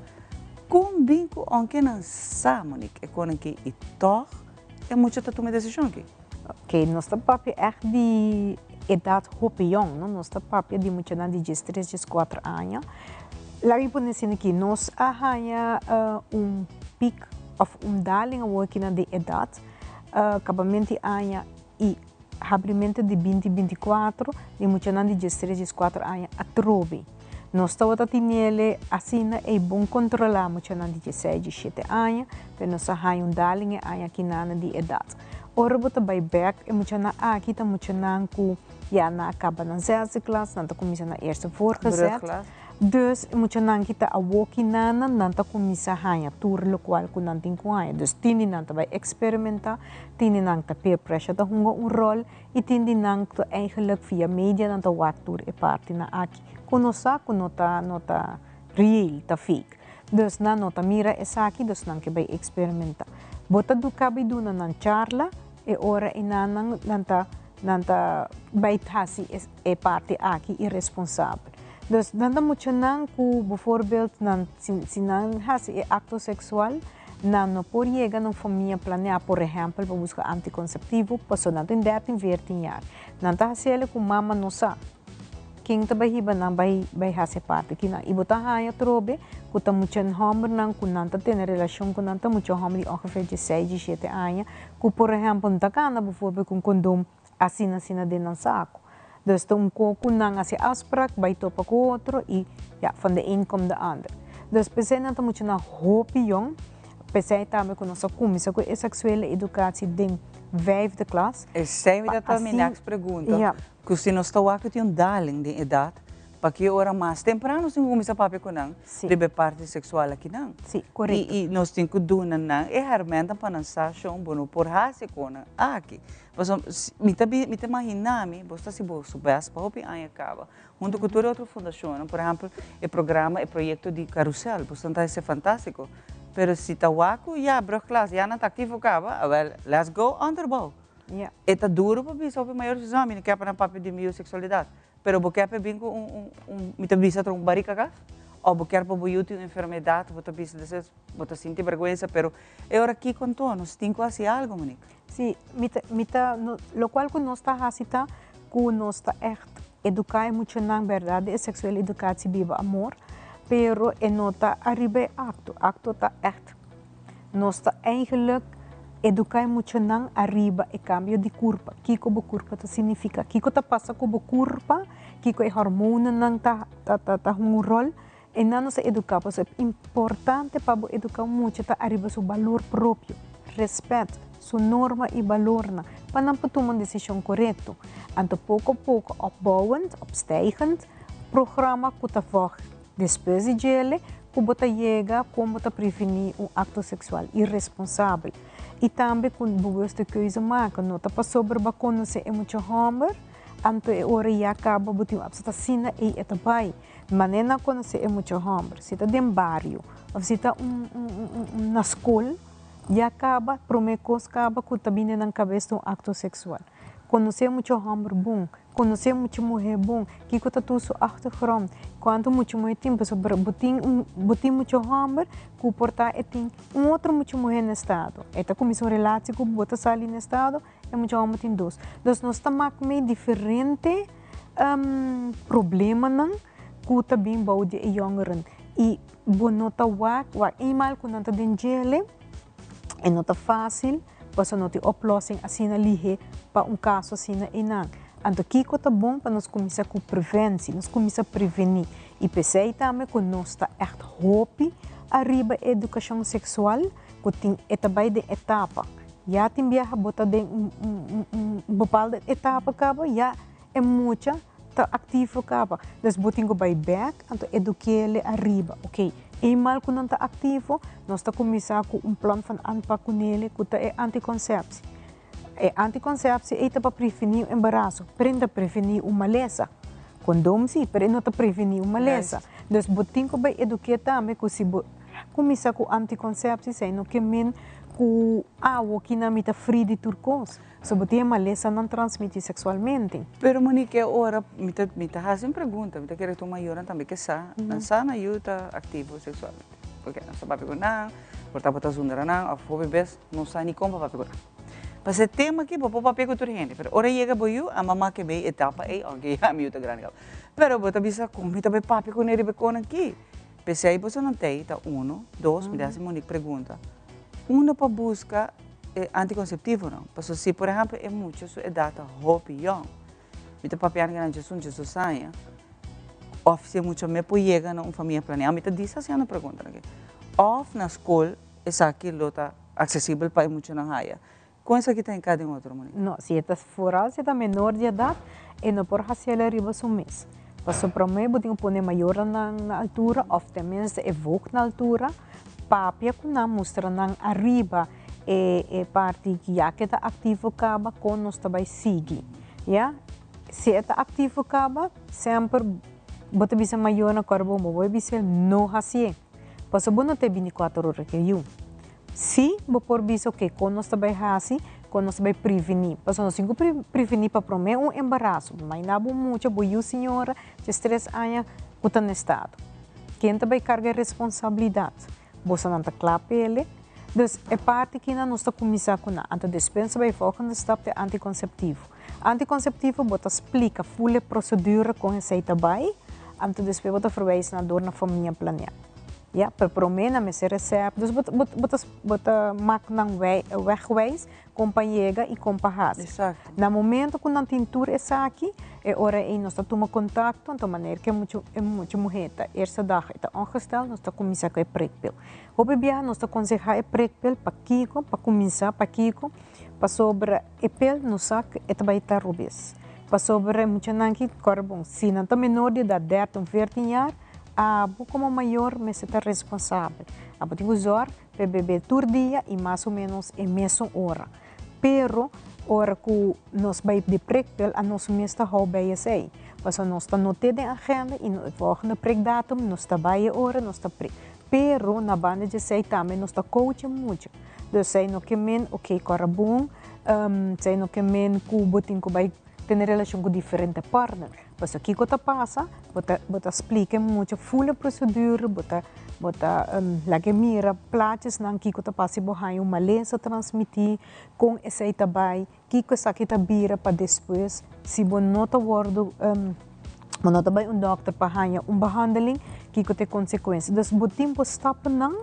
Kon bin ku ounke nan sa, Monique, e konan ki i tòg E mucha ta tuma e desishon aki. Ok, nos ta papia ègt di edat hopi yòn, no? Nos ta papia di muchanan di diestres, dieskuater aña. Laga mi pone asina aki, nos a haña un pik òf un daling awor aki na di edat, kabamento di aña i habrimento di binti 24 di muchanan di diestres, dieskuater aña atrobe. Nos tabata tinele asina ei bon kontrolá muchanan di dieseis, diesshete aña, pero nos a haña un daling e aña akinana di edat. Ora bo ta bai bèk, e muchanan aki ta muchanan ku ya nan a kaba nan zesde klas, nan ta kuminsá nan eerste voorgezet. Dus e muchanan ki ta awokinana, nan ta kuminsá haña tur lokual ku nan tin ku haña. Dus tin di nan ta bai eksperimentá, tin di nan ta peer pressure ta hunga un ròl, I tin di nan ku eigenlijk via media nan ta wak tur e partinan aki ku no sa ku no ta no ta real, ta fake. Dus nan no ta mira esaki, dus nan ke bai eksperimenta. Bo ta du kabi duna nan charla, e ora ei nan nan nan ta nan ta bai hasi e parti aki iresponsabel. Dus nan ta muchanan ku bijvoorbeeld nan si si nan hasi e akto seksual. Nan no por yega na un famia planeá, por ehèmpel pa buska antikonseptivo, pasobra nan tin dertin, veertien jaar. Nan ta hasi el ku mama no sa. Ken ta bai hiba nan bai bai hasi e parti kinan? I bo ta haña atrobe ku ta mucha hòmbernan ku nan ta tene relashon ku nan ta mucha hòmber di ongeveer dieseis, diesshete aña ku por ehèmpel no ta kanda bivoorbeeld ku un kondom asina asina den nan saku. Dus ta un ko ku nan hasi afsprak bai topa ku otro i ya, van de een komt de ander. Dus p'esei nan ta mucha nan hopi yòn, p'esei tambe ku nos a kuminsá ku e seksuele edukatie den vijfde klas. Esei mi ta ta mi next pregunta, ku si nos ta wak ku tin un daling den edat, Paki ora mas temprano nos tin ku kuminsá papia ku nan riba e parti seksual akinan. Sí, korekto. I nos tin ku duna nan e hèrmèntan pa nan sa shon bo no por hasi e konan aki. Pasobra mi ta mi ta imaginá mi bo ta hasi bo su bèst pa hopi aña kaba huntu ku tur e otro fundashonnan, por ehèmpel e programa, e proyekto di karusèl, bo ta hasi fantástiko. Pero si ta wak ku ya brugklas ya nan ta aktivo kaba, awèl let's go onderbouw. E ta duro pa bisa hopi mayor si no mi no ke pa nan papia di mi yu seksualidat. Pero bo kier pa e bin ku un un un mi ta bisa otro un barika kas? Of bo kier pa bo yu tin un enfermedat bo ta bisa despues bo ta sinti bergwensa pero e ora kiko anto? Nos tin ku hasi algu Monique. Si, mi ta mi ta no lokual ku nos ta hasi ta ku nos ta ègt eduká e muchanan bèrdat di e seksuele edukatie biba amor pero e no ta ariba e akto, akto ta ègt Nos ta eigenlijk educa e muchanan ariba e cambio di curpa, kico bo curpa ta significa, kico ta pasa cu bo curpa, kico e hormonanan ta ta hunga un rol, e nan nos ta educa pasobra e importante pa bo educa un mucha ta ariba su balor propio, respet, su norma y balornan, pa nan por tuma un decision corecto. Anto poco poco opbouwend, opstijgend, programa cu ta volg Despues di djele ku bo ta yega kon bo ta prevení un akto seksual iresponsabel i tambe ku bewuste keuze maka. No ta pasobra bo a konosé e mucha hòmber, anto e ora ya kaba bo tin un apsa ta asina ei e ta bai. Manera nan konosé e mucha hòmber, si ta den bario òf si ta un na skol, ya kaba promé kos kaba ku ta bini nan kabes ta un akto seksual. Konosé mucha hòmber bon, konosé mucha muhé bon, kiko ta tur su achtergrond, kuantu mucha muhé tin, pasobra bo tin un bo tin mucha hòmber ku por ta e tin un otro mucha muhé na estado, e ta kuminsá un relatie ku bo ta sali na estado, e mucha hòmber tin dos. Dus nos ta mak mei diferente problemanan ku ta bin bou di e yòngeren i bo no ta wak wak eenmaal ku nan ta den djele e no ta fásil. Pasobra no tin oplossing asina lihe pa un kaso asina einan. Anto kiko ta bon pa nos kuminsá ku preventie, nos kuminsá prevení. I p'esei tambe ku nos ta ègt hopi ariba e edukashon seksual ku tin e ta bai den etapa. Ya tin biaha bo ta den un un un bepaalde etapa kaba ya e mucha ta aktivo kaba. Dus bo tin ku bai bèk anto eduk'é ariba. Oké, eenmaal ku nan ta aktivo, nos ta kuminsá ku un plan van aanpak kunele ku ta e antikonsepsie. E antikonsepsie ei ta pa prevení un embaraso, pero e no ta prevení un malesa. Kondom sí, pero e no ta prevení un malesa. Dus bo tin ku bai eduk'é tambe ku si bo kuminsá ku antikonsepsie, esei no ke men ku awo kinan mi ta fri di tur kos. So bo tin e malesanan transmiti seksualmente. Pero Monique e ora mi ta mi ta hasi un pregunta, mi ta kere tur mayornan tambe ke sa, nan sa nan yu ta aktivo seksualmente, porque nan sa papia ku nan, por ta bo ta zundra nan of hopi bes no sa ni kon pa papia ku nan. Pasobra e tema aki bo por papia ku tur hende, pero ora yega bo yu a mama ke bay etapa ey aunke ya mi yu ta grandi kaba, pero bo ta bisa kon mi ta bay papia ku ne riba e kon aki? P'esei boso nan tei ta uno, dos, mi ta hasi Monique pregunta, unda pa buska e antikonseptivonan? Pasobra si por ehèmpel e mucha su edat ta hopi yòn, mi ta papiando ku nan djesun, djesdos aña, òf si e mucha me por yega na un famia planeá, mi ta disa hasiendo preguntanan aki, òf na skol esaki lo ta aksesibel pa e muchanan haya. Kon esaki ta hinká den otro, Monique? No, si e ta foral si e ta menor di edat, e no por hasi el ariba su mes. Pasobra promé bo tin ku pone mayornan na altura òf tenminste e voogd na altura, papia ku nan, mustra nan ariba e e parti ku ya ke ta aktivo kaba kon nos ta bai sigui. Ya, si e ta aktivo kaba, semper bo ta bisa mayornan kòrda bo, bo bai bisa el no hasié, pasobra bo no ta e bintikuater ora ku e yu. Sí, bo por bisa oke, kon nos ta bai hasi, kon nos ta bai prevení. Pasobra nos tin ku prevení pa promé un embaraso. Mainá bo mucha, bo yu señora diestres aña ku ta na estado. Ken ta bai karga e responsabilidat? Bosonan ta kla p'ele? Dus e parti kinan nos ta kuminsá ku nan. Anto despues nos ta bai e volgende stap ta e antikonseptivo. Antikonseptivo bo ta splika ful e prosedura kon esei ta bai, anto despues bo ta verwijs nan dor na famia planeá. Ya, pero promé nan mester resèpt. Dus bo bo ta bo ta mak nan wegwijs kon pa yega i kon pa hasi. Na momento ku nan tin tur esaki, e ora ei nos ta tuma kontakto, anto manera ku e mucha e mucha muhé ta eerste dag e ta ongesteld, nos ta kuminsá ku e prikpil. Hopi biaha nos ta konsehá e prikpil pa kiko, pa kuminsá pa kiko, pasobra e pil no sa ku e ta bai ta robes. Pasobra e muchanan ki kòrda bon, si nan ta menor di edat, dertin, veertien jaar, Abo komo mayor mester ta responsabel. Abo tin ku zòrg pa e bebé tur dia i mas o ménos e mesun ora. Pero ora ku nos bai di prikpil a nos mes ta hou bei esei. Pasobra nos ta not'é den agenda i e volgende prikdatum nos ta bai e ora nos ta prik. Pero na banda di esei tambe nos ta coach e mucha. Dus esei no ke men oke kòrda bon, esei no ke men ku bo tin ku bai tene relashon ku diferente partner. Pasobra kiko ta pasa, bo ta bo ta splika e mucha ful e procedure, bo ta bo ta laga e mira plaatjesnan kiko ta pasa si bo haña un malesa transmití, kon esei ta bai, kiko esaki ta bira pa despues si bo no ta wòrdu bo no ta bai un dòkter pa haña un behandeling, kiko ta e konsekuensia. Dus bo tin bo stapnan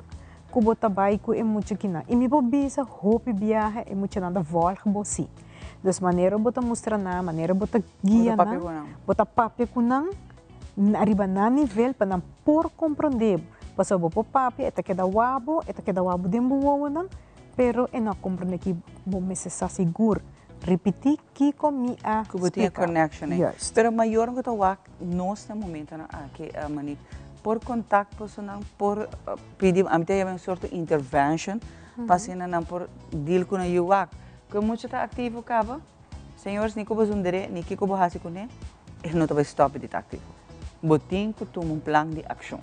ku bo ta bai ku e mucha kinan. I mi por bisa hopi biaha e muchanan ta vòlg bo si. Dus manera bo ta mustra nan, manera bo ta guia nan, bo ta papia ku nan ariba nan nivel pa nan por komprondé bo. Pasobra bo por papia, e ta keda wak bo, e ta keda wak bo den bo wowonan, pero e no a komprondé ki bo mester sa sigur. Ripití kiko mi a Ku bo tin e splika. connection ei. Juist. Pero mayornan ku ta wak nos na momentonan aki, Monique, por kontakt bosonan, por pidi, ami ta yama un sorto intervention, pa asina nan por deal ku nan yu wak. Ku e mucha ta aktivo kaba, señores, ni ku bo zundere, ni kiko bo hasi kuné, e no ta bai stòp di ta aktivo. Bo tin ku tuma un plan di akshon.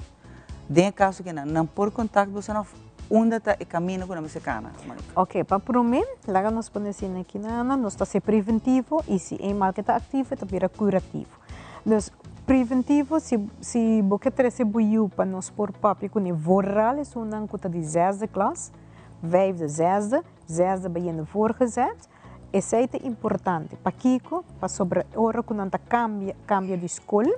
Den e kaso ku nan, nan por kontakt boso òf unda ta e kaminda ku nan mester kana, Monica? Oke, pa promé, laga nos pone asina aki na Ana, nos ta hasi preventivo i si e mal ke ta aktivo e ta bira kurativo. Dus, preventivo, si si bo ke trese bo yu pa nos por papia kuné vooral esunnan ku ta di zesde klas, vijfde, zesde, Zesde bayendo voorgezet. Esei ta importante. Pakiko? Pasobra ora ku nan ta kambia kambia di skol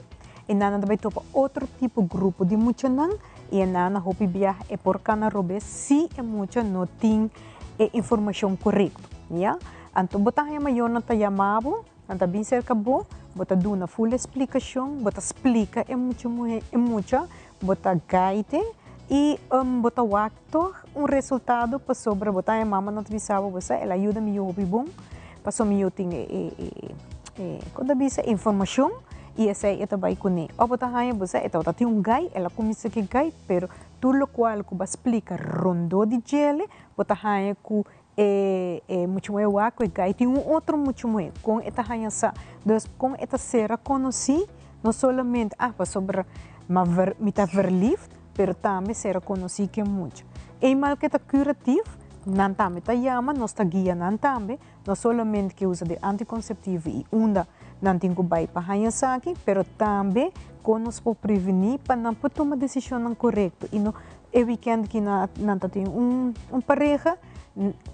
e nan ta bai topa otro tipo grupo di muchanan i e nan hopi biaha e por kana robes si e mucha no tin e informashon korekto. Ya. Anto bo ta haña mayornan ta yama bo, nan ta bin serka bo, bo ta duna ful esplikashon, bo ta splika e mucha muhé e mucha, bo ta guide i bo ta wak Tog un resultado pasobra bo ta e mama no ta bisa bo bo sa el a yuda mi yu hopi bon paso mi yu tin e e kon ta bisa informacion y esey e ta bay cune of bo ta haya bo sa e tabata tin un guy el a cuminsa cu e guy pero tur locual cu bo a splica rondo di djele bo ta haya cu e e mucha muhe wak cu e guy tin un otro mucha muhe con e ta haya sa dus con e ta cera conoci no solamente ah pasobra mi ta verliefd pero tambe ser reconocí ke mucha. Eenmaal ke ta curatief, nan tambe ta yama, nos ta guia nan tambe, no solamente ke usa di anticonceptivo y unda nan tin cu bay pa haña esaki, pero tambe con nos por preveni pa nan por tuma decisionnan corecto y no e weekend ki nan ta tin un pareha,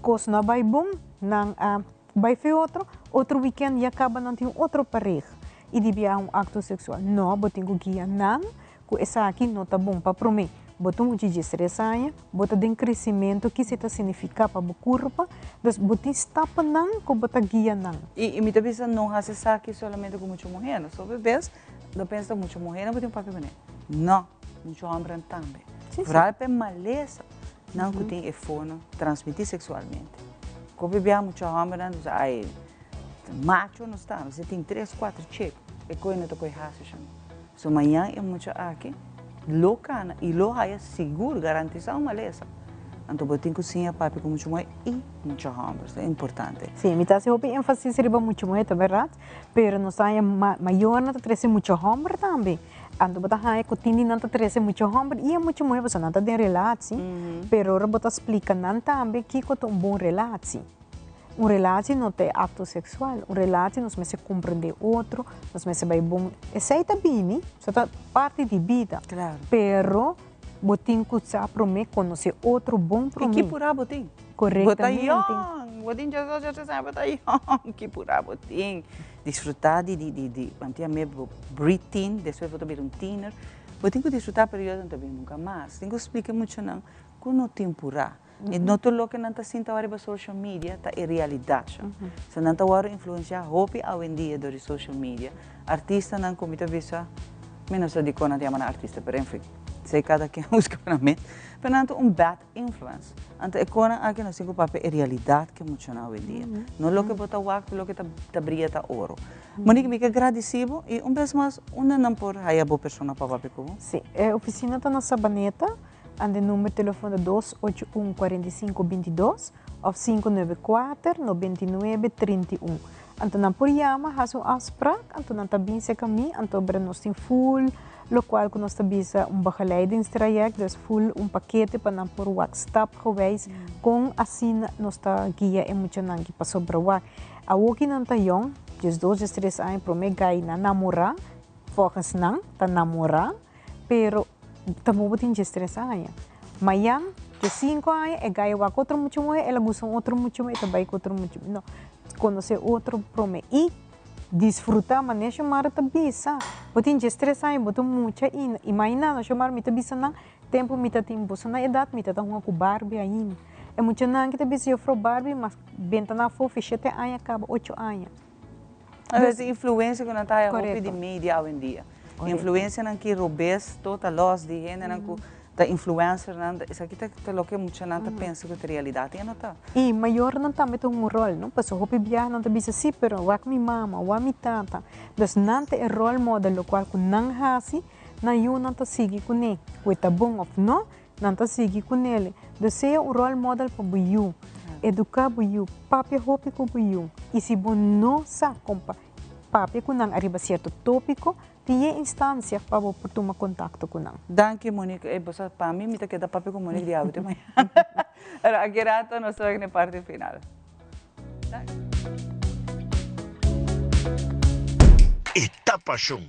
cos no a bay bon, nan a bay fe otro, otro weekend ya caba nan tin otro pareha y di biaha un acto sexual. No, bo tin cu guia nan Ku esaki no ta bon pa promé. Bo ta un djijestres aña, bo ta den kresimentu, kis e ta signifiká pa bo kurpa, dus bo tin stapnan ku bo ta guia nan. I mi ta bisa no hasi esaki solamente ku mucha muher, no so bes no pensa mucha muher no bo tin papia kuné, no, mucha hombernan tambe, vooral pa e malesa nan ku tin e forno transmití seksualmente. Kopi bia mucha hombernan ta bisa ai macho nos ta, nos tin tres kuater chek, e koe no ta koe hasi shon. So mañan e mucha aki lo cana y lo haya sigur garantisa un malesa. Anto bo tin cu siña papia cu mucha muher y mucha homber. Ta importante. Sí, mi ta haci hopi enfasis riba mucha muher, ta berdad. Pero nos ta haya mayornan ta trece mucha homber tambe. Anto bo ta haya cu tin di nan ta trece mucha homber y e mucha muher pasobra nan ta den relatie. Pero ora bo ta splica nan tambe kico ta un bon relatie. Un relatie no ta e acto sexual, un relatie nos mester comprende otro, nos mester bay bon, esey ta bini, esey ta parti di bida, pero Bo tin ku sa promé, konosé otro bon promé. I ki purá bo tin? Korektamente. Bo ta yòn, bo tin 18, 17 aña, bo ta yòn, ki purá bo tin? Disfrutá di di di di antigamente bo pre-teen, despues bo ta bira un tiener. Bo tin ku disfrutá periodo nan ta bin nunka mas. Tin ku splika e muchanan ku no tin purá. I no tur loke nan ta sinta awor riba social media ta e realidat sha. So nan ta wòrdu influensiá hopi awendia dor di social media. Artistanan ku mi ta bisa, mi no sa dikon nan ta yama nan artista, pero enfin, esei kada ken husga pa nan mes. Pero nan ta un bad influence. Anto e konan aki nos tin ku papia e realidat ke muchanan awendia. No loke bo ta wak, loke ta bria ta oro. Monique, mi ke gradisí bo i un bes mas unda nan por haya bo persona pa papia ku bo? Sí, e ofisina ta na Sabaneta. Ande number telefon ta dos ocho un kuarenta i sinku binti dos òf sinku nuebe kuater nobenta i nuebe trinta i un. Anto nan por yama hasi un afsprak anto nan ta bin serka mi anto bra nos tin ful lokual ku nos ta bisa un begeleidingstraject dus ful un pakete pa nan por wak stapgewijs kon asina nos ta guia e muchanan ki pasobra wak awoki nan ta yòn diesdos diestres aña prome gai nan namora volgens nan ta namora. Pero tampoco bo tin diestres aña. Mayan, diescinco aña, e gaya wak otro mucha muhe, el a gusta un otro mucha muhe, e ta bai cu otro mucha muhe. No, conoce otro prome y disfruta, manera Xiomara ta bisa. Bo tin diestres aña, bo ta mucha ainda. Imagina no, Xiomara, mi ta bisa nan, tempo mi ta tin boso nan edad, mi ta ta hunga cu Barbie ainda. E muchanan ki ta bisa juffrouw Barbie, mas benta nan afo, shete aña caba, ocho aña. Entonces e influencia cu nan ta haya hopi di media awendia. Influencianan ki robes to ta los di hendenan cu ta influencernan, esaki ta loke muchanan ta pensa cu ta realidad y e no ta. Y mayornan tambe ta hunga un rol, no? Pasobra hopi biaha nan ta bisa si, pero wak mi mama, wak mi tata. Dus nan ta e rol model locual cu nan haci, nan yunan ta sigui cune, cu e ta bon of no, Nan ta sigui ku nele. Dus sea un rol model pa bo yu. Eduká bo yu. Papia hopi ku bo yu. I si bo no sa kon pa papia ku nan ariba sierto tópiko, tin e instansia pa bo por tuma kontakto ku nan. Danki Monique. Ey bo sa pa mi mi ta keda papia ku Monique di awe te mañana. Pero aki rato nos ta wak na e parti final. E ta pashon.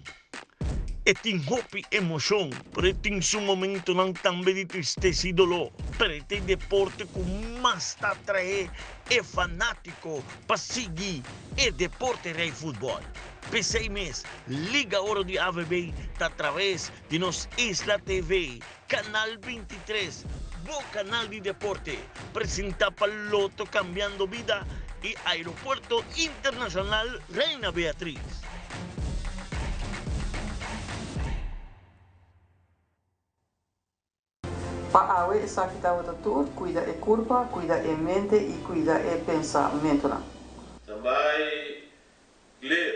E tin hopi emoshon, pero e tin su momentonan tambe di tristesa i doló. Pero e ta e deporte ku mas ta atraé e fanátiko pa sigui e deporte rei futbòl. P'esei mes, Liga Oro di AVB ta atraves di nos Isla TV, Kanal 23, bo kanal di deporte, presentá pa Lotto Cambiando Bida i Aeropuerto Internacional Reina Beatriz. Pa awe esaki tabata tur, cuida e curpa, cuida e mente y cuida e pensamentonan. Standby, clear.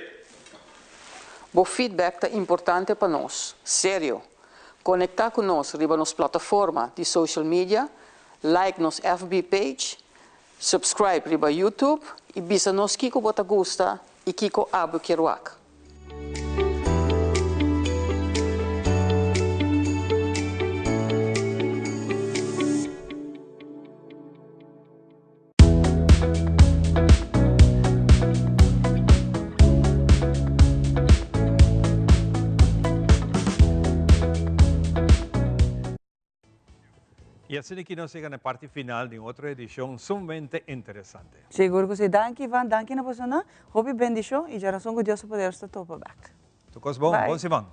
Bo feedback ta importante pa nos. Serio! Conecta cu nos riba nos plataforma di social media, like nos FB page, subscribe riba YouTube y bisa nos kico bo ta gusta y kico abo kier wak. Y asina aki nos yega na e parti final di un otro edicion sumamente interesante. Sigur cu si. Danki Ivan, danki na bosonan. Hopi bendicion y djarason cu Dios su poder ta topa bek. Tur cos bon. Bye. Bon siman.